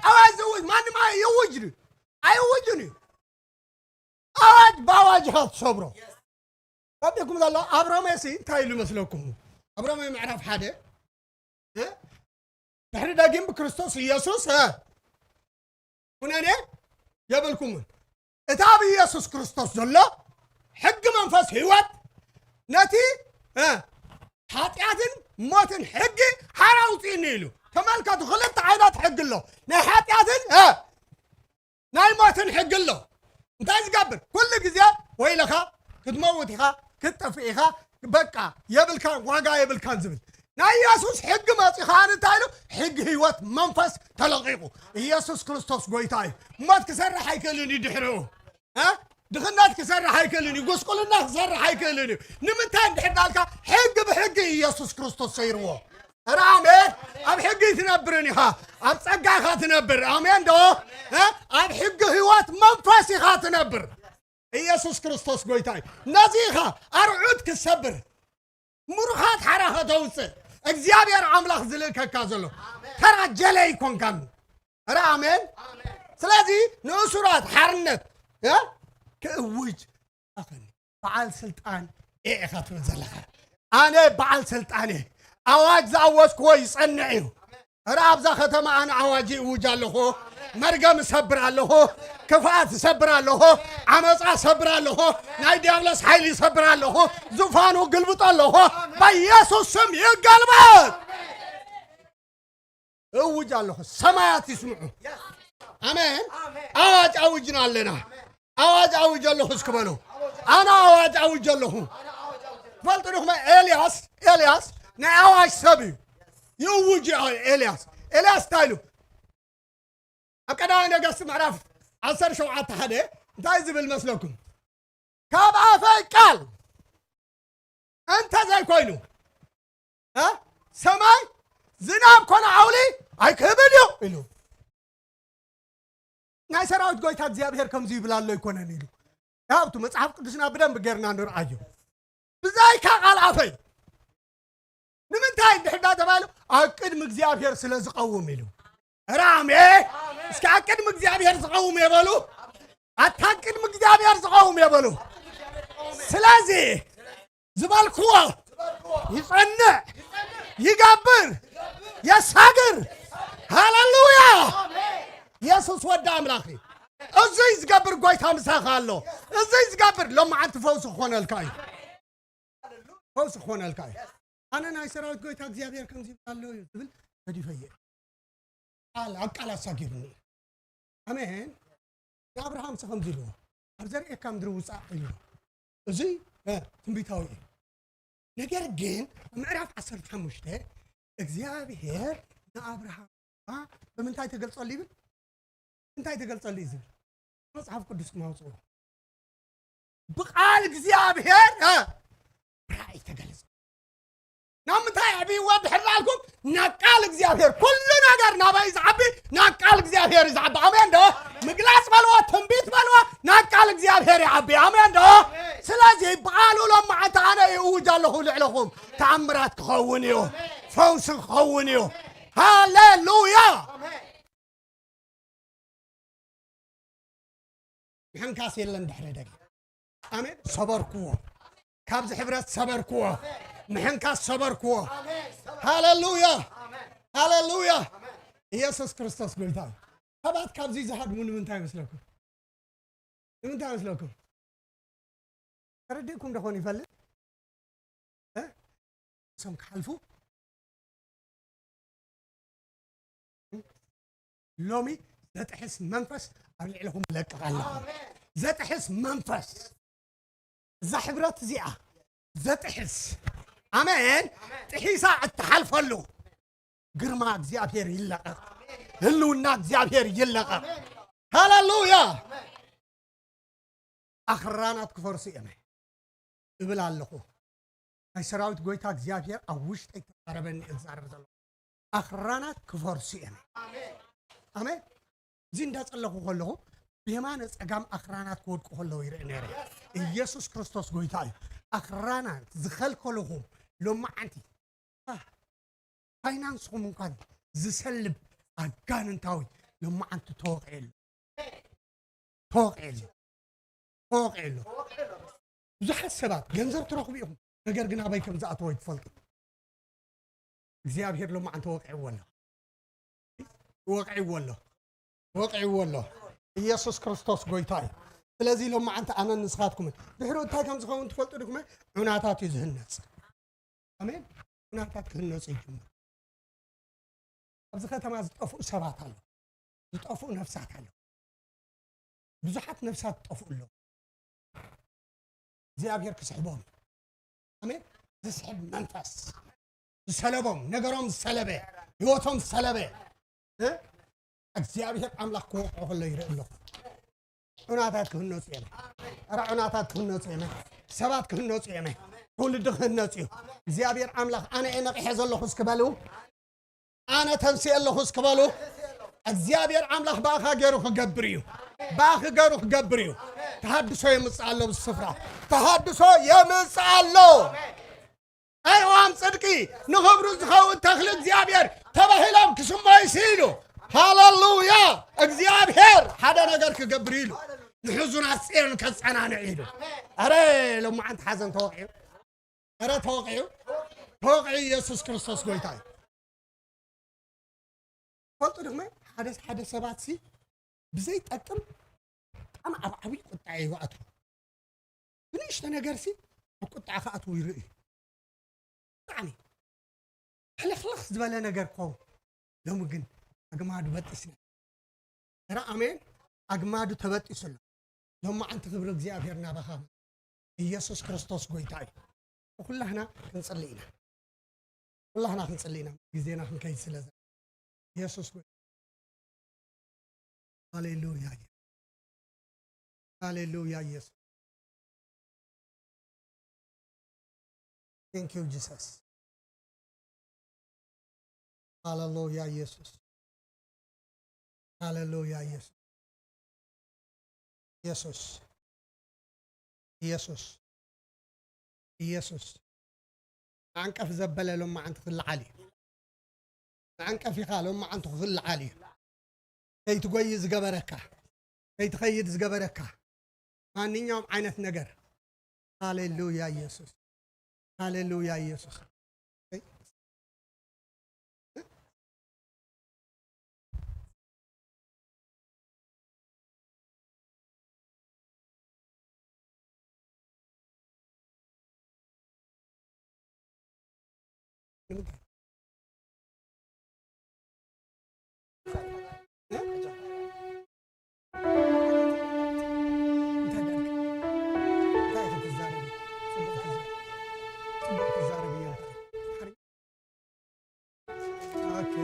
ኣዋጅ ዝእውጅ ማንም ኣይ-፣ ይእውጅ ድዩ? ኣይእውጅን እዩ። ኣዋጅ ብኣዋጅ ኢኻ ትሰብሮ። ፈጢኩም ዘሎ ኣብ ሮሜ ሲ እንታይ ኢሉ መስለኩም? ኣብ ሮሜ ምዕራፍ ሓደ፣ እ? ድሕሪ ደጊም ብክርስቶስ ኢየሱስ፣ እ፣ ኩነኔ የብልኩምን። እቲ ኣብ ኢየሱስ ክርስቶስ ዘሎ ሕጊ መንፈስ ህይወት ነቲ፣ እ፣ ሓጢኣትን ሞትን ሕጊ ሓራ ኣውፅእኒ ኢሉ። ተመልከቱ፣ ክልተ ዓይነት ሕጊ ኣሎ። ናይ ሓጢኣትን፣ እ፣ ናይ ሞትን ሕጊ ኣሎ። እንታይ ዝገብር? ኩሉ ግዜ ወይለኻ ክትመውት ኢኻ፣ ክትጠፍእ ኢኻ፣ በቃ የብልካን፣ ዋጋ የብልካን ዝብል። ናይ ኢየሱስ ሕጊ መፂኡ ኸዓ እንታይ ኢሉ? ሕጊ ህይወት መንፈስ ተለቒቑ። ኢየሱስ ክርስቶስ ጎይታ እዩ። ሞት ክሰርሕ ኣይክእልን እዩ ድሕሪኡ። እ? ድኽነት ክሰርሕ ኣይክእልን እዩ። ጉስቁልና ክሰርሕ ኣይክእልን እዩ። ንምንታይ እንድሕር ዳልካ ሕጊ ብሕጊ ኢየሱስ ክርስቶስ ሰይርዎ። ኧረ ኣሜን። ኣብ ሕጊ ትነብርን ኢኻ፣ ኣብ ጸጋ ኢኻ ትነብር። ኣሜን ዶ? እ? ኣብ ሕጊ ህይወት መንፈስ ኢኻ ትነብር። ኢየሱስ ክርስቶስ ጎይታ እዩ። ነዚ ኢኻ ኣርዑት ክትሰብር፣ ምሩኻት ሓራ ከተውፅእ እግዚኣብሔር ኣምላኽ ዝልእከካ ዘሎ። ተራ ጀለ ኣይኮንካን። ኧረ ኣሜን። ስለዚ ንእሱራት ሓርነት፣ እ፣ ክእውጅ ኣኸኒ። በዓል ስልጣን እየ ኢኻ ትብል ዘለኻ። ኣነ በዓል ስልጣን እየ። ኣዋጅ ዝኣወጅክዎ ይጸንዕ እዩ። ኧረ ኣብዛ ከተማ ኣነ ኣዋጅ ይእውጅ ኣለኹ። መርገም እሰብር ኣለኹ። ክፍኣት እሰብር ኣለኹ። ዓመፃ እሰብር ኣለኹ። ናይ ዲያብሎስ ሓይሊ እሰብር ኣለኹ። ዙፋኑ ግልብጦ ኣለኹ። በኢየሱስ ስም ይገልበጥ። እውጅ ኣለኹ፣ ሰማያት ይስምዑ። ኣሜን። ኣዋጅ ኣውጅና ኣለና። ኣዋጅ ኣውጅ ኣለኹ እስኪ በሉ። ኣነ ኣዋጅ ኣውጅ ኣለኹ። ትፈልጡ ዲኹም? ኤልያስ፣ ኤልያስ ናይ ኣዋጅ ሰብ እዩ። ይእውጅ እዩ ኤልያስ። ኤልያስ እንታይ ኢሉ? ኣብ ቀዳማይ ነገስት ምዕራፍ ዓሰርተ ሸውዓተ ሓደ እንታይ ዝብል መስለኩም? ካብ ኣፈይ ቃል እንተ ዘይኮይኑ፣ እ፣ ሰማይ ዝናብ ኮነ ዓውሊ ኣይክህብን እዩ ኢሉ። ናይ ሰራዊት ጎይታ እግዚኣብሔር ከምዚ ይብል ኣሎ ኣይኮነን ኢሉ። ያብቱ መጽሓፍ ቅዱስና ብደንብ ጌርና ንርኣዮ። ብዛይካ ቃል ኣፈይ ንምንታይ እንድሕር ዳ ተባለ ኣብ ቅድሚ እግዚኣብሔር ስለ ዝቐውም ኢሉ። ራሜ እስኪ ኣብ ቅድሚ እግዚኣብሔር ዝቐውም የበሉ። ኣታ ኣብ ቅድሚ እግዚኣብሔር ዝቐውም የበሉ። ስለዚ ዝበልክዎ ይጸንዕ፣ ይገብር፣ የሳግር። ሃሌሉያ! የሱስ ወዲ ኣምላኽ እዩ። እዙይ ዝገብር ጎይታ ምሳኻ ኣሎ። እዙይ ዝገብር ሎመዓንቲ ፈውሲ ክኾነልካ እዩ። ፈውሲ ክኾነልካ እዩ። ኣነ ናይ ሰራዊት ጎይታ እግዚኣብሔር ከምዚ ይብል ኣሎ እዩ ዝብል ገዲፈ እየ። ቃል ኣብ ቃል ኣሳጊሩኒ እዩ። ኣሜን። ንኣብርሃም ሲ ከምዚ ኢልዎ፣ ኣብ ዘርእካ ምድሪ ውፃእ ኢልዎ። እዙይ እ፣ ትንቢታዊ እዩ። ነገር ግን ኣብ ምዕራፍ ዓሰርተ ሓሙሽተ እግዚኣብሔር ንኣብርሃም እ፣ ብምንታይ ተገልጸሉ ይብል? እንታይ ተገልጸሉ እዩ ዝብል? መጽሓፍ ቅዱስ ክማውፅዎ ብቃል እግዚኣብሔር እ፣ ራእይ ተገልጸ። ናብ ምንታይ ኣዕብይዎ ድሕር ዳልኩም? ናብ ቃል እግዚኣብሔር። ኩሉ ነገር ናበይ ዝዓቢ? ናብ ቃል እግዚኣብሔር እዩ ዝዓቢ። ኣሜን ዶ? ምግላጽ በልዎ፣ ትንቢት በልዎ፣ ናብ ቃል እግዚኣብሔር ይዓቢ። ኣሜን ዶ? ስለዚ ብቃሉ ሎም መዓልቲ ኣነ ይእውጅ ኣለኹ ልዕለኹም። ተኣምራት ክኸውን እዩ። ፈውሲ ክኸውን እዩ። ሃሌሉያ። ምሕንካስ የለን ድሕሪ ደገ። ኣሜን። ሰበርክዎ። ካብዚ ሕብረት ሰበርክዎ። ምሕንካስ ሰበርክዎ። ሃሌሉያ። ሃሌሉያ። ኢየሱስ ክርስቶስ ጎይታ እዩ። ሰባት ካብዚ ዝሃድሙ ንምንታይ ይመስለኩም? ንምንታይ ይመስለኩም? ተረዲእኩም ዶ ኾን ይፈልጥ? እ? እሶም ክሓልፉ ሎሚ ዘጥሕስ መንፈስ ኣብ ልዕለኹም ለቅቕ ኣለኹ። ዘጥሕስ መንፈስ፣ እዛ ሕብረት እዚኣ ዘጥሕስ፣ ኣሜን፣ ጥሒሳ እትሓልፈሉ ግርማ እግዚኣብሔር ይለቐቕ። ህልውና እግዚኣብሔር ይለቐቕ። ሃሌሉያ። ኣኽራናት ክፈርሱ እዮም እብል ኣለኹ። ናይ ሰራዊት ጎይታ እግዚኣብሔር ኣብ ውሽጠይ ተዛረበኒ እዛረብ ዘሎ። ኣኽራናት ክፈርሱ እዮም። ኣሜን። እዚ እንዳጸለኹ ከለኹ ብየማነ ጸጋም ኣኽራናት ክወድቁ ከለዉ ይርኢ ነይረ። ኢየሱስ ክርስቶስ ጎይታ እዩ። ኣኽራናት ዝኸልከልኹም ሎማዓንቲ ፋይናንስኹም እንኳን ዝሰልብ ኣጋንንታዊ ሎማዓንቲ ተወቒዑ ኣሎ። ተወቒዑ ኣሎ። ተወቒዑ ኣሎ። ብዙሓት ሰባት ገንዘብ ትረኽቡ ኢኹም፣ ነገር ግን ኣበይ ከም ዝኣተወ ኣይትፈልጡ። እግዚኣብሔር ሎማዓንቲ ወቒዕዎ ኣሎ። ወቒዕዎ ኣሎ። ወቒዕዎ ኣሎ። ኢየሱስ ክርስቶስ ጎይታ እዩ። ስለዚ ሎማዓንቲ ኣነን ንስኻትኩምን ድሕሪ እንታይ ከም ዝኸውን ትፈልጡ ድኹም? ዑናታት እዩ ዝህነጽ። ኣሜን። ኩናታት ክህነፁ ይጅምሩ። ኣብዚ ከተማ ዝጠፍኡ ሰባት ኣለዉ። ዝጠፍኡ ነፍሳት ኣለዉ። ብዙሓት ነፍሳት ዝጠፍኡ ኣለዉ። እግዚኣብሔር ክስሕቦም እዩ። ኣሜን። ዝስሕብ መንፈስ ዝሰለቦም፣ ነገሮም ዝሰለበ፣ ህይወቶም ዝሰለበ እ? እግዚኣብሔር ኣምላኽ ክወቕዖ ከሎ ይርኢ ኣለኹ። ዑናታት ክህነፁ እዮም። ኧረ ዑናታት ክህነፁ እዮም። ሰባት ክህነፁ እዮም። ትውልዲ ክህነፁ እዩ። እግዚኣብሔር ኣምላኽ ኣነ እየ ነቒሐ ዘለኹ እስኪ በሉ። ኣነ ተንስየ ኣለኹ እስኪ በሉ። እግዚኣብሔር ኣምላኽ ብኣኻ ገይሩ ክገብር እዩ። ብኣኺ ገይሩ ክገብር እዩ። ተሃድሶ የምፅእ ኣሎ ኣብዚ ስፍራ። ተሃድሶ የምፅእ ኣሎ። ኣእዋም ጽድቂ ንኽብሩ ዝኸውን ተኽሊ እግዚኣብሔር ተባሂሎም ክስመዩ ስኢሉ። ሃሌሉያ! እግዚኣብሔር ሓደ ነገር ክገብር ኢሉ። ንሕዙናት ጽዮን ከጸናንዕ ኢሉ። ኣረ ሎማዓንቲ ሓዘን ተወቂዑ። ኣረ ተወቂዑ። ተወቂዑ ኢየሱስ ክርስቶስ ጎይታ እዩ። ፈልጡ ድኽመ ሓደ ሓደ ሰባት ሲ ብዘይጠቅም ብጣዕሚ ኣብ ዓብዪ ቁጣ ይኣትዉ። ብንእሽቶ ነገር ሲ ኣብ ቁጣ ክኣትዉ ይርእዩ። ብጣዕሚ ሕልኽልኽ ዝበለ ነገር ክኸውን። ሎሚ ግን ኣግማዱ በጢስና። ረ ኣሜን። ኣግማዱ ተበጢሱ ኣሎ። ሎማዓንቲ ክብሪ እግዚኣብሔር ናባኻ። ኢየሱስ ክርስቶስ ጎይታ እዩ። ኩላህና ክንጽሊ ኢና። ኩላህና ክንጽሊ ኢና። ግዜና ክንከይድ ስለ ዘ-፣ ኢየሱስ ጎይታ። ሃሌሉያ። ሃሌሉያ ኢየሱስ። Thank you Jesus። ሃሌሉያ ኢየሱስ። ሃሌሉያ ኢየሱስ። ኢየሱስ። ኢየሱስ። ኢየሱስ። ማዕንቀፍ ዘበለ ሎማዓንቲ ክልዓል እዩ። ማዕንቀፍ ኢኻ ሎማዓንቲ ክልዓል እዩ። ከይትጎይ ዝገበረካ፣ ከይትኸይድ ዝገበረካ ማንኛውም ዓይነት ነገር። ሃሌሉያ ኢየሱስ። ሃሌሉያ ኢየሱስ። ንምንታይ? እ? እንታይ ዳርክ? እንታይ ኢኻ ትዛረብ? ጽቡቕ ትዛረብ። ጽቡቕ ትዛረብ እያ። ኦኬ።